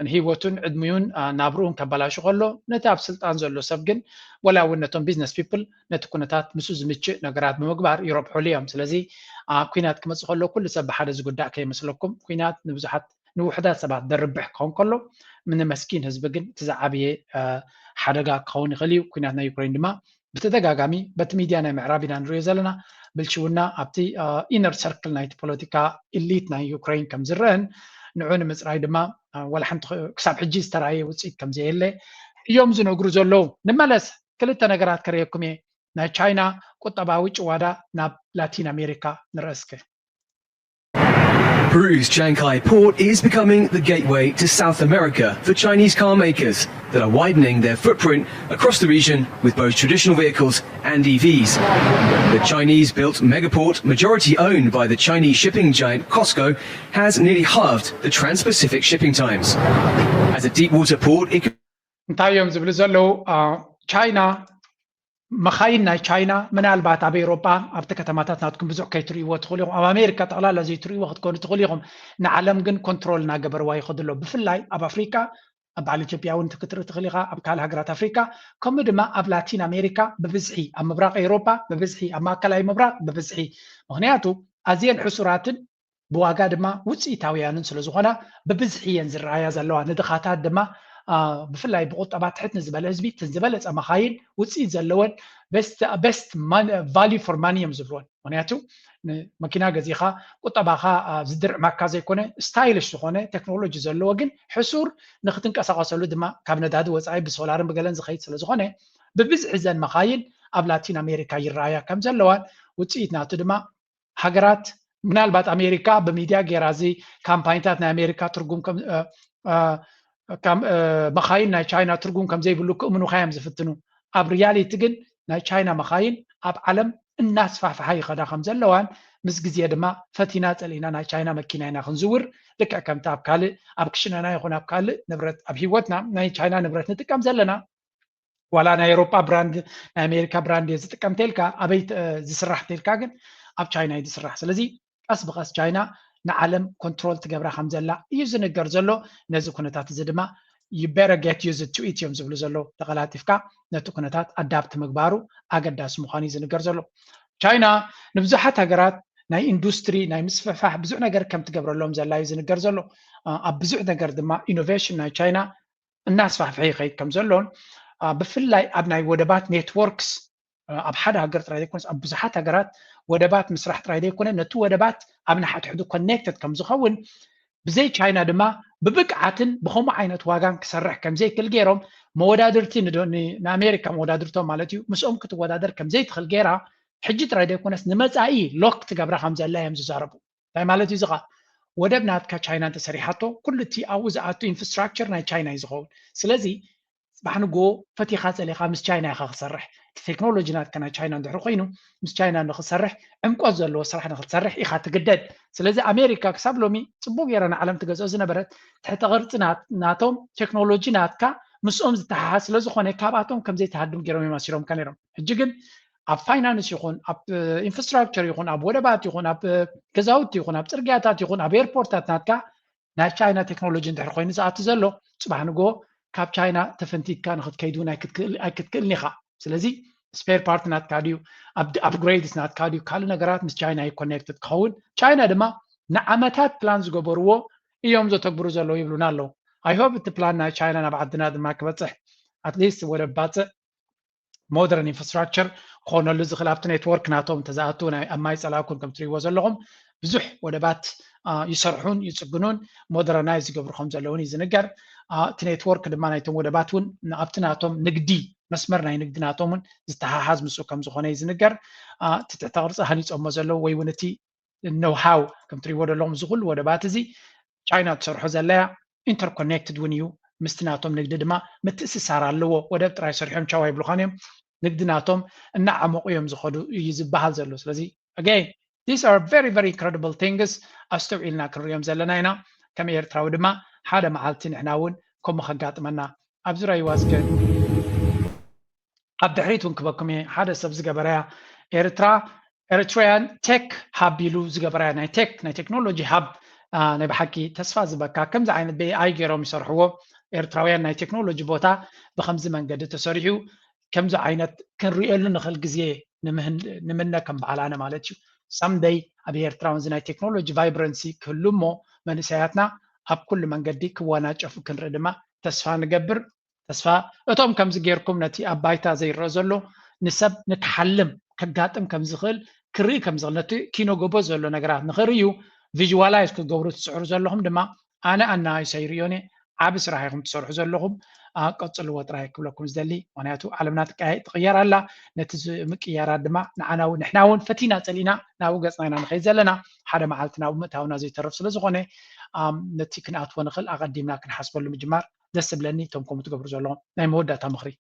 ንህይወቱን ዕድሚኡን ናብርኡን ከበላሹ ከሎ ነቲ ኣብ ስልጣን ዘሎ ሰብ ግን ወላ እውን ነቶም ቢዝነስ ፒፕል ነቲ ኩነታት ምስኡ ዝምችእ ነገራት ብምግባር ይረብሑሉ እዮም። ስለዚ ኲናት ክመፅእ ከሎ ኩሉ ሰብ ብሓደ ዝጉዳእ ከይመስለኩም። ኲናት ንብዙሓት ንውሑዳት ሰባት ደርብሕ ክኸውን ከሎ ንመስኪን ህዝቢ ግን እቲ ዝዓበየ ሓደጋ ክኸውን ይኽእል እዩ። ኲናት ናይ ዩክሬን ድማ ብተደጋጋሚ በቲ ሚድያ ናይ ምዕራብ ኢና ንሪኦ ዘለና። ብልሽውና ኣብቲ ኢነር ሰርክል ናይቲ ፖለቲካ ኢሊት ናይ ዩክሬን ከም ዝረአን ንዑ ንምፅራይ ድማ ወላ ሓንቲ ክሳብ ሕጂ ዝተረኣየ ውፅኢት ከም ዘየለ እዮም ዝነግሩ ዘለዉ። ንመለስ ክልተ ነገራት ከርእየኩም እየ። ናይ ቻይና ቁጠባዊ ጭዋዳ ናብ ላቲን ኣሜሪካ ንርአ እስከ። Peru's Chancay port is becoming the gateway to South America for Chinese car makers that are widening their footprint across the region with both traditional vehicles and E Vs. The Chinese built megaport, majority owned by the Chinese shipping giant COSCO, has nearly halved the trans Pacific shipping times. As a deep water port, it could እንታይ እዮም ዝብሉ ዘለዉ? ቻይና መኻይን ናይ ቻይና ምናልባት ኣብ ኤውሮጳ ኣብቲ ከተማታት ናትኩም ብዙሕ ከይትርእይዎ ትኽእሉ ኢኹም። ኣብ ኣሜሪካ ጠቕላላ ዘይትርእይዎ ክትኮኑ ትኽእሉ ኢኹም። ንዓለም ግን ኮንትሮል እናገበርዋ ይኸዱ ኣለዉ። ብፍላይ ኣብ ኣፍሪካ፣ ኣብ በዓል ኢትዮጵያ እውን ክትርኢ ትኽእል ኢኻ፣ ኣብ ካልእ ሃገራት ኣፍሪካ፣ ከምኡ ድማ ኣብ ላቲን ኣሜሪካ ብብዝሒ፣ ኣብ ምብራቕ ኤውሮጳ ብብዝሒ፣ ኣብ ማእከላይ ምብራቕ ብብዝሒ። ምኽንያቱ ኣዝየን ሕሱራትን ብዋጋ ድማ ውፅኢታውያንን ስለ ዝኾና ብብዝሒ እየን ዝረኣያ ዘለዋ። ንድኻታት ድማ ብፍላይ ብቁጠባ ትሕት ንዝበለ ህዝቢ እተን ዝበለፀ መኻይን ውፅኢት ዘለወን best value for money እዮም ዝብልወን። ምክንያቱ መኪና ገዚኻ ቁጠባኻ ዝድርዕማካ ዘይኮነ ስታይልሽ ዝኾነ ቴክኖሎጂ ዘለዎ ግን ሕሱር ንክትንቀሳቀሰሉ ድማ ካብ ነዳዲ ወፃኢ ብሶላርን ብገለን ዝኸይድ ስለ ዝኾነ ብብዝሒ ዘን መኻይን ኣብ ላቲን ኣሜሪካ ይረኣያ ከም ዘለዋን ውፅኢት ናቱ ድማ ሃገራት ምናልባት ኣሜሪካ ብሚድያ ገይራ እዚ ካምፓይንታት ናይ ኣሜሪካ ትርጉም መኻይን ናይ ቻይና ትርጉም ከም ዘይብሉ ክእምኑኻ እዮም ዝፍትኑ። ኣብ ሪያሊቲ ግን ናይ ቻይና መኻይን ኣብ ዓለም እናስፋሕፍሓ ይኸዳ ከም ዘለዋን ምስ ግዜ ድማ ፈቲና ፀሊእና ናይ ቻይና መኪና ኢና ክንዝውር ልክዕ ከምቲ ኣብ ካልእ ኣብ ክሽነና ይኹን ኣብ ካልእ ንብረት ኣብ ሂወትና ናይ ቻይና ንብረት ንጥቀም ዘለና ዋላ ናይ ኤሮጳ ብራንድ ናይ ኣሜሪካ ብራንድ እየ ዝጥቀም ተልካ ኣበይ ዝስራሕ ተልካ ግን ኣብ ቻይና እዩ ዝስራሕ። ስለዚ ቀስ ብቀስ ቻይና ንዓለም ኮንትሮል ትገብራ ከም ዘላ እዩ ዝንገር ዘሎ። ነዚ ኩነታት እዚ ድማ you better get used to it እዮም ዝብሉ ዘለዉ። ተቐላጢፍካ ነቲ ኩነታት ኣዳፕት ምግባሩ ኣገዳሲ ምዃኑ እዩ ዝንገር ዘሎ። ቻይና ንብዙሓት ሃገራት ናይ ኢንዱስትሪ ናይ ምስፍሕፋሕ ብዙሕ ነገር ከም ትገብረሎም ዘላ እዩ ዝንገር ዘሎ። ኣብ ብዙሕ ነገር ድማ ኢኖቬሽን ናይ ቻይና እናስፋሕፍሐ ይኸይድ ከም ዘሎን ብፍላይ ኣብ ናይ ወደባት ኔትወርክስ ኣብ ሓደ ሃገር ጥራይ ዘይኮነስ ኣብ ብዙሓት ሃገራት ወደባት ምስራሕ ጥራይ ዘይኮነ ነቲ ወደባት ኣብ ንሓድሕዱ ኮኔክትድ ከም ዝኸውን ብዘይ ቻይና ድማ ብብቅዓትን ብከምኡ ዓይነት ዋጋን ክሰርሕ ከም ዘይክእል ገይሮም መወዳድርቲ ንኣሜሪካ መወዳድርቶም ማለት እዩ ምስኦም ክትወዳደር ከም ዘይትኽእል ገይራ ሕጂ ጥራይ ዘይኮነስ ንመፃኢ ሎክ ትገብራ ከም ዘላ እዮም ዝዛረቡ። እንታይ ማለት እዩ እዚ ኸዓ ወደብ ናትካ ቻይና እንተሰሪሓቶ ኩሉ እቲ ኣብኡ ዝኣቱ ኢንፍራስትራክቸር ናይ ቻይና እዩ ዝኸውን። ስለዚ ፅባሕ ንግሆ ፈቲኻ ፀሊኻ ምስ ቻይና ኢኻ ክሰርሕ እቲ ቴክኖሎጂ ናትካ ናይ ቻይና እንድሕር ኮይኑ ምስ ቻይና ንክሰርሕ ዕምቆት ዘለዎ ስራሕ ንክትሰርሕ ኢኻ ትግደድ። ስለዚ ኣሜሪካ ክሳብ ሎሚ ፅቡቅ ገይራ ንዓለም ትገዝኦ ዝነበረት ትሕተ ቅርፂ ናቶም ቴክኖሎጂ ናትካ ምስኦም ዝተሓሓዝ ስለዝኾነ ካብኣቶም ከምዘይትሃድም ገይሮም እዮም ኣሲሮምካ ነይሮም። ሕጂ ግን ኣብ ፋይናንስ ይኹን ኣብ ኢንፍራስትራክቸር ይኹን ኣብ ወደባት ይኹን ኣብ ገዛውቲ ይኹን ኣብ ፅርግያታት ይኹን ኣብ ኤርፖርታት ናትካ ናይ ቻይና ቴክኖሎጂ እንድሕር ኮይኑ ዝኣቱ ዘሎ ፅባሕ ንግሆ ካብ ቻይና ተፈንቲትካ ንክትከይድ እውን ኣይክትክእልን ኢኻ። ስለዚ ስፔር ፓርት ናትካ ድዩ ኣፕግሬድስ ናትካ ድዩ ካልእ ነገራት ምስ ቻይና እዩ ኮኔክትድ ክኸውን። ቻይና ድማ ንዓመታት ፕላን ዝገበርዎ እዮም ዘተግብሩ ዘለዉ ይብሉና ኣለዉ። I hope እቲ ፕላን ናይ ቻይና ናብ ዓድና ድማ ክበፅሕ ኣትሊስት ወደብ ባፅዕ ሞደርን ኢንፍራስትራክቸር ክኾነሉ ዝኽእል ኣብቲ ኔትወርክ ናቶም እንተዝኣቱ ኣብ ማይ ፀላእኩን ከም ትሪእዎ ዘለኹም ብዙሕ ወደባት ይሰርሑን ይፅግኑን ሞደረናይዝ ይገብሩ ከም ዘለውን እዩ ዝንገር። እቲ ኔትወርክ ድማ ናይቶም ወደባት እውን ኣብቲ ናቶም ንግዲ መስመር ናይ ንግዲ ናቶም እውን ዝተሓሓዝ ምስኡ ከም ዝኾነ እዩ ዝንገር። እቲ ትሕተ ቅርፂ ሃኒፆሞ ዘለዉ ወይ እውን እቲ ኖው ሃው ከም ትሪእዎ ዘለኹም እዚ ኩሉ ወደባት እዚ ቻይና ትሰርሖ ዘለያ ኢንተርኮኔክትድ እውን እዩ ምስቲ ናቶም ንግዲ ድማ ምትእስሳር ኣለዎ። ወደብ ጥራይ ሰሪሖም ቻው ኣይብሉኻን እዮም። ንግዲ ናቶም እናዓመቑ እዮም ዝኸዱ እዩ ዝበሃል ዘሎ። ስለዚ again these are very very incredible things ኣስተውዒልና ክንሪኦም ዘለና ኢና። ከም ኤርትራዊ ድማ ሓደ መዓልቲ ንሕና እውን ከምኡ ከጋጥመና ኣብዚ ራይዋ እስከ ኣብ ድሕሪት እውን ክበኩም እየ ሓደ ሰብ ዝገበረያ ኤርትራ ኤሪትሪያን ቴክ ሃብ ኢሉ ዝገበረያ ናይ ቴክ ናይ ቴክኖሎጂ ሃብ ናይ ብሓቂ ተስፋ ዝበካ ከምዚ ዓይነት ብኤኣይ ገይሮም ይሰርሕዎ ኤርትራውያን ናይ ቴክኖሎጂ ቦታ ብከምዚ መንገዲ ተሰሪሑ ከምዚ ዓይነት ክንሪኤሉ ንኽእል ግዜ ንምነ ከም በዓል ኣነ ማለት እዩ። ሳምደይ ኣብ ኤርትራ እዚ ናይ ቴክኖሎጂ ቫይብረንሲ ክህሉ እሞ መንእሰያትና ኣብ ኩሉ መንገዲ ክወናጨፉ ክንርኢ ድማ ተስፋ ንገብር። ተስፋ እቶም ከምዚ ጌርኩም ነቲ ኣብ ባይታ ዘይረአ ዘሎ ንሰብ ንክሓልም ከጋጥም ከም ዝኽእል ክርኢ ከም ዝኽእል ነቲ ኪኖ ጎቦ ዘሎ ነገራት ንኽርእዩ ቪዥዋላይዝ ክትገብሩ ትፅዕሩ ዘለኹም ድማ ኣነ ኣናኣይሰ ይርእዮን እየ። ዓቢ ስራሕ ኢኹም ትሰርሑ ዘለኹም። ቀፅልዎ ጥራይ ክብለኩም ዝደሊ። ምክንያቱ ዓለምና ትቀያየ- ትቕየር ኣላ። ነቲ ምቅያራት ድማ ንዓና እውን ንሕና እውን ፈቲና ፀሊእና ናብኡ ገፅና ኢና ንኸይድ ዘለና። ሓደ መዓልቲ ናብኡ ምእታውና ዘይተርፍ ስለዝኾነ ነቲ ክንኣትዎ ንኽእል ኣቐዲምና ክንሓስበሉ ምጅማር ደስ ዝብለኒ። እቶም ከምኡ ትገብሩ ዘለኹም ናይ መወዳእታ ምኽሪ።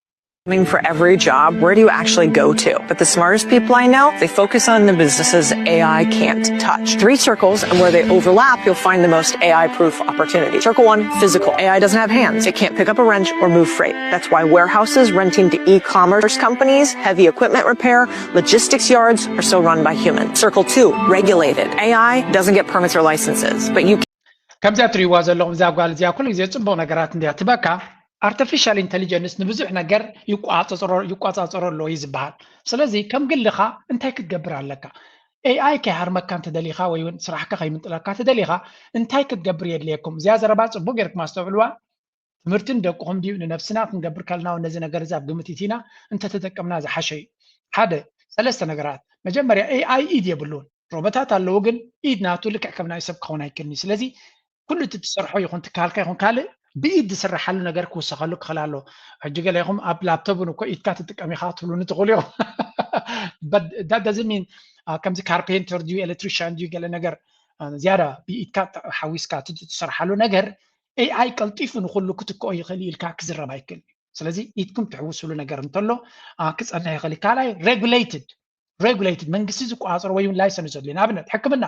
For every job, where do you actually go to? But the smartest people I know, they focus on the businesses A I can't touch. Three circles, and where they overlap, you'll find the most A I proof opportunity. Circle one, physical. A I doesn't have hands. It can't pick up a wrench or move freight. That's why warehouses renting to e commerce companies, heavy equipment repair, logistics yards are still run by humans. Circle two, regulated. A I doesn't get permits or licenses, but you ከምዚኣ ትሪእዋ ዘለኹም እዛ ጓል እዚኣ ኩሉ ግዜ ፅቡቕ ነገራት እንዲያ ትበካ። ኣርቲፊሻል ኢንቴሊጀንስ ንብዙሕ ነገር ይቆፃፀሮ ኣለዎ እዩ ዝበሃል። ስለዚ ከም ግልኻ እንታይ ክትገብር ኣለካ? ኤኣይ ከይሃርመካ እንተደሊኻ ወይ እውን ስራሕካ ከይምንጥለካ ተደሊኻ እንታይ ክትገብር የድልየኩም? እዚኣ ዘረባ ፅቡቅ ጌርኩም ኣስተውዕልዋ። ትምህርቲ ንደቅኹም ድዩ ንነብስና ክንገብር ከለና እውን ነዚ ነገር እዚ ኣብ ግምት ኢቲና እንተተጠቀምና ዝሓሸ እዩ። ሓደ ሰለስተ ነገራት። መጀመርያ ኤኣይ ኢድ የብሉን። ሮቦታት ኣለዉ ግን ኢድ ናቱ ልክዕ ከም ናይ ሰብ ክኸውን ኣይክእልን እዩ። ስለዚ ኩሉ እቲ ትሰርሖ ይኹን ትካልካ ይኹን ካልእ ብኢድ ዝስርሓሉ ነገር ክውሰኸሉ ክኽእል ኣሎ። ሕጂ ገለ ኢኹም ኣብ ላፕቶፕ እውን እኮ ኢድካ ትጥቀም ኢኻ ክትብሉኒ ትኽእሉ ኢኹም። But that doesn't mean ከምዚ ካርፔንተር ድዩ ኤሌክትሪሽያን ድዩ ገለ ነገር ዝያዳ ብኢድካ ሓዊስካ እቲ ትሰርሓሉ ነገር ኤኣይ ቀልጢፉ ንኹሉ ክትክኦ ይኽእል እዩ ኢልካ ክዝረብ ኣይክእልን እዩ። ስለዚ ኢድኩም ትሕውስሉ ነገር እንተሎ ክፀንሕ ይኽእል እዩ። ካልኣይ ሬጉሌትድ ሬጉሌትድ መንግስቲ ዝቆፃፀሮ ወይ እውን ላይሰንስ ዘድልዮ ንኣብነት ሕክምና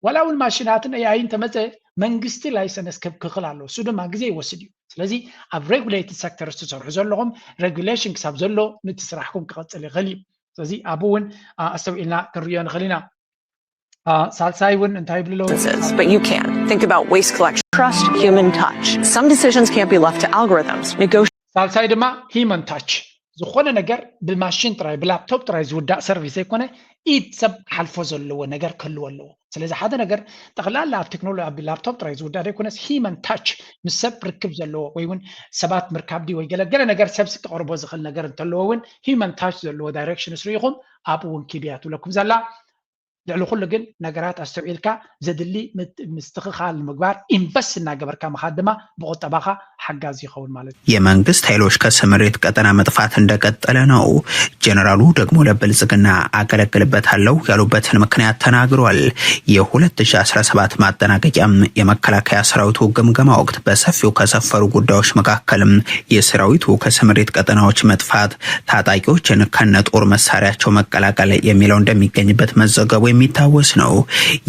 ዋላ እውን ማሽናትን ኤኣይ እንተመፀ መንግስቲ ላይሰንስ ክህብ ክኽእል ኣለዎ። እሱ ድማ ግዜ ይወስድ እዩ። ስለዚ ኣብ ሬጉሌትድ ሴክተር ትሰርሑ ዘለኹም ሬጉሌሽን ክሳብ ዘሎ ነቲ ስራሕኩም ክቐፅል ይኽእል እዩ። ስለዚ ኣብኡ እውን ኣስተውዒልና ክንሪኦ ንኽእል ኢና። ሳልሳይ እውን እንታይ ይብሉ ኣለዉ? But you can. Think about waste collection. Trust human touch. Some decisions can't be left to algorithms. Negotiate. ሳልሳይ ድማ ሂመን ታች። ዝኾነ ነገር ብማሽን ጥራይ ብላፕቶፕ ጥራይ ዝውዳእ ሰርቪስ ዘይኮነ ኢድ ሰብ ሓልፎ ዘለዎ ነገር ክህልዎ ኣለዎ። ስለዚ ሓደ ነገር ጠቕላላ ኣብ ቴክኖሎጂ ኣብ ላፕቶፕ ጥራይ ዝውዳእ ዘይኮነስ ሂመን ታች ምስ ሰብ ርክብ ዘለዎ ወይ እውን ሰባት ምርካብ ድዩ ወይ ገለ ገለ ነገር ሰብ ክቐርቦ ዝኽእል ነገር እንተለዎ እውን ሂመን ታች ዘለዎ ዳይሬክሽን ስርኢኹም ኣብኡ እውን ኪድያ ትብለኩም ዘላ። ልዕሊ ኩሉ ግን ነገራት ኣስተውዒልካ ዘድሊ ምስትኽኻል ንምግባር ኢንቨስት እናገበርካ ምኻድ ድማ ብቁጠባኻ ሓጋዚ ይኸውን ማለት እዩ። የመንግስት ኃይሎች ከስምሪት ቀጠና መጥፋት እንደቀጠለ ነው። ጀነራሉ ደግሞ ለብልጽግና አገለግልበታለሁ ያሉበትን ምክንያት ተናግሯል። የ2017 ማጠናቀቂያም የመከላከያ ሰራዊቱ ግምገማ ወቅት በሰፊው ከሰፈሩ ጉዳዮች መካከልም የሰራዊቱ ከስምሪት ቀጠናዎች መጥፋት፣ ታጣቂዎችን ከነ ጦር መሳሪያቸው መቀላቀል የሚለው እንደሚገኝበት መዘገቡ የሚታወስ ነው።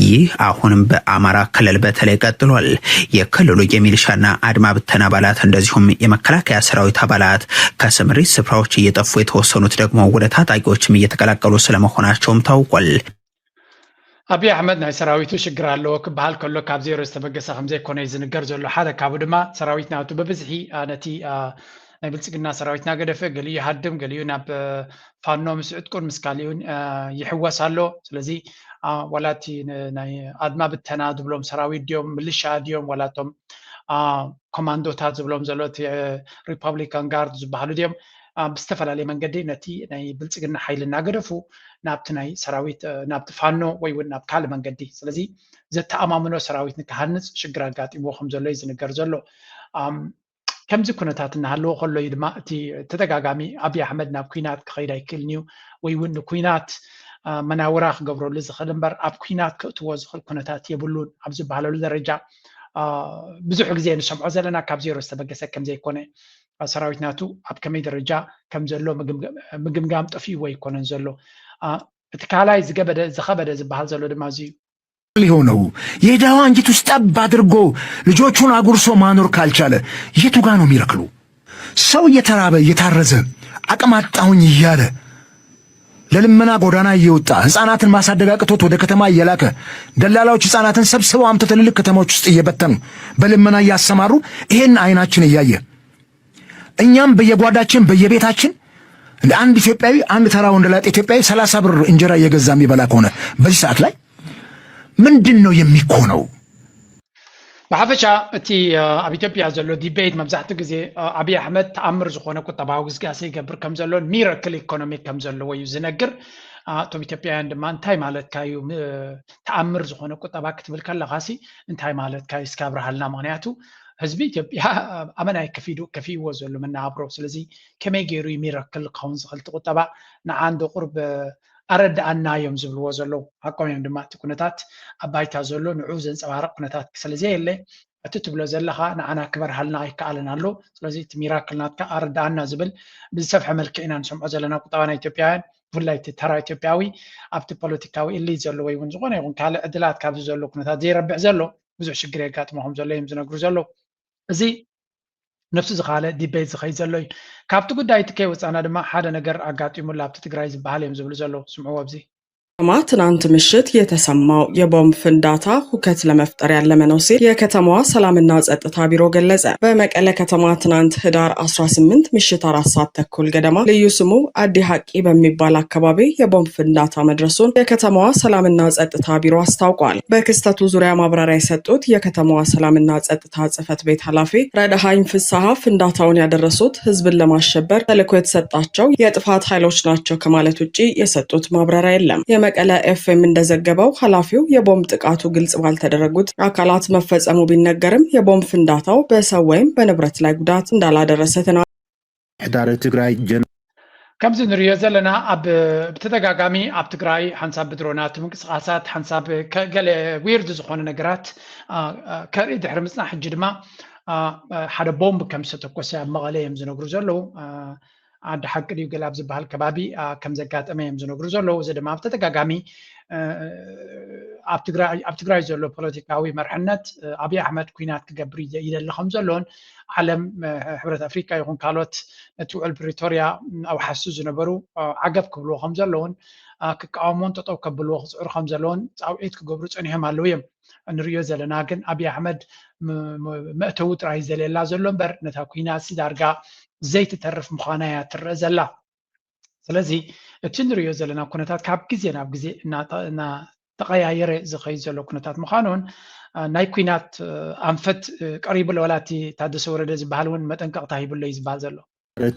ይህ አሁንም በአማራ ክልል በተለይ ቀጥሏል። የክልሉ የሚሊሻና አድማ ብተና አባላት እንደዚሁም የመከላከያ ሰራዊት አባላት ከስምሪት ስፍራዎች እየጠፉ፣ የተወሰኑት ደግሞ ወደ ታጣቂዎችም እየተቀላቀሉ ስለመሆናቸውም ታውቋል። ኣብይ ኣሕመድ ናይ ሰራዊቱ ሽግር ኣለዎ ክበሃል ከሎ ካብ ዜሮ ዝተበገሰ ከም ዘይኮነ እዩ ዝንገር ዘሎ። ሓደ ካብኡ ድማ ሰራዊት ናቱ ብብዝሒ ነቲ ናይ ብልፅግና ሰራዊት እናገደፈ ገሊኡ ይሃድም፣ ገሊኡ ናብ ፋኖ ምስ ዕጥቁን ምስ ካሊኡን ይሕወስ ኣሎ። ስለዚ ዋላ እቲ ናይ ኣድማ ብተና ዝብሎም ሰራዊት ድዮም ምልሻ ድዮም ዋላ እቶም ኮማንዶታት ዝብሎም ዘሎ እቲ ሪፐብሊካን ጋርድ ዝበሃሉ ድዮም ብዝተፈላለየ መንገዲ ነቲ ናይ ብልፅግና ሓይሊ እናገደፉ ናብቲ ናይ ሰራዊት ናብቲ ፋኖ ወይ እውን ናብ ካልእ መንገዲ ስለዚ ዘተኣማምኖ ሰራዊት ንክሃንፅ ሽግር ኣጋጢምዎ ከም ዘሎ እዩ ዝንገር ዘሎ። ከምዚ ኩነታት እናሃለዎ ከሎ እዩ ድማ እቲ ተደጋጋሚ ኣብይ ኣሕመድ ናብ ኩናት ክኸይድ ኣይክእልን እዩ ወይ እውን ንኩናት መናውራ ክገብረሉ ዝኽእል እምበር ኣብ ኩናት ክእትዎ ዝኽእል ኩነታት የብሉን ኣብ ዝበሃለሉ ደረጃ ብዙሕ ግዜ ንሰምዖ ዘለና ካብ ዜሮ ዝተበገሰ ከም ዘይኮነ ሰራዊት ናቱ ኣብ ከመይ ደረጃ ከም ዘሎ ምግምጋም ጠፊእዎ ኣይኮነን ዘሎ። እቲ ካልኣይ ዝገበደ ዝኸበደ ዝበሃል ዘሎ ድማ እዚ እዩ። ሊሆነው የድሃው አንጀት ውስጥ ጠብ አድርጎ ልጆቹን አጉርሶ ማኖር ካልቻለ የቱ ጋ ነው ሚረክሉ? ሰው እየተራበ እየታረዘ አቅም አጣሁኝ እያለ ለልመና ጎዳና እየወጣ ህፃናትን ማሳደግ አቅቶት ወደ ከተማ እየላከ ደላላዎች ህፃናትን ሰብስበው አምጥተው ትልልቅ ከተማዎች ውስጥ እየበተኑ በልመና እያሰማሩ ይሄን አይናችን እያየ እኛም በየጓዳችን በየቤታችን እንደ አንድ ኢትዮጵያዊ አንድ ተራ ወንደላጤ ኢትዮጵያዊ ሰላሳ ብር እንጀራ እየገዛ የሚበላ ከሆነ በዚህ ሰዓት ላይ ምንድን ነው የሚኮነው? ብሓፈሻ እቲ ኣብ ኢትዮጵያ ዘሎ ዲቤት መብዛሕትኡ ግዜ ኣብይ ኣሕመድ ተኣምር ዝኾነ ቁጠባዊ ግስጋሴ ይገብር ከም ዘሎን ሚረክል ኢኮኖሚ ከም ዘለዎ እዩ ዝነግር። እቶም ኢትዮጵያውያን ድማ እንታይ ማለትካ እዩ ተኣምር ዝኾነ ቁጠባ ክትብል ከለኻሲ እንታይ ማለትካ እዩ እስኪ ኣብርሃልና። ምክንያቱ ህዝቢ ኢትዮጵያ ኣመናይ ከፊዱ ከፊእዎ ዘሎ መነባብሮ። ስለዚ ከመይ ገይሩ እዩ ሚራክል ክኸውን ዝኽእል እቲ ቁጠባ? ንዓ እንዶ ቁርብ ኣረድኣና እዮም ዝብልዎ ዘለዉ። ሓቆም እዮም ድማ፣ እቲ ኩነታት ኣብ ባይታ ዘሎ ንዕኡ ዘንጸባርቕ ኩነታት ስለዘየለ፣ እቲ ትብሎ ዘለኻ ንዓና ክበርሃልና ኣይከኣልን ኣሎ። ስለዚ እቲ ሚራክል ናትካ ኣረድኣና ዝብል ብዝሰፍሐ መልክዕ ኢና ንሰምዖ ዘለና። ቁጠባ ናይ ኢትዮጵያውያን፣ ብፍላይ እቲ ተራ ኢትዮጵያዊ ኣብቲ ፖለቲካዊ ኢሊት ዘሎ ወይ እውን ዝኾነ ይኹን ካልእ ዕድላት ካብዚ ዘሎ ኩነታት ዘይረብሕ ዘሎ ብዙሕ ሽግር የጋጥሞ ከም ዘሎ እዮም ዝነግሩ ዘለዉ። እዚ ነብሱ ዝኻለ ዲቤት ዝኸይድ ዘሎ እዩ። ካብቲ ጉዳይ እቲ ከይወፃና ድማ ሓደ ነገር ኣጋጢሙላ ኣብቲ ትግራይ ዝበሃል እዮም ዝብሉ ዘለዉ። ስምዕዎ ኣብዚ። ከተማ ትናንት ምሽት የተሰማው የቦምብ ፍንዳታ ሁከት ለመፍጠር ያለመ ነው ሲል የከተማዋ ሰላምና ጸጥታ ቢሮ ገለጸ። በመቀለ ከተማ ትናንት ህዳር አስራ ስምንት ምሽት አራት ሰዓት ተኩል ገደማ ልዩ ስሙ አዲ ሐቂ በሚባል አካባቢ የቦምብ ፍንዳታ መድረሱን የከተማዋ ሰላምና ጸጥታ ቢሮ አስታውቋል። በክስተቱ ዙሪያ ማብራሪያ የሰጡት የከተማዋ ሰላምና ጸጥታ ጽህፈት ቤት ኃላፊ ረድሃኝ ፍስሐ፣ ፍንዳታውን ያደረሱት ህዝብን ለማሸበር ተልዕኮ የተሰጣቸው የጥፋት ኃይሎች ናቸው ከማለት ውጪ የሰጡት ማብራሪያ የለም። የመቀለ ኤፍኤም እንደዘገበው ኃላፊው የቦምብ ጥቃቱ ግልጽ ባልተደረጉት አካላት መፈጸሙ ቢነገርም የቦምብ ፍንዳታው በሰው ወይም በንብረት ላይ ጉዳት እንዳላደረሰ ተናግረዋል። ምምሕዳር ትግራይ ጀነ- ከምዚ ንሪኦ ዘለና ኣብ ብተደጋጋሚ ኣብ ትግራይ ሓንሳብ ብድሮናት ምንቅስቃሳት ሓንሳብ ከ- ገለ ዊርድ ዝኾነ ነገራት አ፣ አ፣ ከርኢ ድሕሪ ምፅናሕ ሕጂ ድማ አ፣ አ፣ ሓደ ቦምብ ከም ዝተተኮሰ ኣብ መቐለ እዮም ዝነግሩ ዘለዉ። አ፣ ዓዲ ሓቂ ድዩ ገለ ኣብ ዝበሃል ከባቢ አ፣ ከም ዘጋጠመ እዮም ዝነግሩ ዘለዉ። እዚ ድማ ብተደጋጋሚ አ፣ ኣብ ትግራይ ኣብ ትግራይ ዘሎ ፖለቲካዊ መርሕነት አ፣ ኣብይ ኣሕመድ ኩናት ክገብር ይደ- ይደሊ ከም ዘሎን ዓለም አ፣ ሕብረት ኣፍሪካ ይኹን ካልኦት ነቲ ውዕል ፕሪቶርያ ኣውሓሱ ዝነበሩ አ፣ ዓገብ ክብልዎ ከም ዘለውን አ፣ ክቃወሞን ጠጠው ከብልዎ ክፅዕሩ ከም ዘለውን ፃውዒት ክገብሩ ፀኒሖም ኣለዉ እዮም። እንሪኦ ዘለና ግን ኣብይ ኣሕመድ ም- ም- መእተዊ ጥራይ እዩ ዘልየላ ዘሎ እምበር ነታ ኩናት ሲ ዳርጋ ዘይትተርፍ ምዃና እያ ትረአ ዘላ። ስለዚ እቲ ንሪኦ ዘለና ኩነታት ካብ ግዜ ናብ ግዜ እናተ- እናተቐያየረ ዝኸይድ ዘሎ ኩነታት ምዃኑን አ፣ ናይ ኩናት አ፣ ኣንፈት አ፣ ቀሪቡ ኣሎ። ዋላ እቲ ታደሰ ወረደ ዝበሃል እውን መጠንቀቕታ ሂብሎ እዩ ዝበሃል ዘሎ።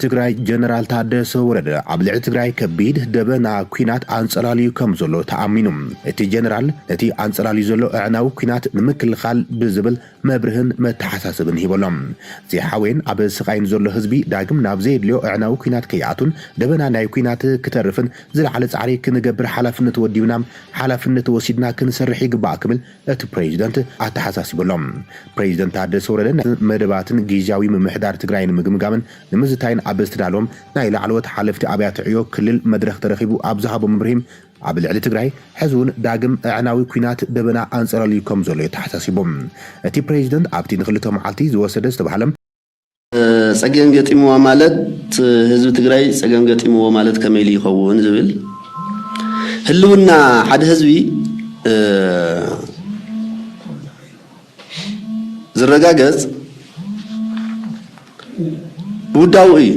ትግራይ ጀነራል ታደሰ ወረደ ኣብ ልዕሊ ትግራይ ከቢድ ደበና ኩናት ኣንጸላልዩ ከም ዘሎ ተኣሚኑ። እቲ ጀነራል ነቲ ኣንጸላልዩ ዘሎ ኣዕናዊ ኩናት ንምክልኻል ብዝብል መብርህን መተሓሳሰብን ሂበሎም። ዘይሓወየን ኣብ ስቓይን ዘሎ ህዝቢ ዳግም ናብ ዘየድልዮ ኣዕናዊ ኩናት ከይኣቱን ደበና ናይ ኩናት ክተርፍን ዝለዓለ ጻዕሪ ክንገብር ሓላፍነት ወዲብና፣ ሓላፍነት ወሲድና ክንሰርሕ ይግባእ ክብል እቲ ፕሬዚደንት ኣተሓሳሲቡ ኣሎ። ፕሬዚደንት ታደሰ ወረደ ናይ መደባትን ግዝያዊ ምምሕዳር ትግራይ ንምግምጋምን ንምዝታይን ኣብ ዝተዳለዎም ናይ ላዕለዎት ሓለፍቲ ኣብያተ ዕዮ ክልል መድረኽ ተረኺቡ ኣብ ዝሃቦ መብርሂ ኣብ ልዕሊ ትግራይ ሕዚ እውን ዳግም ኣዕናዊ ኲናት ደበና ኣንጸላልዩ ከም ዘሎ እዩ ተሓሳሲቡ። እቲ ፕሬዚደንት ኣብቲ ንክልተ መዓልቲ ዝወሰደ ዝተባህለ ጸገም ገጢምዋ ማለት ህዝቢ ትግራይ ጸገም ገጢምዎ ማለት ከመይ ኢሉ ይኸውን ዝብል ህልውና ሓደ ህዝቢ ዝረጋገጽ ብውዳቡ እዩ።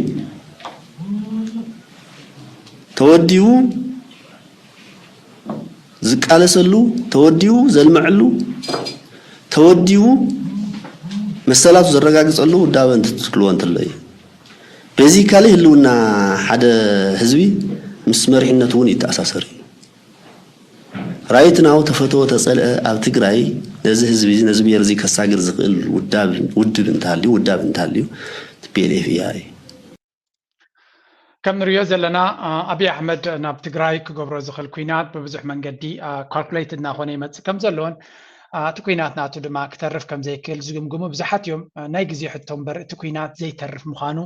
ተወዲቡ ዝቃለሰሉ፣ ተወዲቡ ዘልምዐሉ፣ ተወዲቡ መሰላቱ ዘረጋግጸሉ ውዳበ እንትትልዎ እንተሎ እዩ። ቤዚካሊ ህልውና ሓደ ህዝቢ ምስ መሪሕነቱ እውን ይተኣሳሰር እዩ። ራይት ናው ተፈተወ ተጸልአ ኣብ ትግራይ ነዚ ህዝቢ እዚ ነዚ ብሔር እዚ ከሳግር ዝኽእል ውዳብ ውድብ እንተሃልዩ ውዳብ እንተሃልዩ ቲ ፒ ኤል ኤፍ ኢሃ እዩ። ከም ንሪኦ ዘለና ኣብይ ኣሕመድ ናብ ትግራይ ክገብሮ ዝኽእል ኩናት ብብዙሕ መንገዲ ካልኩሌትድ እናኾነ ይመፅእ ከም ዘሎን እቲ ኩናት ናቱ ድማ ክተርፍ ከም ዘይክእል ዝግምግሙ ብዙሓት እዮም። ናይ ግዜ ሕቶ እምበር እቲ ኩናት ዘይተርፍ ምዃኑ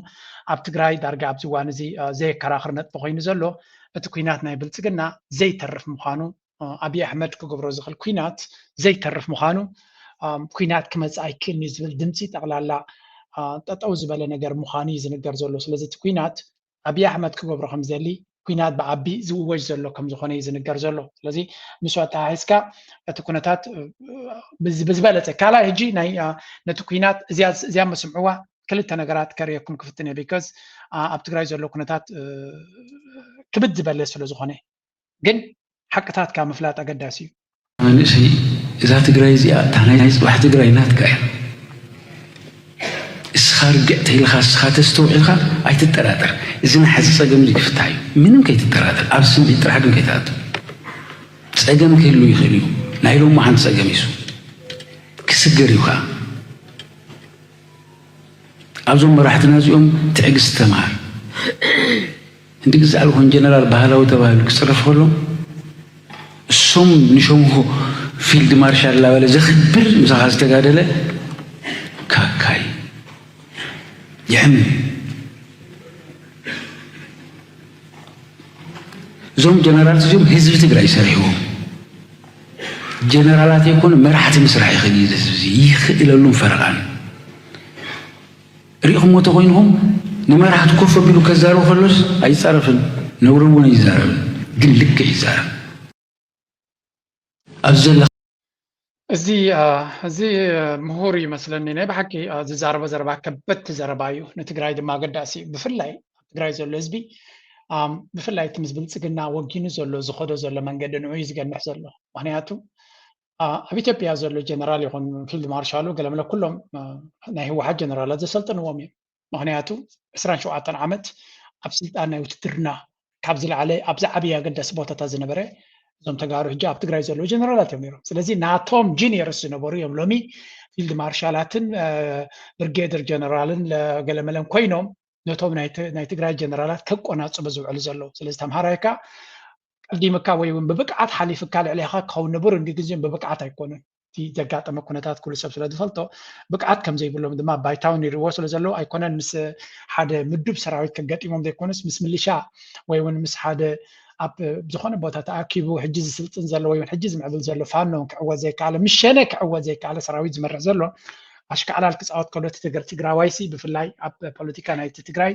ኣብ ትግራይ ዳርጋ ኣብዚ እዋን እዚ ዘየከራኽር ነጥቢ ኮይኑ ዘሎ እቲ ኩናት ናይ ብልፅግና ዘይተርፍ ምዃኑ ኣብይ ኣሕመድ ክገብሮ ዝኽእል ኩናት ዘይተርፍ ምዃኑ ኩናት ክመፅእ ኣይክእልን እዩ ዝብል ድምፂ ጠቕላላ ጠጠው ዝበለ ነገር ምዃኑ እዩ ዝንገር ዘሎ። ስለዚ እቲ ኩናት ኣብይ ኣሕመድ ክገብሮ ከም ዘሊ ኩናት ብዓቢ ዝእወጅ ዘሎ ከም ዝኾነ እዩ ዝንገር ዘሎ። ስለዚ ምስ ኣተሓሒዝካ እቲ ኩነታት ብዝበለፀ ካልኣይ ሕጂ ናይ ነቲ ኩናት እዚኣ መስምዕዋ ክልተ ነገራት ከርእየኩም ክፍትን እየ። ቢካዝ ኣብ ትግራይ ዘሎ ኩነታት ክብድ ዝበለ ስለ ዝኾነ ግን ሓቅታት ካብ ምፍላጥ ኣገዳሲ እዩ። መንእሰይ እዛ ትግራይ እዚኣ እታ ናይ ፅባሕ ትግራይ ናትካ እያ። እስኻ ርግዕ ተይልካ እስኻ ተስተውዒልካ ኣይትጠራጠር። እዚ ናይ ሓዚ ፀገም እዚ ክፍታሕ እዩ። ምንም ከይትጠራጠር ኣብ ስምዒት ጥራሕ ግን ከይትኣቱ። ፀገም ክህሉ ይኽእል እዩ። ናይ ሎሚ ሓንቲ ፀገም እዩ። ክስገር እዩ ከዓ። ኣብዞም መራሕትና እዚኦም ትዕግስቲ ተምሃር። እንዲ ግዛዕ ዝኾን ጀነራል ባህላዊ ተባሂሉ ክፅረፍ ከሎ እሶም ንሸምሆ ፊልድ ማርሻል እናበለ ዘኽብር ምሳኻ ዝተጋደለ ካካይ ይሕም። እዞም ጀነራላት እዚኦም ህዝቢ ትግራይ ሰሪሕዎም። ጀነራላት ይኮኑ መራሕቲ ምስራሕ ይኽእል እዩ። ህዝቢ ይኽእለሉን ፈረቓን ሪኢኹሞ ተኮይንኹም ንመራሕቲ ኮፍ ኣቢሉ ከዛረቡ ከሎስ ኣይፃረፍን፣ ነውሪ እውን ኣይዛረብን፣ ግን ልክዕ ይዛረብ። ኣብዚ ዘለ እዚ እዚ ምሁር ይመስለኒ ናይ ብሓቂ ዝዛረበ ዘረባ ከበድቲ ዘረባ እዩ። ንትግራይ ድማ ኣገዳሲ እዩ። ብፍላይ ኣብ ትግራይ ዘሎ ህዝቢ ብፍላይ እቲ ምስ ብልፅግና ወጊኑ ዘሎ ዝኸዶ ዘሎ መንገዲ ንዑ እዩ ዝገንሕ ዘሎ። ምክንያቱ ኣብ ኢትዮጵያ ዘሎ ጀነራል ይኹን ፊልድ ማርሻሉ ገለመለ ኩሎም ናይ ህወሓት ጀነራላት ዘሰልጥንዎም እዮም። ምክንያቱ ዕስራን ሸውዓተን ዓመት ኣብ ስልጣን ናይ ውትድርና ካብ ዝለዓለ ኣብ ዝዓበየ ኣገዳሲ ቦታታት ዝነበረ እዞም ተጋሩ ሕጂ ኣብ ትግራይ ዘለዉ ጀነራላት እዮም ነይሮም። ስለዚ ናቶም ጂኒየርስ ዝነበሩ እዮም ሎሚ ፊልድ ማርሻላትን ብርጌደር ጀነራልን ገለመለን ኮይኖም ነቶም ናይ ትግራይ ጀነራላት ከቆናፅቡ ዝውዕሉ ዘለዉ። ስለዚ ተምሃራይካ ቀዲምካ ወይ እውን ብብቅዓት ሓሊፍካ ልዕሌኻ ክኸውን ንቡር እንዲ ግዜም ብብቅዓት ኣይኮኑን። እቲ ዘጋጠመ ኩነታት ኩሉ ሰብ ስለ ዝፈልጦ ብቅዓት ከም ዘይብሎም ድማ ባይታውን ይርዎ ስለ ዘለዉ ኣይኮነን ምስ ሓደ ምዱብ ሰራዊት ከገጢሞም ዘይኮኑስ ምስ ምልሻ ወይ እውን ምስ ሓደ ኣብ ዝኾነ ቦታ ተኣኪቡ ሕጂ ዝስልጥን ዘሎ ወይ ሕጂ ዝምዕብል ዘሎ ፋኖን ክዕወት ዘይከኣለ ምስ ሸነ ክዕወት ዘይከኣለ ሰራዊት ዝመርሕ ዘሎ ኣሽካዕላል ክፃወት ከሎ እቲ ትግራዋይሲ ብፍላይ ኣብ ፖለቲካ ናይቲ ትግራይ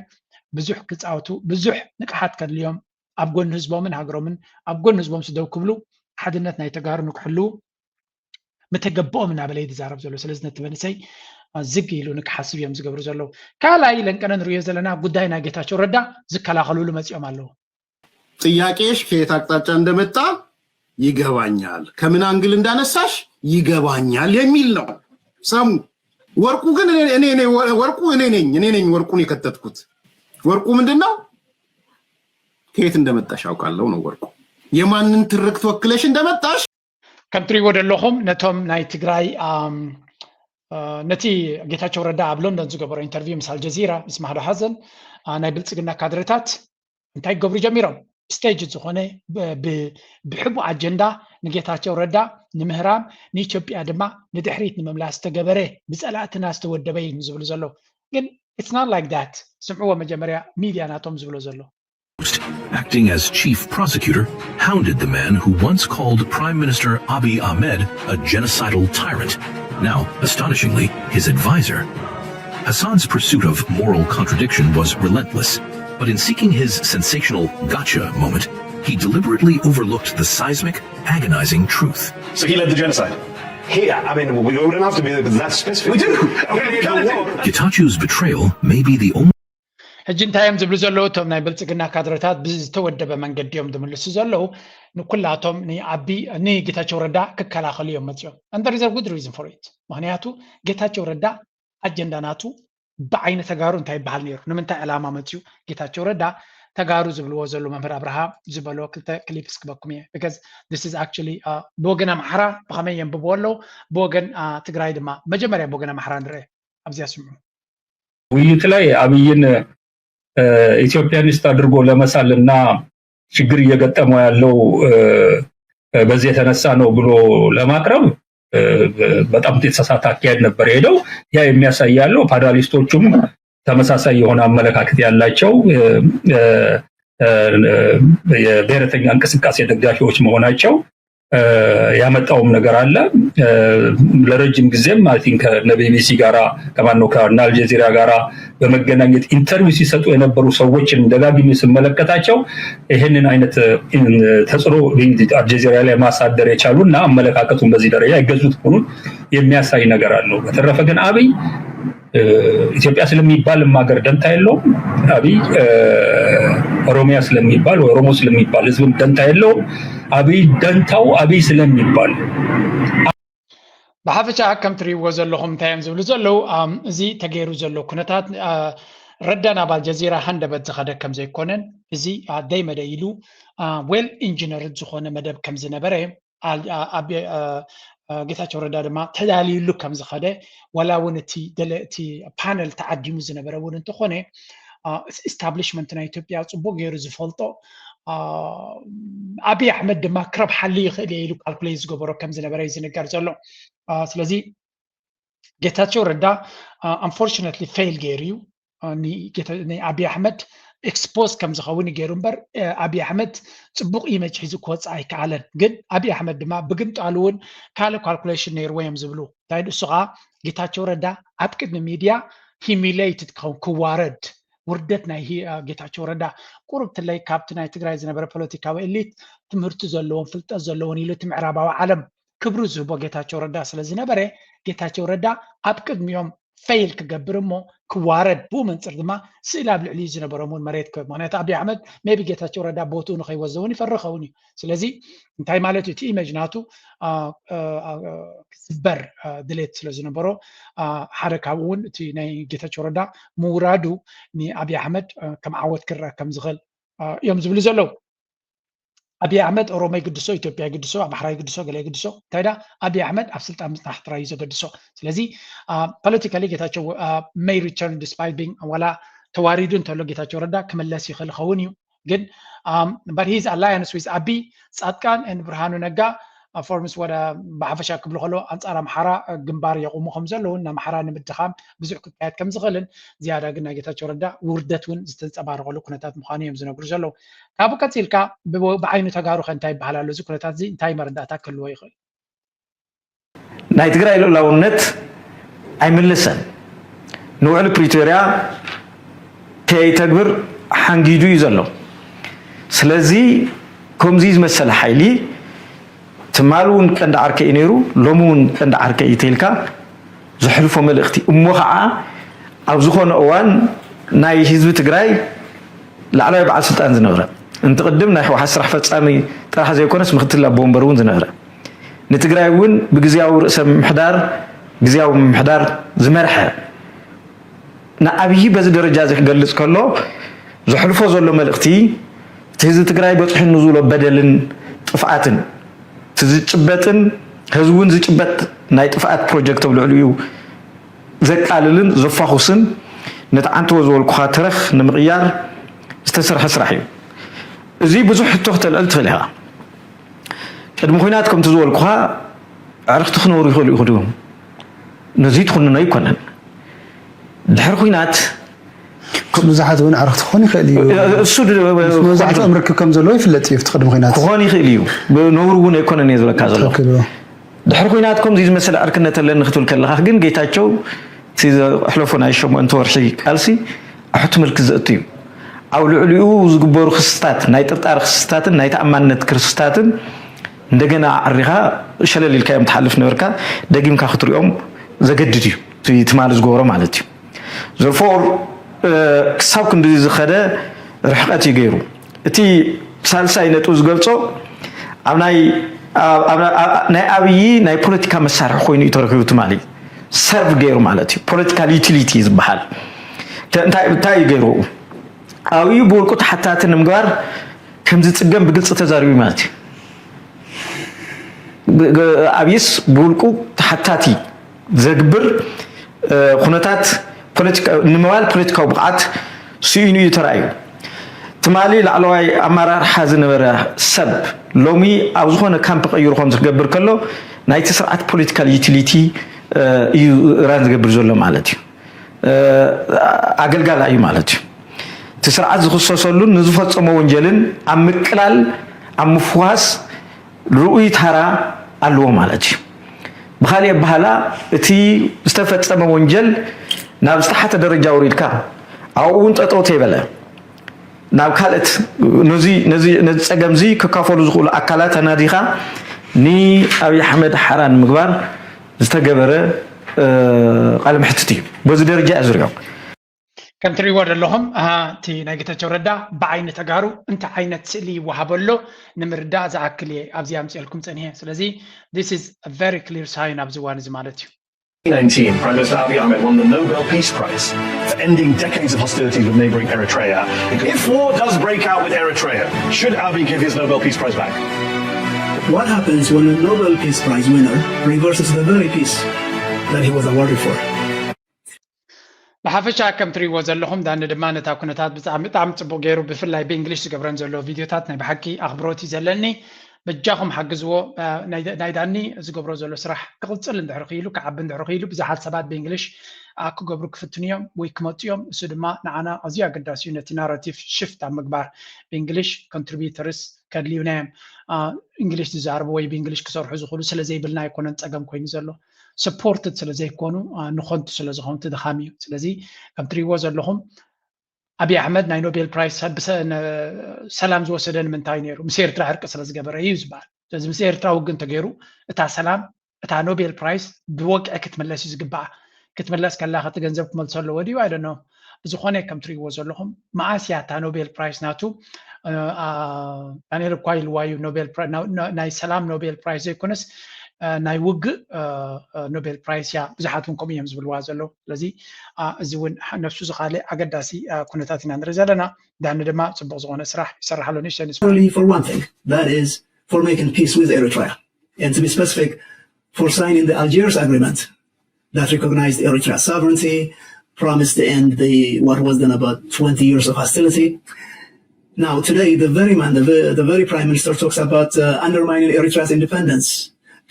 ብዙሕ ክፃወቱ ብዙሕ ንቅሓት ከድልዮም ኣብ ጎኒ ህዝቦምን ሃገሮምን ኣብ ጎኒ ህዝቦም ስደው ክብሉ ሓድነት ናይ ተጋሩ ንክሕልዉ ምተገበኦም እናበለ እዩ ዝዛረብ ዘሎ። ስለዚ ነቲ መንእሰይ ዝግ ኢሉ ንክሓስብ እዮም ዝገብሩ ዘለዉ። ካልኣይ ለንቀነ ንሪኦ ዘለና ጉዳይ ናይ ጌታቸው ረዳ ዝከላኸሉሉ መፂኦም ኣለዉ። ጥያቄሽ ከየት አቅጣጫ እንደመጣ ይገባኛል፣ ከምን አንግል እንዳነሳሽ ይገባኛል የሚል ነው። ሰሙ ወርቁ ግን እኔ ወርቁ እኔ ነኝ እኔ ነኝ ወርቁን የከተትኩት። ወርቁ ምንድን ነው? ከየት እንደመጣሽ አውቃለሁ ነው ወርቁ። የማንን ትርክት ወክለሽ እንደመጣሽ ከም ትሪእዎ ዘለኹም ነቶም ናይ ትግራይ ነቲ ጌታቸው ረዳ ኣብ ሎንዶን ዝገበሮ ኢንተርቪው ምስ ኣልጀዚራ ምስ ማህዶ ሓዘን ናይ ብልፅግና ካድረታት እንታይ ክገብሩ ጀሚሮም? ስቴጅ ዝኾነ ብሕቡ ኣጀንዳ ንጌታቸው ረዳ ንምህራም ንኢትዮጵያ ድማ ንድሕሪት ንምምላስ ዝተገበረ ብፀላእትና ዝተወደበ እዩ ዝብሉ ዘለዉ። ግን it's not like that። ስምዕዎ መጀመርያ ሚድያ ናቶም ዝብሎ ዘሎ። Acting as chief prosecutor, hounded the man who once called Prime Minister Abiy Ahmed a genocidal tyrant, now, astonishingly, his advisor. Assad's pursuit of moral contradiction was relentless, but in seeking his sensational gotcha moment, he deliberately overlooked the seismic, agonizing truth. So he led the genocide. He, I mean, we wouldn't have to be that specific. We do. Getachews' betrayal may be the only ሕጂ እንታይ እዮም ዝብሉ ዘለዉ? እቶም ናይ ብልፅግና ካድረታት ብዝተወደበ መንገዲ እዮም ዝምልሱ ዘለዉ። ንኩላቶም ንኣቢ ንጌታቸው ረዳ ክከላኸሉ እዮም መፅኦም። And there is a good reason for it። ምክንያቱ ጌታቸው ረዳ ኣጀንዳ ናቱ ብዓይኒ ተጋሩ እንታይ ይበሃል ነይሩ? ንምንታይ ዕላማ መፅኡ? ጌታቸው ረዳ ተጋሩ ዝብልዎ ዘለዉ መምህር ኣብርሃ ዝበሎ ክልተ ክሊፕስ ክበኩም እየ። Because this is actually ብወገን ኣምሓራ ብኸመይ የንብብዎ ኣለዉ፣ ብወገን ትግራይ ድማ መጀመርያ ብወገን ኣምሓራ ንርአ። ኣብዚኣ ስምዑ። ውይይት ላይ አብይን ኢትዮጵያኒስት አድርጎ ለመሳል እና ችግር እየገጠመው ያለው በዚህ የተነሳ ነው ብሎ ለማቅረብ በጣም የተሳሳተ አካሄድ ነበር የሄደው። ያ የሚያሳይ ያለው ፓዳሊስቶቹም ተመሳሳይ የሆነ አመለካከት ያላቸው የብሔረተኛ እንቅስቃሴ ደጋፊዎች መሆናቸው ያመጣውም ነገር አለ። ለረጅም ጊዜም I think ከነ ቢቢሲ ጋራ ከማን ነው ከነ አልጀዚራ ጋራ በመገናኘት ኢንተርቪው ሲሰጡ የነበሩ ሰዎችን ደጋግሜ ስመለከታቸው ይህንን አይነት ተጽዕኖ አልጀዚራ ላይ ማሳደር የቻሉ እና አመለካከቱን በዚህ ደረጃ የገዙት መሆኑን የሚያሳይ ነገር አለው። በተረፈ ግን አብይ ኢትዮጵያ ስለሚባልም ሀገር ደንታ የለውም። አብይ ኦሮሚያ ስለሚባል ኦሮሞ ስለሚባል ህዝብም ደንታ የለውም። አብይ ደንታው አብይ ስለሚባል ብሓፈሻ ከም ትሪእዎ ዘለኹም እንታይ እዮም ዝብሉ ዘለዉ? እዚ ተገይሩ ዘሎ ኩነታት ረዳ ናብ ኣልጀዚራ ሃንደበት ዝኸደ ከም ዘይኮነን እዚ ኣደይ መደይ ኢሉ ዌል ኢንጂነርድ ዝኾነ መደብ ከም ዝነበረ ኣብ ጌታቸው ረዳ ድማ ተዳልዩሉ ከም ዝኸደ፣ ዋላ እውን እቲ ገለ እቲ ፓነል ተዓዲሙ ዝነበረ እውን እንተኾነ፣ ኢስታብሊሽመንት ናይ ኢትዮጵያ ፅቡቅ ገይሩ ዝፈልጦ፣ ኣብይ ኣሕመድ ድማ ክረብሓሉ ይኽእል እየ ኢሉ ካልኩሌት ዝገበሮ ከም ዝነበረ እዩ ዝንገር ዘሎ። ስለዚ ጌታቸው ረዳ ኣንፎርችነትሊ ፌል ገይሩ እዩ። ንኣብይ ኣሕመድ ኤክስፖዝ ከም ዝኸውን ገይሩ እምበር፣ ኣብይ ኣሕመድ ፅቡቅ ኢመጅ ሒዙ ክወፅእ ኣይከኣለን። ግን ኣብይ ኣሕመድ ድማ ብግምጣሉ እውን ካልእ ካልኩሌሽን ነይርዎ እዮም ዝብሉ። እንታይ ንሱ ከዓ ጌታቸው ረዳ ኣብ ቅድሚ ሚድያ ሂሚሌይትድ ክኸውን፣ ክዋረድ፣ ውርደት ናይ ጌታቸው ረዳ ቁሩብ ትለይ ካብቲ ናይ ትግራይ ዝነበረ ፖለቲካዊ ኤሊት ትምህርቲ ዘለዎን ፍልጠት ዘለዎን ኢሉ እቲ ምዕራባዊ ዓለም ክብሪ ዝህቦ ጌታቸው ረዳ ስለ ዝነበረ፣ ጌታቸው ረዳ ኣብ ቅድሚኦም ፌል ክገብር እሞ ክዋረድ፣ ብኡ መንፅር ድማ ስእሊ ኣብ ልዕሊኡ ዝነበሮም እውን መሬት ክህብ። ምክንያቱ ኣብይ ኣሕመድ ሜቢ ጌታቸው ረዳ ቦትኡ ንኸይወዘ እውን ይፈርኸውን እዩ። ስለዚ እንታይ ማለት እዩ? እቲ ኢመጅ ናቱ ክስበር ድሌት ስለ ዝነበሮ፣ ሓደ ካብኡ እውን እቲ ናይ ጌታቸው ረዳ ምውራዱ ንኣብይ ኣሕመድ ከም ዓወት ክረአ ከም ዝኽእል እዮም ዝብሉ ዘለዉ። ኣብይ ኣሕመድ ኦሮሞ ይግድሶ፣ ኢትዮጵያ ይግድሶ፣ ኣምሓራ ይግድሶ፣ ገለ ይግድሶ፣ እንታይ ዳ ኣብይ ኣሕመድ ኣብ ስልጣን ምፅናሕ ጥራይ እዩ ዘገድሶ። ስለዚ ፖለቲካሊ ጌታቸው may return despite being፣ ዋላ ተዋሪዱ እንተሎ ጌታቸው ረዳ ክምለስ ይኽእል ይኸውን እዩ። ግን but his alliance with ኣቢ፣ ፃድቃን and ብርሃኑ ነጋ ፎርምስ ወደ ብሓፈሻ ክብሉ ከሎ ኣንፃር ኣምሓራ ግንባር የቑሙ ከም ዘለውን ንኣምሓራ ንምድኻም ብዙሕ ክካየድ ከም ዝኽእልን ዝያዳ ግን ናይ ጌታቸው ረዳ ውርደት እውን ዝተንፀባረቐሉ ኩነታት ምዃኑ እዮም ዝነግሩ ዘለዉ። ካብኡ ቀፂልካ ብዓይኒ ተጋሩ ከ እንታይ ይበሃል ኣሎ? እዚ ኩነታት እዚ እንታይ መረዳእታ ክህልዎ ይኽእል? ናይ ትግራይ ልኡላውነት ኣይምልሰን። ንውዕሊ ፕሪቶርያ ከይተግብር ሓንጊዱ እዩ ዘሎ። ስለዚ ከምዚ ዝመሰለ ሓይሊ ትማሊ እውን ቀንዲ ዓርከይ እዩ ነይሩ፣ ሎሚ እውን ቀንዲ ዓርከይ እዩ ተይልካ ዘሕልፎ መልእኽቲ እሞ ከዓ ኣብ ዝኾነ እዋን ናይ ህዝቢ ትግራይ ላዕለዋይ በዓል ስልጣን ዝነበረ እንተ ቅድም ናይ ህወሓት ስራሕ ፈፃሚ ጥራሕ ዘይኮነስ ምክትል ኣቦ ወንበር እውን ዝነበረ ንትግራይ እውን ብግዝያዊ ርእሰ ምምሕዳር ግዝያዊ ምምሕዳር ዝመርሐ ንኣብዪ በዚ ደረጃ እዚ ክገልፅ ከሎ ዘሕልፎ ዘሎ መልእኽቲ እቲ ህዝቢ ትግራይ በፅሑኒ ዝብሎ በደልን ጥፍኣትን እቲ ዝጭበጥን ህዝቢ እውን ዝጭበጥ ናይ ጥፍኣት ፕሮጀክት ኣብ ልዕሊኡ ዘቃልልን ዘፋኹስን ነቲ ዓንተዎ ዝበልኩኻ ተረኽ ንምቕያር ዝተሰርሐ ስራሕ እዩ። እዚ ብዙሕ ሕቶ ክተልዕል ትኽእል ኢኻ። ቅድሚ ኹናት ከምቲ ዝበልኩኻ ኣዕርኽቲ ክነብሩ ይኽእሉ ይኽእሉ ነዚ ትኹንኖ ኣይኮነን። ድሕሪ ኹናት ብዙሓት እውን ኣዕርኽቲ ክኾን ይኽእል እዩ። እሱ መብዛሕትኦም ርክብ ከም ዘለዎ ይፍለጥ እዩ። ቅድሚ ኹናት ክኾን ይኽእል እዩ። ነውሩ እውን ኣይኮነን እየ ዝብለካ ዘለኹ። ድሕሪ ኹናት ከምዚ ዝመሰለ ዕርክነት ኣለኒ ክትብል ከለኻ ግን ጌታቸው እቲ ዘሕለፎ ናይ ሸሞንተ ወርሒ ቃልሲ ኣሕቱ ምልክት ዘእቱ እዩ። ኣብ ልዕሊኡ ዝግበሩ ክስታት ናይ ጥርጣሪ ክስታትን ናይ ተኣማንነት ክስታትን እንደገና ኣዕሪኻ ሸለል ኢልካ እዮም ትሓልፍ ነበርካ ደጊምካ ክትሪኦም ዘገድድ እዩ። ትማሊ ዝገበሮ ማለት እዩ። ዘርፎር ክሳብ ክንዲ ዝኸደ ርሕቀት እዩ ገይሩ። እቲ ሳልሳይ ነጥብ ዝገልፆ ኣብ ናይ ኣብይ ናይ ፖለቲካ መሳርሒ ኮይኑ እዩ ተረኪቡ ትማሊ ሰርቭ ገይሩ ማለት እዩ። ፖለቲካል ዩቲሊቲ ዝበሃል እንታይ እዩ ገይሩ? ኣብዩ ብውልቁ ተሓታቲ ንምግባር ከም ዝፅገም ብግልፂ ተዛሪቡ ማለት እዩ። ኣብይስ ብውልቁ ተሓታቲ ዘግብር ኩነታት ንምባል ፖለቲካዊ ብቕዓት ስኢኑ እዩ ተራእዩ። ትማሊ ላዕለዋይ ኣመራርሓ ዝነበረ ሰብ ሎሚ ኣብ ዝኾነ ካምፕ ቀይሩ ከም ዝገብር ከሎ ናይቲ ስርዓት ፖለቲካል ዩቲሊቲ እዩ ራን ዝገብር ዘሎ ማለት እዩ። ኣገልጋላ እዩ ማለት እዩ። እቲ ስርዓት ዝኽሰሰሉን ንዝፈፀሞ ወንጀልን ኣብ ምቅላል ኣብ ምፍዋስ ርኡይ ታራ ኣለዎ ማለት እዩ። ብኻሊእ ኣበሃላ እቲ ዝተፈፀመ ወንጀል ናብ ዝተሓተ ደረጃ ወሪድካ ኣብኡ እውን ጠጠው ተይበለ ናብ ካልእት ነዚ ነዚ ነዚ ፀገም እዚ ክካፈሉ ዝኽእሉ ኣካላት ኣናዲኻ ንኣብይ ኣሕመድ ሓራ ንምግባር ዝተገበረ ቃለ መሕትት እዩ። በዚ ደረጃ እየ ዝሪኦ። ከም ትሪእዎ ዘለኹም እቲ ናይ ጌታቸው ረዳ ብዓይኒ ተጋሩ እንታይ ዓይነት ስእሊ ይወሃበሎ ንምርዳእ ዝኣክል እየ ኣብዚ ኣምፅኤልኩም ፀኒሐ። ስለዚ this is a very clear sign ኣብዚ እዋን እዚ ማለት እዩ። twenty nineteen, Prime Minister Abiy Ahmed won the Nobel Peace Prize for ending decades of hostilities with neighboring Eritrea. If war does break out with Eritrea, should Abiy give his Nobel Peace Prize back? What happens when a Nobel Peace Prize winner reverses the very peace that he was awarded for? ብሓፈሻ ከም ትሪእዎ ዘለኹም ዳኒ ድማ ነታ ኩነታት ብጣዕሚ ብጣዕሚ ፅቡቅ ገይሩ ብፍላይ ብእንግሊሽ ዝገብረን ዘሎ ቪድዮታት ናይ ብሓቂ ኣኽብሮት እዩ ዘለኒ። በጃኹም ሓግዝዎ። ናይ ዳኒ ዝገብሮ ዘሎ ስራሕ ክቕፅል እንድሕር ክኢሉ ክዓቢ እንድሕር ክኢሉ ብዙሓት ሰባት ብእንግሊሽ ክገብሩ ክፍትኑ እዮም ወይ ክመፁ እዮም። እሱ ድማ ንዓና ኣዝዩ ኣገዳሲ እዩ። ነቲ ናራቲቭ ሽፍት ኣብ ምግባር ብእንግሊሽ ኮንትሪቢተርስ ከድልዩና እዮም። እንግሊሽ ዝዛረቡ ወይ ብእንግሊሽ ክሰርሑ ዝኽእሉ ስለዘይብልና ኣይኮነን ፀገም ኮይኑ ዘሎ። ሰፖርትድ ስለዘይኮኑ ንኸንቱ ስለዝኸውን ድኻም እዩ። ስለዚ ከም ትሪእዎ ዘለኹም ኣብይ ኣሕመድ ናይ ኖቤል ፕራይስ ሰላም ዝወሰደ ንምንታይ ነይሩ? ምስ ኤርትራ ዕርቂ ስለዝገበረ እዩ ዝበሃል። ስለዚ ምስ ኤርትራ ውግን ተገይሩ እታ ሰላም እታ ኖቤል ፕራይስ ብወግዒ ክትምለስ እዩ ዝግባኣ። ክትምለስ ከላ ከቲ ገንዘብ ክመልሶ ኣለዎ ድዩ? ኣይደኖ። ብዝኾነ ከም ትሪእዎ ዘለኹም መኣስ እያ እታ ኖቤል ፕራይስ ናቱ? ዳንኤል እኳ ኢልዋ እዩ ናይ ሰላም ኖቤል ፕራይስ ዘይኮነስ ናይ ውግእ ኖቤል ፕራይስ እያ። ብዙሓት እውን ከምኡ እዮም ዝብልዋ ዘለዉ። ስለዚ እዚ እውን ነብሱ ዝኻልእ ኣገዳሲ ኩነታት ኢና ንርኢ ዘለና። ዳኒ ድማ ፅቡቅ ዝኾነ ስራሕ ይሰርሕ ኣሎ። ንእሽተይ ንስማ። Only for one thing, that is for making peace with Eritrea, and to be specific, for signing the Algiers Agreement that recognized Eritrea's sovereignty, promised to end the what was then about twenty years of hostility. Now, today, the very man, the, ve- the very prime minister talks about uh, undermining Eritrea's independence,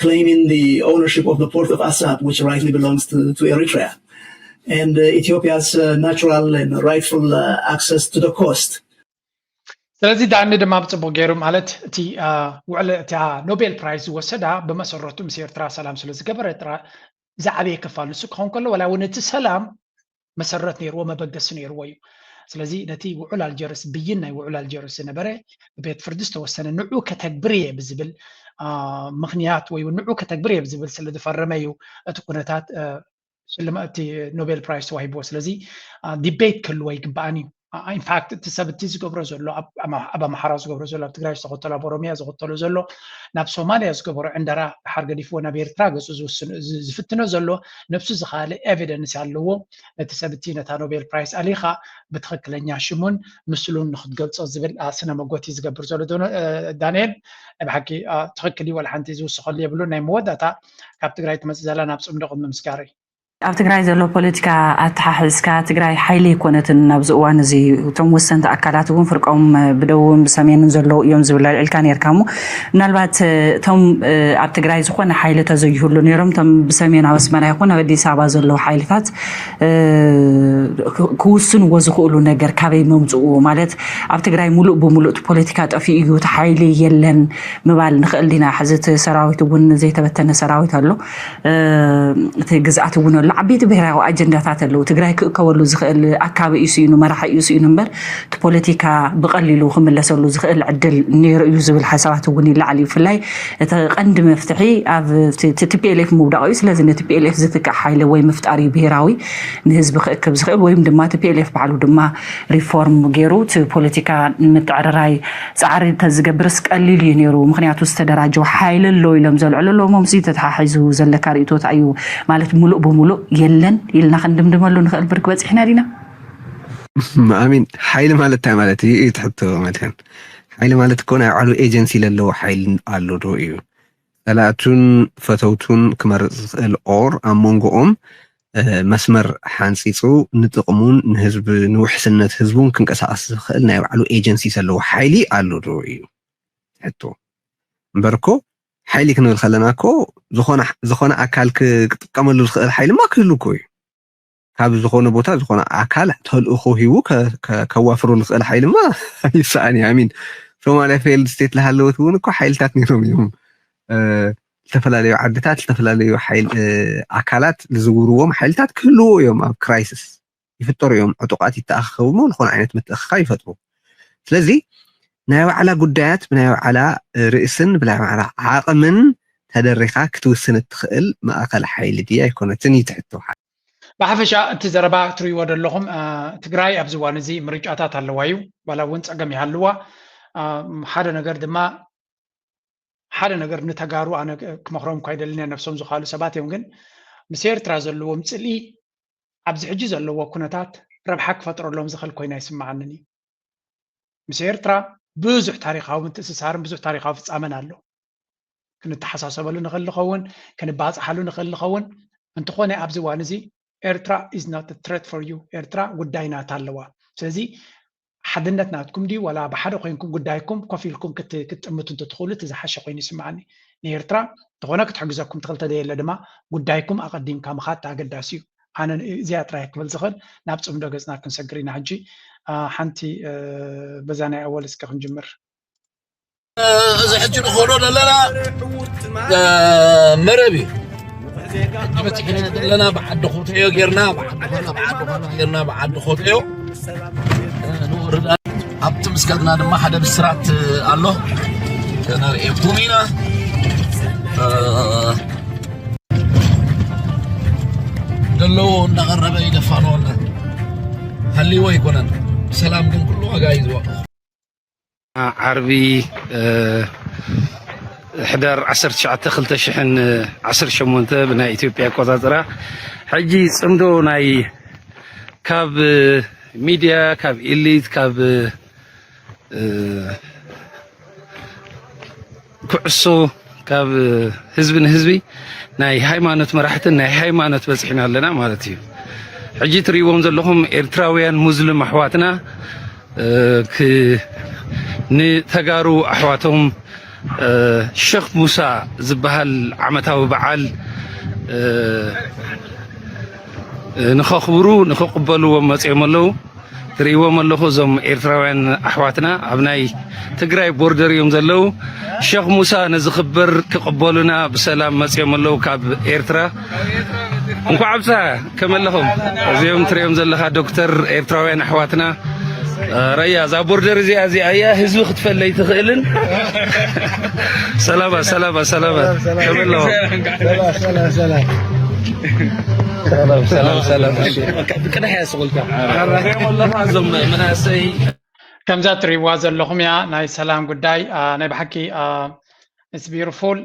claiming the ownership of the port of Assab, which rightly belongs to, to Eritrea, and uh, Ethiopia's uh, natural and rightful uh, access to the coast. ስለዚ ዳኒ ድማ ብፅቡቅ ገይሩ ማለት እቲ ውዕለ እታ ኖቤል ፕራይዝ ዝወሰዳ ብመሰረቱ ምስ ኤርትራ ሰላም ስለ ዝገበረ ጥራ ዝዓበየ ክፋል ንሱ ክኸውን ከሎ ዋላ እውን እቲ ሰላም መሰረት ነይርዎ መበገሲ ነይርዎ እዩ። ስለዚ ነቲ ውዑል ኣልጀርስ ብይን ናይ ውዑል ኣልጀርስ ዝነበረ ብቤት ፍርዲ ዝተወሰነ ንዑ ከተግብር እየ ብዝብል ምክንያት ወይ ንዑ ከተግብር እየ ብዝብል ስለ ዝፈረመ እዩ እቲ ኩነታት ሽልማ እቲ ኖቤል ፕራይስ ተዋሂብዎ። ስለዚ ዲቤት ክህልዎ ይግባኣን እዩ። ኢንፋክት እቲ ሰብ እቲ ዝገብሮ ዘሎ ኣብ ኣምሓራ ዝገብሮ ዘሎ ኣብ ትግራይ ዝተኸተሎ ኣብ ኦሮሚያ ዝኸተሎ ዘሎ ናብ ሶማልያ ዝገበሮ ዕንደራ ድሓር ገዲፍዎ ናብ ኤርትራ ገፁ ዝፍትኖ ዘሎ ነብሱ ዝኻለ ኤቪደንስ ኣለዎ። ነቲ ሰብ እቲ ነታ ኖቤል ፕራይስ ኣሊኻ ብትኽክለኛ ሽሙን ምስሉን ንክትገልፆ ዝብል ስነ መጎት እዩ ዝገብር ዘሎ። ዳንኤል ናይ ብሓቂ ትኽክል እዩ። ዋላ ሓንቲ ዝውስኸሉ የብሉን። ናይ መወዳእታ ካብ ትግራይ ትመፅእ ዘላ ናብ ፅምዶ ቅድሚ ምስጋረይ ኣብ ትግራይ ዘሎ ፖለቲካ ኣተሓሒዝካ ትግራይ ሓይሊ ኣይኮነትን ኣብዚ እዋን እዚ እቶም ወሰንቲ ኣካላት እውን ፍርቆም ብደቡብን ብሰሜንን ዘለዉ እዮም ዝብል ኣልዒልካ ነርካ እሞ ምናልባት እቶም ኣብ ትግራይ ዝኾነ ሓይሊ ተዘይህሉ ነይሮም እቶም ብሰሜናዊ ኣስመራ ይኹን ኣብ ኣዲስ ኣበባ ዘለዉ ሓይልታት ክውስንዎ ዝኽእሉ ነገር ካበይ መምፅኡ ማለት ኣብ ትግራይ ሙሉእ ብሙሉእ እቲ ፖለቲካ ጠፊኡ እዩ እቲ ሓይሊ የለን ምባል ንኽእል ዲና ሕዚ እቲ ሰራዊት እውን ዘይተበተነ ሰራዊት ኣሎ እቲ ግዝኣት እውን ኣሎ ዓበይቲ ብሄራዊ ኣጀንዳታት ኣለዉ ትግራይ ክእከበሉ ዝኽእል ኣካቢ እዩ ስኢኑ መራሒ እዩ ስኢኑ እምበር እቲ ፖለቲካ ብቐሊሉ ክምለሰሉ ዝኽእል ዕድል ነይሩ እዩ ዝብል ሓሳባት እውን ይለዓል እዩ ብፍላይ እቲ ቀንዲ መፍትሒ ኣብ ቲፒኤልኤፍ ምውዳቕ እዩ ስለዚ ንቲፒኤልኤፍ ዝትክእ ሓይሊ ወይ ምፍጣር እዩ ብሄራዊ ንህዝቢ ክእክብ ዝኽእል ወይም ድማ ቲፒኤልኤፍ ባዕሉ ድማ ሪፎርም ገይሩ እቲ ፖለቲካ ንምትዕርራይ ፃዕሪ እንተዝገብርስ ቀሊል እዩ ነይሩ ምክንያቱ ዝተደራጀው ሓይሊ ኣሎ ኢሎም ዘልዕሉ ኣለዎም እሞ ምስዚ ተተሓሒዙ ዘለካ ርእቶት እዩ ማለት ሙሉእ ብሙሉእ የለን ኢልና ክንድምድመሉ ንኽእል ብርክ በፂሕና ዲና ኣሚን ሓይሊ ማለት እንታይ ማለት እዩ እዩ ትሕቶ ማለት ሓይሊ ማለት እኮ ናይ ባዕሉ ኤጀንሲ ለለዎ ሓይሊ ኣሎ ዶ እዩ ጸላእቱን ፈተውቱን ክመርጽ ዝኽእል or ኣብ መንጎኦም መስመር ሓንጺጹ ንጥቕሙን ንህዝብ ንውሕስነት ህዝቡን ክንቀሳቐስ ዝኽእል ናይ ባዕሉ ኤጀንሲ ዘለዎ ሓይሊ ኣሎ ዶ እዩ ሕቶ እምበር እኮ ሓይሊ ክንብል ከለና እኮ ዝኾነ ኣካል ክጥቀመሉ ዝኽእል ሓይሊ ማ ክህሉ እኮ እዩ ካብ ዝኾነ ቦታ ዝኾነ ኣካል ተልእኾ ሂቡ ከዋፍሮ ዝኽእል ሓይሊ ማ ይሰኣን እዩ ኣሚን ሶማልያ ፌይልድ ስቴት ዝሃለወት እውን እኮ ሓይልታት ነይሮም እዮም ዝተፈላለዩ ዓድታት ዝተፈላለዩ ኣካላት ዝዝውርዎም ሓይልታት ክህልዎ እዮም ኣብ ክራይስስ ይፍጠሩ እዮም ዕጡቃት ይተኣኸቡ ዝኾነ ዓይነት ምትእኽኻብ ይፈጥሩ ስለዚ ናይ ባዕላ ጉዳያት ብናይ ባዕላ ርእስን ብናይ ባዕላ ዓቕምን ተደሪኻ ክትውስን እትኽእል ማእኸል ሓይሊ ድያ ኣይኮነትን እዩ ትሕቶ ብሓፈሻ እቲ ዘረባ ትርእይዎ ዘለኹም ትግራይ ኣብዚ እዋን እዚ ምርጫታት ኣለዋ እዩ ዋላ እውን ፀገም ይሃልዋ ሓደ ነገር ድማ ሓደ ነገር ንተጋሩ ኣነ ክመኽሮም እኳ ይደልን ነብሶም ዝኻሉ ሰባት እዮም ግን ምስ ኤርትራ ዘለዎም ፅልኢ ኣብዚ ሕጂ ዘለዎ ኩነታት ረብሓ ክፈጥረሎም ዝኽእል ኮይና ይስምዓንን እዩ ምስ ኤርትራ ብዙሕ ታሪኻዊ ምትእስሳርን ብዙሕ ታሪኻዊ ፍፃመን ኣሎ ክንተሓሳሰበሉ ንኽእል ንኸውን፣ ክንባፅሓሉ ንኽእል ንኸውን። እንተኾነ ኣብዚ እዋን እዚ ኤርትራ is not a threat for you። ኤርትራ ጉዳይ ናታ ኣለዋ። ስለዚ ሓድነት ናትኩም ድዩ ዋላ ብሓደ ኮይንኩም ጉዳይኩም ኮፍ ኢልኩም ክትጥምቱ እንተትኽእሉ እቲ ዝሓሸ ኮይኑ ይስምዓኒ። ንኤርትራ እንተኾነ ክትሕግዘኩም ትኽእል ተደየለ ድማ ጉዳይኩም ኣቐዲምካ ምኻድ ኣገዳሲ እዩ። ኣነ እዚኣ ጥራይ ክብል ዝኽእል ናብ ፅምዶ ገፅና ክንሰግር ኢና። ሕጂ ሓንቲ በዛ ናይ ኣወል እስከ ክንጅምር። እዚ ሕጂ ንኸዶ ዘለና መረብ እዩ። ሕጂ በፂሕና ዘለና ብዓዲ ኮተዮ ጌርና ብዓዲ ኾና ብዓዲ ኾና ጌርና ብዓዲ ኮተዮ ንወርዳ ኣብቲ ምስጋድና ድማ ሓደ ብስራት ኣሎ። ከነርእየኩም ኢና። ደለዎ እንዳቐረበ ይደፋንወና ሃልይዎ ኣይኮነን። ሰላም ግን ኩሉ ዋጋ እዩ ዝወቅኹ። ዓርቢ ሕዳር ዓሰርተ ትሽዓተ ክልተ ሽሕን ዓሰርተ ሸሞንተ ብናይ ኢትዮጵያ ኣቆፃፅራ ሕጂ ፅምዶ ናይ ካብ ሚድያ ካብ ኢሊት ካብ ኩዕሶ ካብ ህዝቢ ንህዝቢ ናይ ሃይማኖት መራሕትን ናይ ሃይማኖት በፂሕና ኣለና ማለት እዩ። ሕጂ ትርእይዎም ዘለኹም ኤርትራውያን ሙስሊም ኣሕዋትና ንተጋሩ ኣሕዋቶም ሸኽ ሙሳ ዝበሃል ዓመታዊ በዓል ንኸኽብሩ ንኽቕበልዎም መፅኦም ኣለዉ። ትርእይዎም ኣለኹ እዞም ኤርትራውያን ኣሕዋትና ኣብ ናይ ትግራይ ቦርደር እዮም ዘለዉ። ሸኽ ሙሳ ንዝኽበር ክቕበሉና ብሰላም መፅኦም ኣለዉ ካብ ኤርትራ። እንኳዕ ኣብፀሐ ከመለኹም እዚኦም ትርእዮም ዘለኻ ዶክተር ኤርትራውያን ኣሕዋትና ረያ እዛ ቦርደር እዚኣ እዚኣ እያ ህዝቢ ክትፈለይ ትኽእልን። ሰላማ ሰላማ ሰላማ ከመለኹም። ሰላም ሰላም ሰላም ሰላም ሰላም ሰላም። እሺ ብቅዳሕ ያስቁልካ። ራሕዮም ኣለኻ እዞም መናእሰይ ከምዛ ትሪእዋ ዘለኹም እያ ናይ ሰላም ጉዳይ። ናይ ብሓቂ it's beautiful።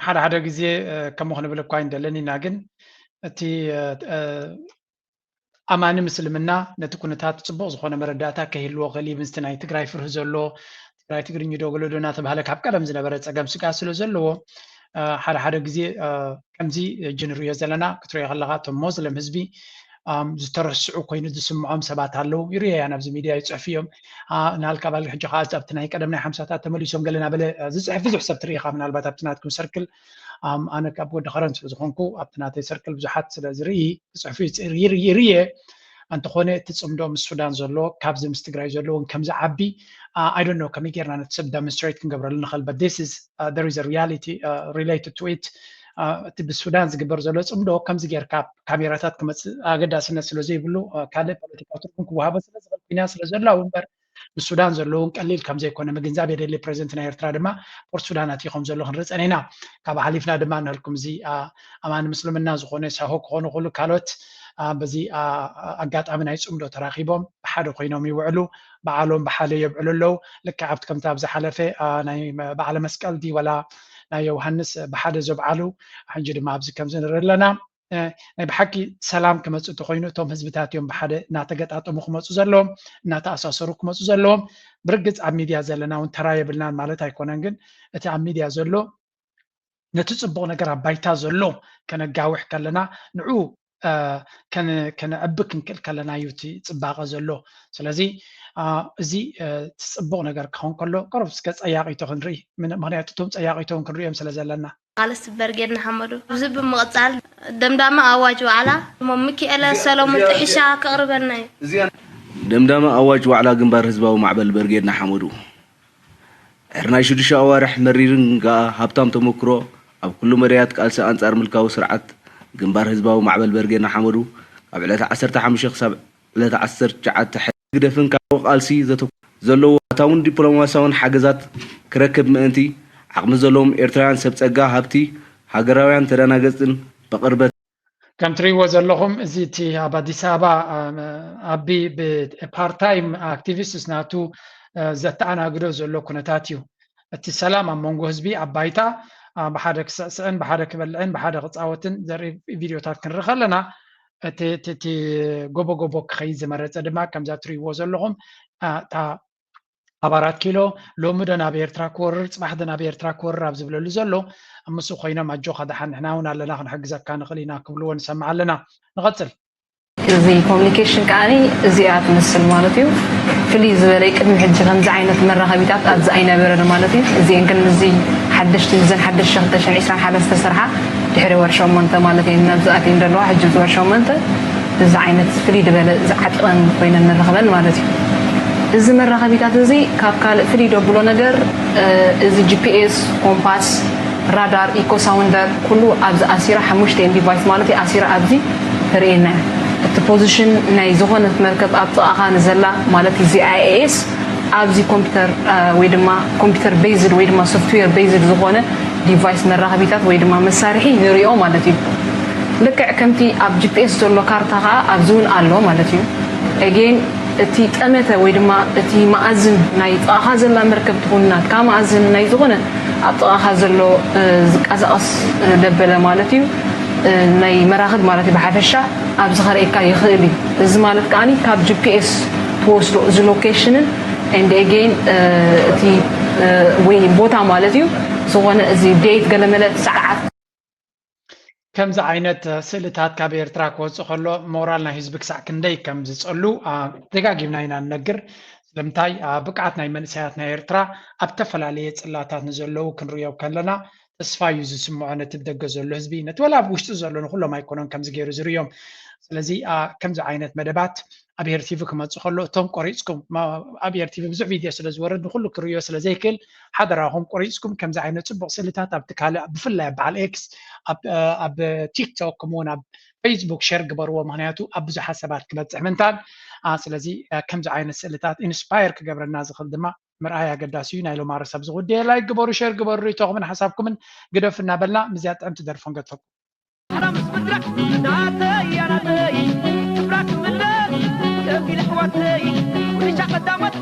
ሓደ ሓደ ግዜ ከምኡ ክንብል እኳ ኣይንደልን ኢና፣ ግን እቲ ኣማኒ ምስልምና ነቲ ኩነታት ፅቡቕ ዝኾነ መረዳእታ ከይህልዎ ክእል እዩ። ምስቲ ናይ ትግራይ ፍርሂ ዘሎ ትግራይ ትግርኝ ዶ ገለ ዶ እናተባህለ ካብ ቀደም ዝነበረ ፀገም ስግኣት ስለ ዘለዎ ሓደ ሓደ ግዜ ከምዚ ሕጂ ንሪኦ ዘለና ክትሪኦ ከለኻ እቶም ሞስለም ህዝቢ ዝተረስዑ ኮይኑ ዝስምዖም ሰባት ኣለዉ። ይሪኦ እያ ናብዚ ሚድያ ይፅሕፉ እዮም። ናልካ ባል ሕጂ ከዓ ኣብቲ ናይ ቀደም ናይ ሓምሳታት ተመሊሶም ገለ ናበለ ዝፅሕፍ ብዙሕ ሰብ ትርኢ ኢኻ። ምናልባት ኣብቲ ናትኩም ሰርክል ኣነ ካብ ወዲ ኸረን ስለ ዝኾንኩ ኣብቲ ናተይ ሰርክል ብዙሓት ስለ ዝርኢ ክፅሕፉ ይርየ። እንተኾነ እቲ ፅምዶ ምስ ሱዳን ዘሎ ካብዚ ምስ ትግራይ ዘሎ እውን ከምዚ ዓቢ I don't know ከመይ ጌርና ነቲ ሰብ demonstrate ክንገብረሉ ንኽእል but this is there is a reality related to it። እቲ ብሱዳን ዝግበር ዘሎ ፅምዶ ከምዚ ጌርካ ካሜራታት ክመፅእ ኣገዳስነት ስለ ዘይብሉ ካልእ ፖለቲካዊ ትርጉም ክወሃቦ ስለ ዝኽእል ኩናት ስለ ዘሎ እምበር ብሱዳን ዘለውን ቀሊል ከም ዘይኮነ ምግንዛብ የደሊ። ፕሬዚደንት ናይ ኤርትራ ድማ ፖርት ሱዳን ኣትዩ ከም ዘሎ ክንርኢ ጸኒሕና። ካብ ሓሊፍና ድማ ንህልኩም እዚ ኣማኒ ምስልምና ዝኾነ ሳሆ ክኾኑ ክሉ ካልኦት በዚ ኣጋጣሚ ናይ ጽምዶ ተራኺቦም ብሓደ ኮይኖም ይውዕሉ፣ በዓሎም ብሓደ የብዕሉ ኣለዉ። ልክዕ ኣብቲ ከምቲ ኣብ ዝሓለፈ ናይ በዓለ መስቀል ድዩ ወላ ናይ ዮሃንስ ብሓደ ዘብዓሉ ሕጂ ድማ ኣብዚ ከምዚ ንርኢ ኣለና። ናይ ብሓቂ ሰላም ክመፅእ እንተኮይኑ እቶም ህዝብታት እዮም ብሓደ እናተገጣጠሙ ክመፁ ዘለዎም እናተኣሳሰሩ ክመፁ ዘለዎም። ብርግፅ ኣብ ሚድያ ዘለና እውን ተራ የብልናን ማለት ኣይኮነን፣ ግን እቲ ኣብ ሚድያ ዘሎ ነቲ ፅቡቅ ነገር ኣብ ባይታ ዘሎ ከነጋውሕ ከለና ንዑ ከነዕቢ ክንክእል ከለና እዩ እቲ ፅባቐ ዘሎ። ስለዚ እዚ እቲ ፅቡቅ ነገር ክኸውን ከሎ ቀረብ እስከ ፀያቂቶ ክንርኢ፣ ምክንያቱ እቶም ፀያቂቶ እውን ክንሪኦም ስለ ዘለና። ቃልሲ በርጌድ ንሓመዱ። እዚ ብምቕጻል ደምዳሚ ኣዋጅ ዋዕላ እሞ ሚኪኤለ ሰሎሙን ጥሒሻ ከቕርበልና እዩ። ደምዳሚ ኣዋጅ ዋዕላ ግንባር ህዝባዊ ማዕበል በርጌድ ንሓመዱ። ድሕሪ ናይ ሽዱሽተ ኣዋርሕ መሪርን ከኣ ሃብታም ተመክሮ ኣብ ኩሉ መዳያት ቃልሲ ኣንጻር ምልካዊ ስርዓት ግንባር ህዝባዊ ማዕበል በርጌድ ንሓመዱ ካብ ዕለት ዓሰርተ ሓሙሽተ ክሳብ ዕለት ዓሰርተ ትሽዓተ ሕድሪ ህግደፍን ካብ ቃልሲ ዘተኮረ ዘለዎ ኣታውን ዲፕሎማስያውን ሓገዛት ክረክብ ምእንቲ ዓቕሚ ዘለዎም ኤርትራውያን ሰብ ጸጋ ሃብቲ ሃገራውያን ተዳናገጽትን ብቕርበት ከም ትሪእዎ ዘለኹም እዚ እቲ ኣብ ኣዲስ ኣበባ ኣቢ ብፓርታይም ኣክቲቪስትስ ናቱ ዘተኣናግዶ ዘሎ ኩነታት እዩ። እቲ ሰላም ኣብ መንጎ ህዝቢ ኣብ ባይታ ብሓደ ክስዕስዕን ብሓደ ክበልዕን ብሓደ ክፃወትን ዘርኢ ቪድዮታት ክንርኢ ከለና እቲ ጎቦ ጎቦ ክኸይድ ዝመረፀ ድማ ከምዛ ትሪእዎ ዘለኹም እታ ኣብ ኣራት ኪሎ ሎሚ ዶ ናብ ኤርትራ ክወርር፣ ጽባሕ ዶ ናብ ኤርትራ ክወርር ኣብ ዝብለሉ ዘሎ፣ ኣብ ምስኡ ኮይኖም ኣጆኻ ደሓን ንሕና እውን ኣለና ክንሕግዘካ ንኽእል ኢና ክብልዎ ንሰምዕ ኣለና። ንቐጽል። እዚ ኮሚኒኬሽን ከዓኒ እዚኣ ትመስል ማለት እዩ። ፍልይ ዝበለ ቅድሚ ሕጂ ከምዚ ዓይነት መራኸቢታት ኣብዚ ኣይነበረን ማለት እዩ። እዚአን ግን እዚ ሓደሽቲ እዘን ሓደሽቲ ክልተ ሽሕን ዕስራን ሓደን ዝተሰርሓ ድሕሪ ወር ሸሞንተ ማለት እዩ ናብዚ ኣትየን ዘለዋ ሕጂ እዚ ወር ሸሞንተ እዚ ዓይነት ፍልይ ዝበለ ዝዓጠቐን ኮይነን ንረኽበን ማለት እዩ። እዚ መራኸቢታት እዚ ካብ ካልእ ፍልይ ደብሎ ነገር እዚ ጂ ፒ ኤስ፣ ኮምፓስ፣ ራዳር፣ ኢኮ ሳውንደር ኩሉ ኣብዚ ኣሲራ ሓሙሽተ ዲቫይስ ማለት እዩ ኣሲራ ኣብዚ ተርእየና እያ። እቲ ፖዚሽን ናይ ዝኾነት መርከብ ኣብ ጥቓኻ ንዘላ ማለት እዚ ኣይ ኤ ኤስ ኣብዚ ኮምፒተር ወይ ድማ ኮምፒተር ቤዝድ ወይ ድማ ሶፍትዌር ቤዝድ ዝኾነ ዲቫይስ መራኸቢታት ወይ ድማ መሳርሒ ንሪኦ ማለት እዩ። ልክዕ ከምቲ ኣብ ጂ ፒ ኤስ ዘሎ ካርታ ከዓ ኣብዚ እውን ኣሎ ማለት እዩ። ኤጌን እቲ ጠመተ ወይ ድማ እቲ መኣዝን ናይ ጥቓኻ ዘላ መርከብ ትኹን ናትካ መኣዝን ናይ ዝኾነ ኣብ ጥቓኻ ዘሎ ዝቀሳቐስ ደበለ ማለት እዩ ናይ መራኽብ ማለት እዩ ብሓፈሻ ኣብዚ ከርእየካ ይኽእል እዩ። እዚ ማለት ከዓኒ ካብ ጂ ፒ ኤስ ትወስዶ እዚ ሎኬሽንን and again እቲ ወይ ቦታ ማለት እዩ ዝኾነ እዚ ዴት ገለመለ ሰዓት ከምዚ ዓይነት ስእልታት ካብ ኤርትራ ክወፅእ ከሎ ሞራል ናይ ህዝቢ ክሳዕ ክንደይ ከም ዝፀሉ ደጋጊምና ኢና ንነግር። ስለምንታይ ብቅዓት ናይ መንእሰያት ናይ ኤርትራ ኣብ ዝተፈላለየ ፅላታት ንዘለዉ ክንርእዮ ከለና ተስፋ እዩ ዝስምዖ ነቲ ብደገ ዘሎ ህዝቢ ነቲ ወላ ኣብ ውሽጢ ዘሎ ንኩሎም ኣይኮነን ከምዚ ገይሩ ዝርእዮም። ስለዚ ከምዚ ዓይነት መደባት ኣብ ሄር ቲቪ ክመፅእ ከሎ እቶም ቆሪፅኩም ኣብ ሄር ቲቪ ብዙሕ ቪድዮ ስለ ዝወርድ ንኩሉ ክርእዮ ስለ ዘይክእል ሓደራኹም ቆሪፅኩም ከምዚ ዓይነት ፅቡቕ ስእልታት ኣብቲ ካልእ ብፍላይ ኣብ በዓል ኤክስ ኣብ ቲክቶክ ከምኡውን ኣብ ፌስቡክ ሸር ግበርዎ ምክንያቱ ኣብ ብዙሓት ሰባት ክበፅሕ ምንታን ስለዚ ከምዚ ዓይነት ስእልታት ኢንስፓየር ክገብረና ዝኽእል ድማ ምርኣይ ኣገዳሲ እዩ ናይ ሎማረ ሰብ ዝጉዳየ ላይክ ግበሩ ሸር ግበሩ ርእቶኹምን ሓሳብኩምን ግደፉ እናበልና ምስዚኣ ጥዕምቲ ደርፎ ንገድፈኩም ናተይ እያ ናተይ ክብራ ክምለስ ደም ኢለ ኣሕዋተይ ኩልሻ ቀዳሞት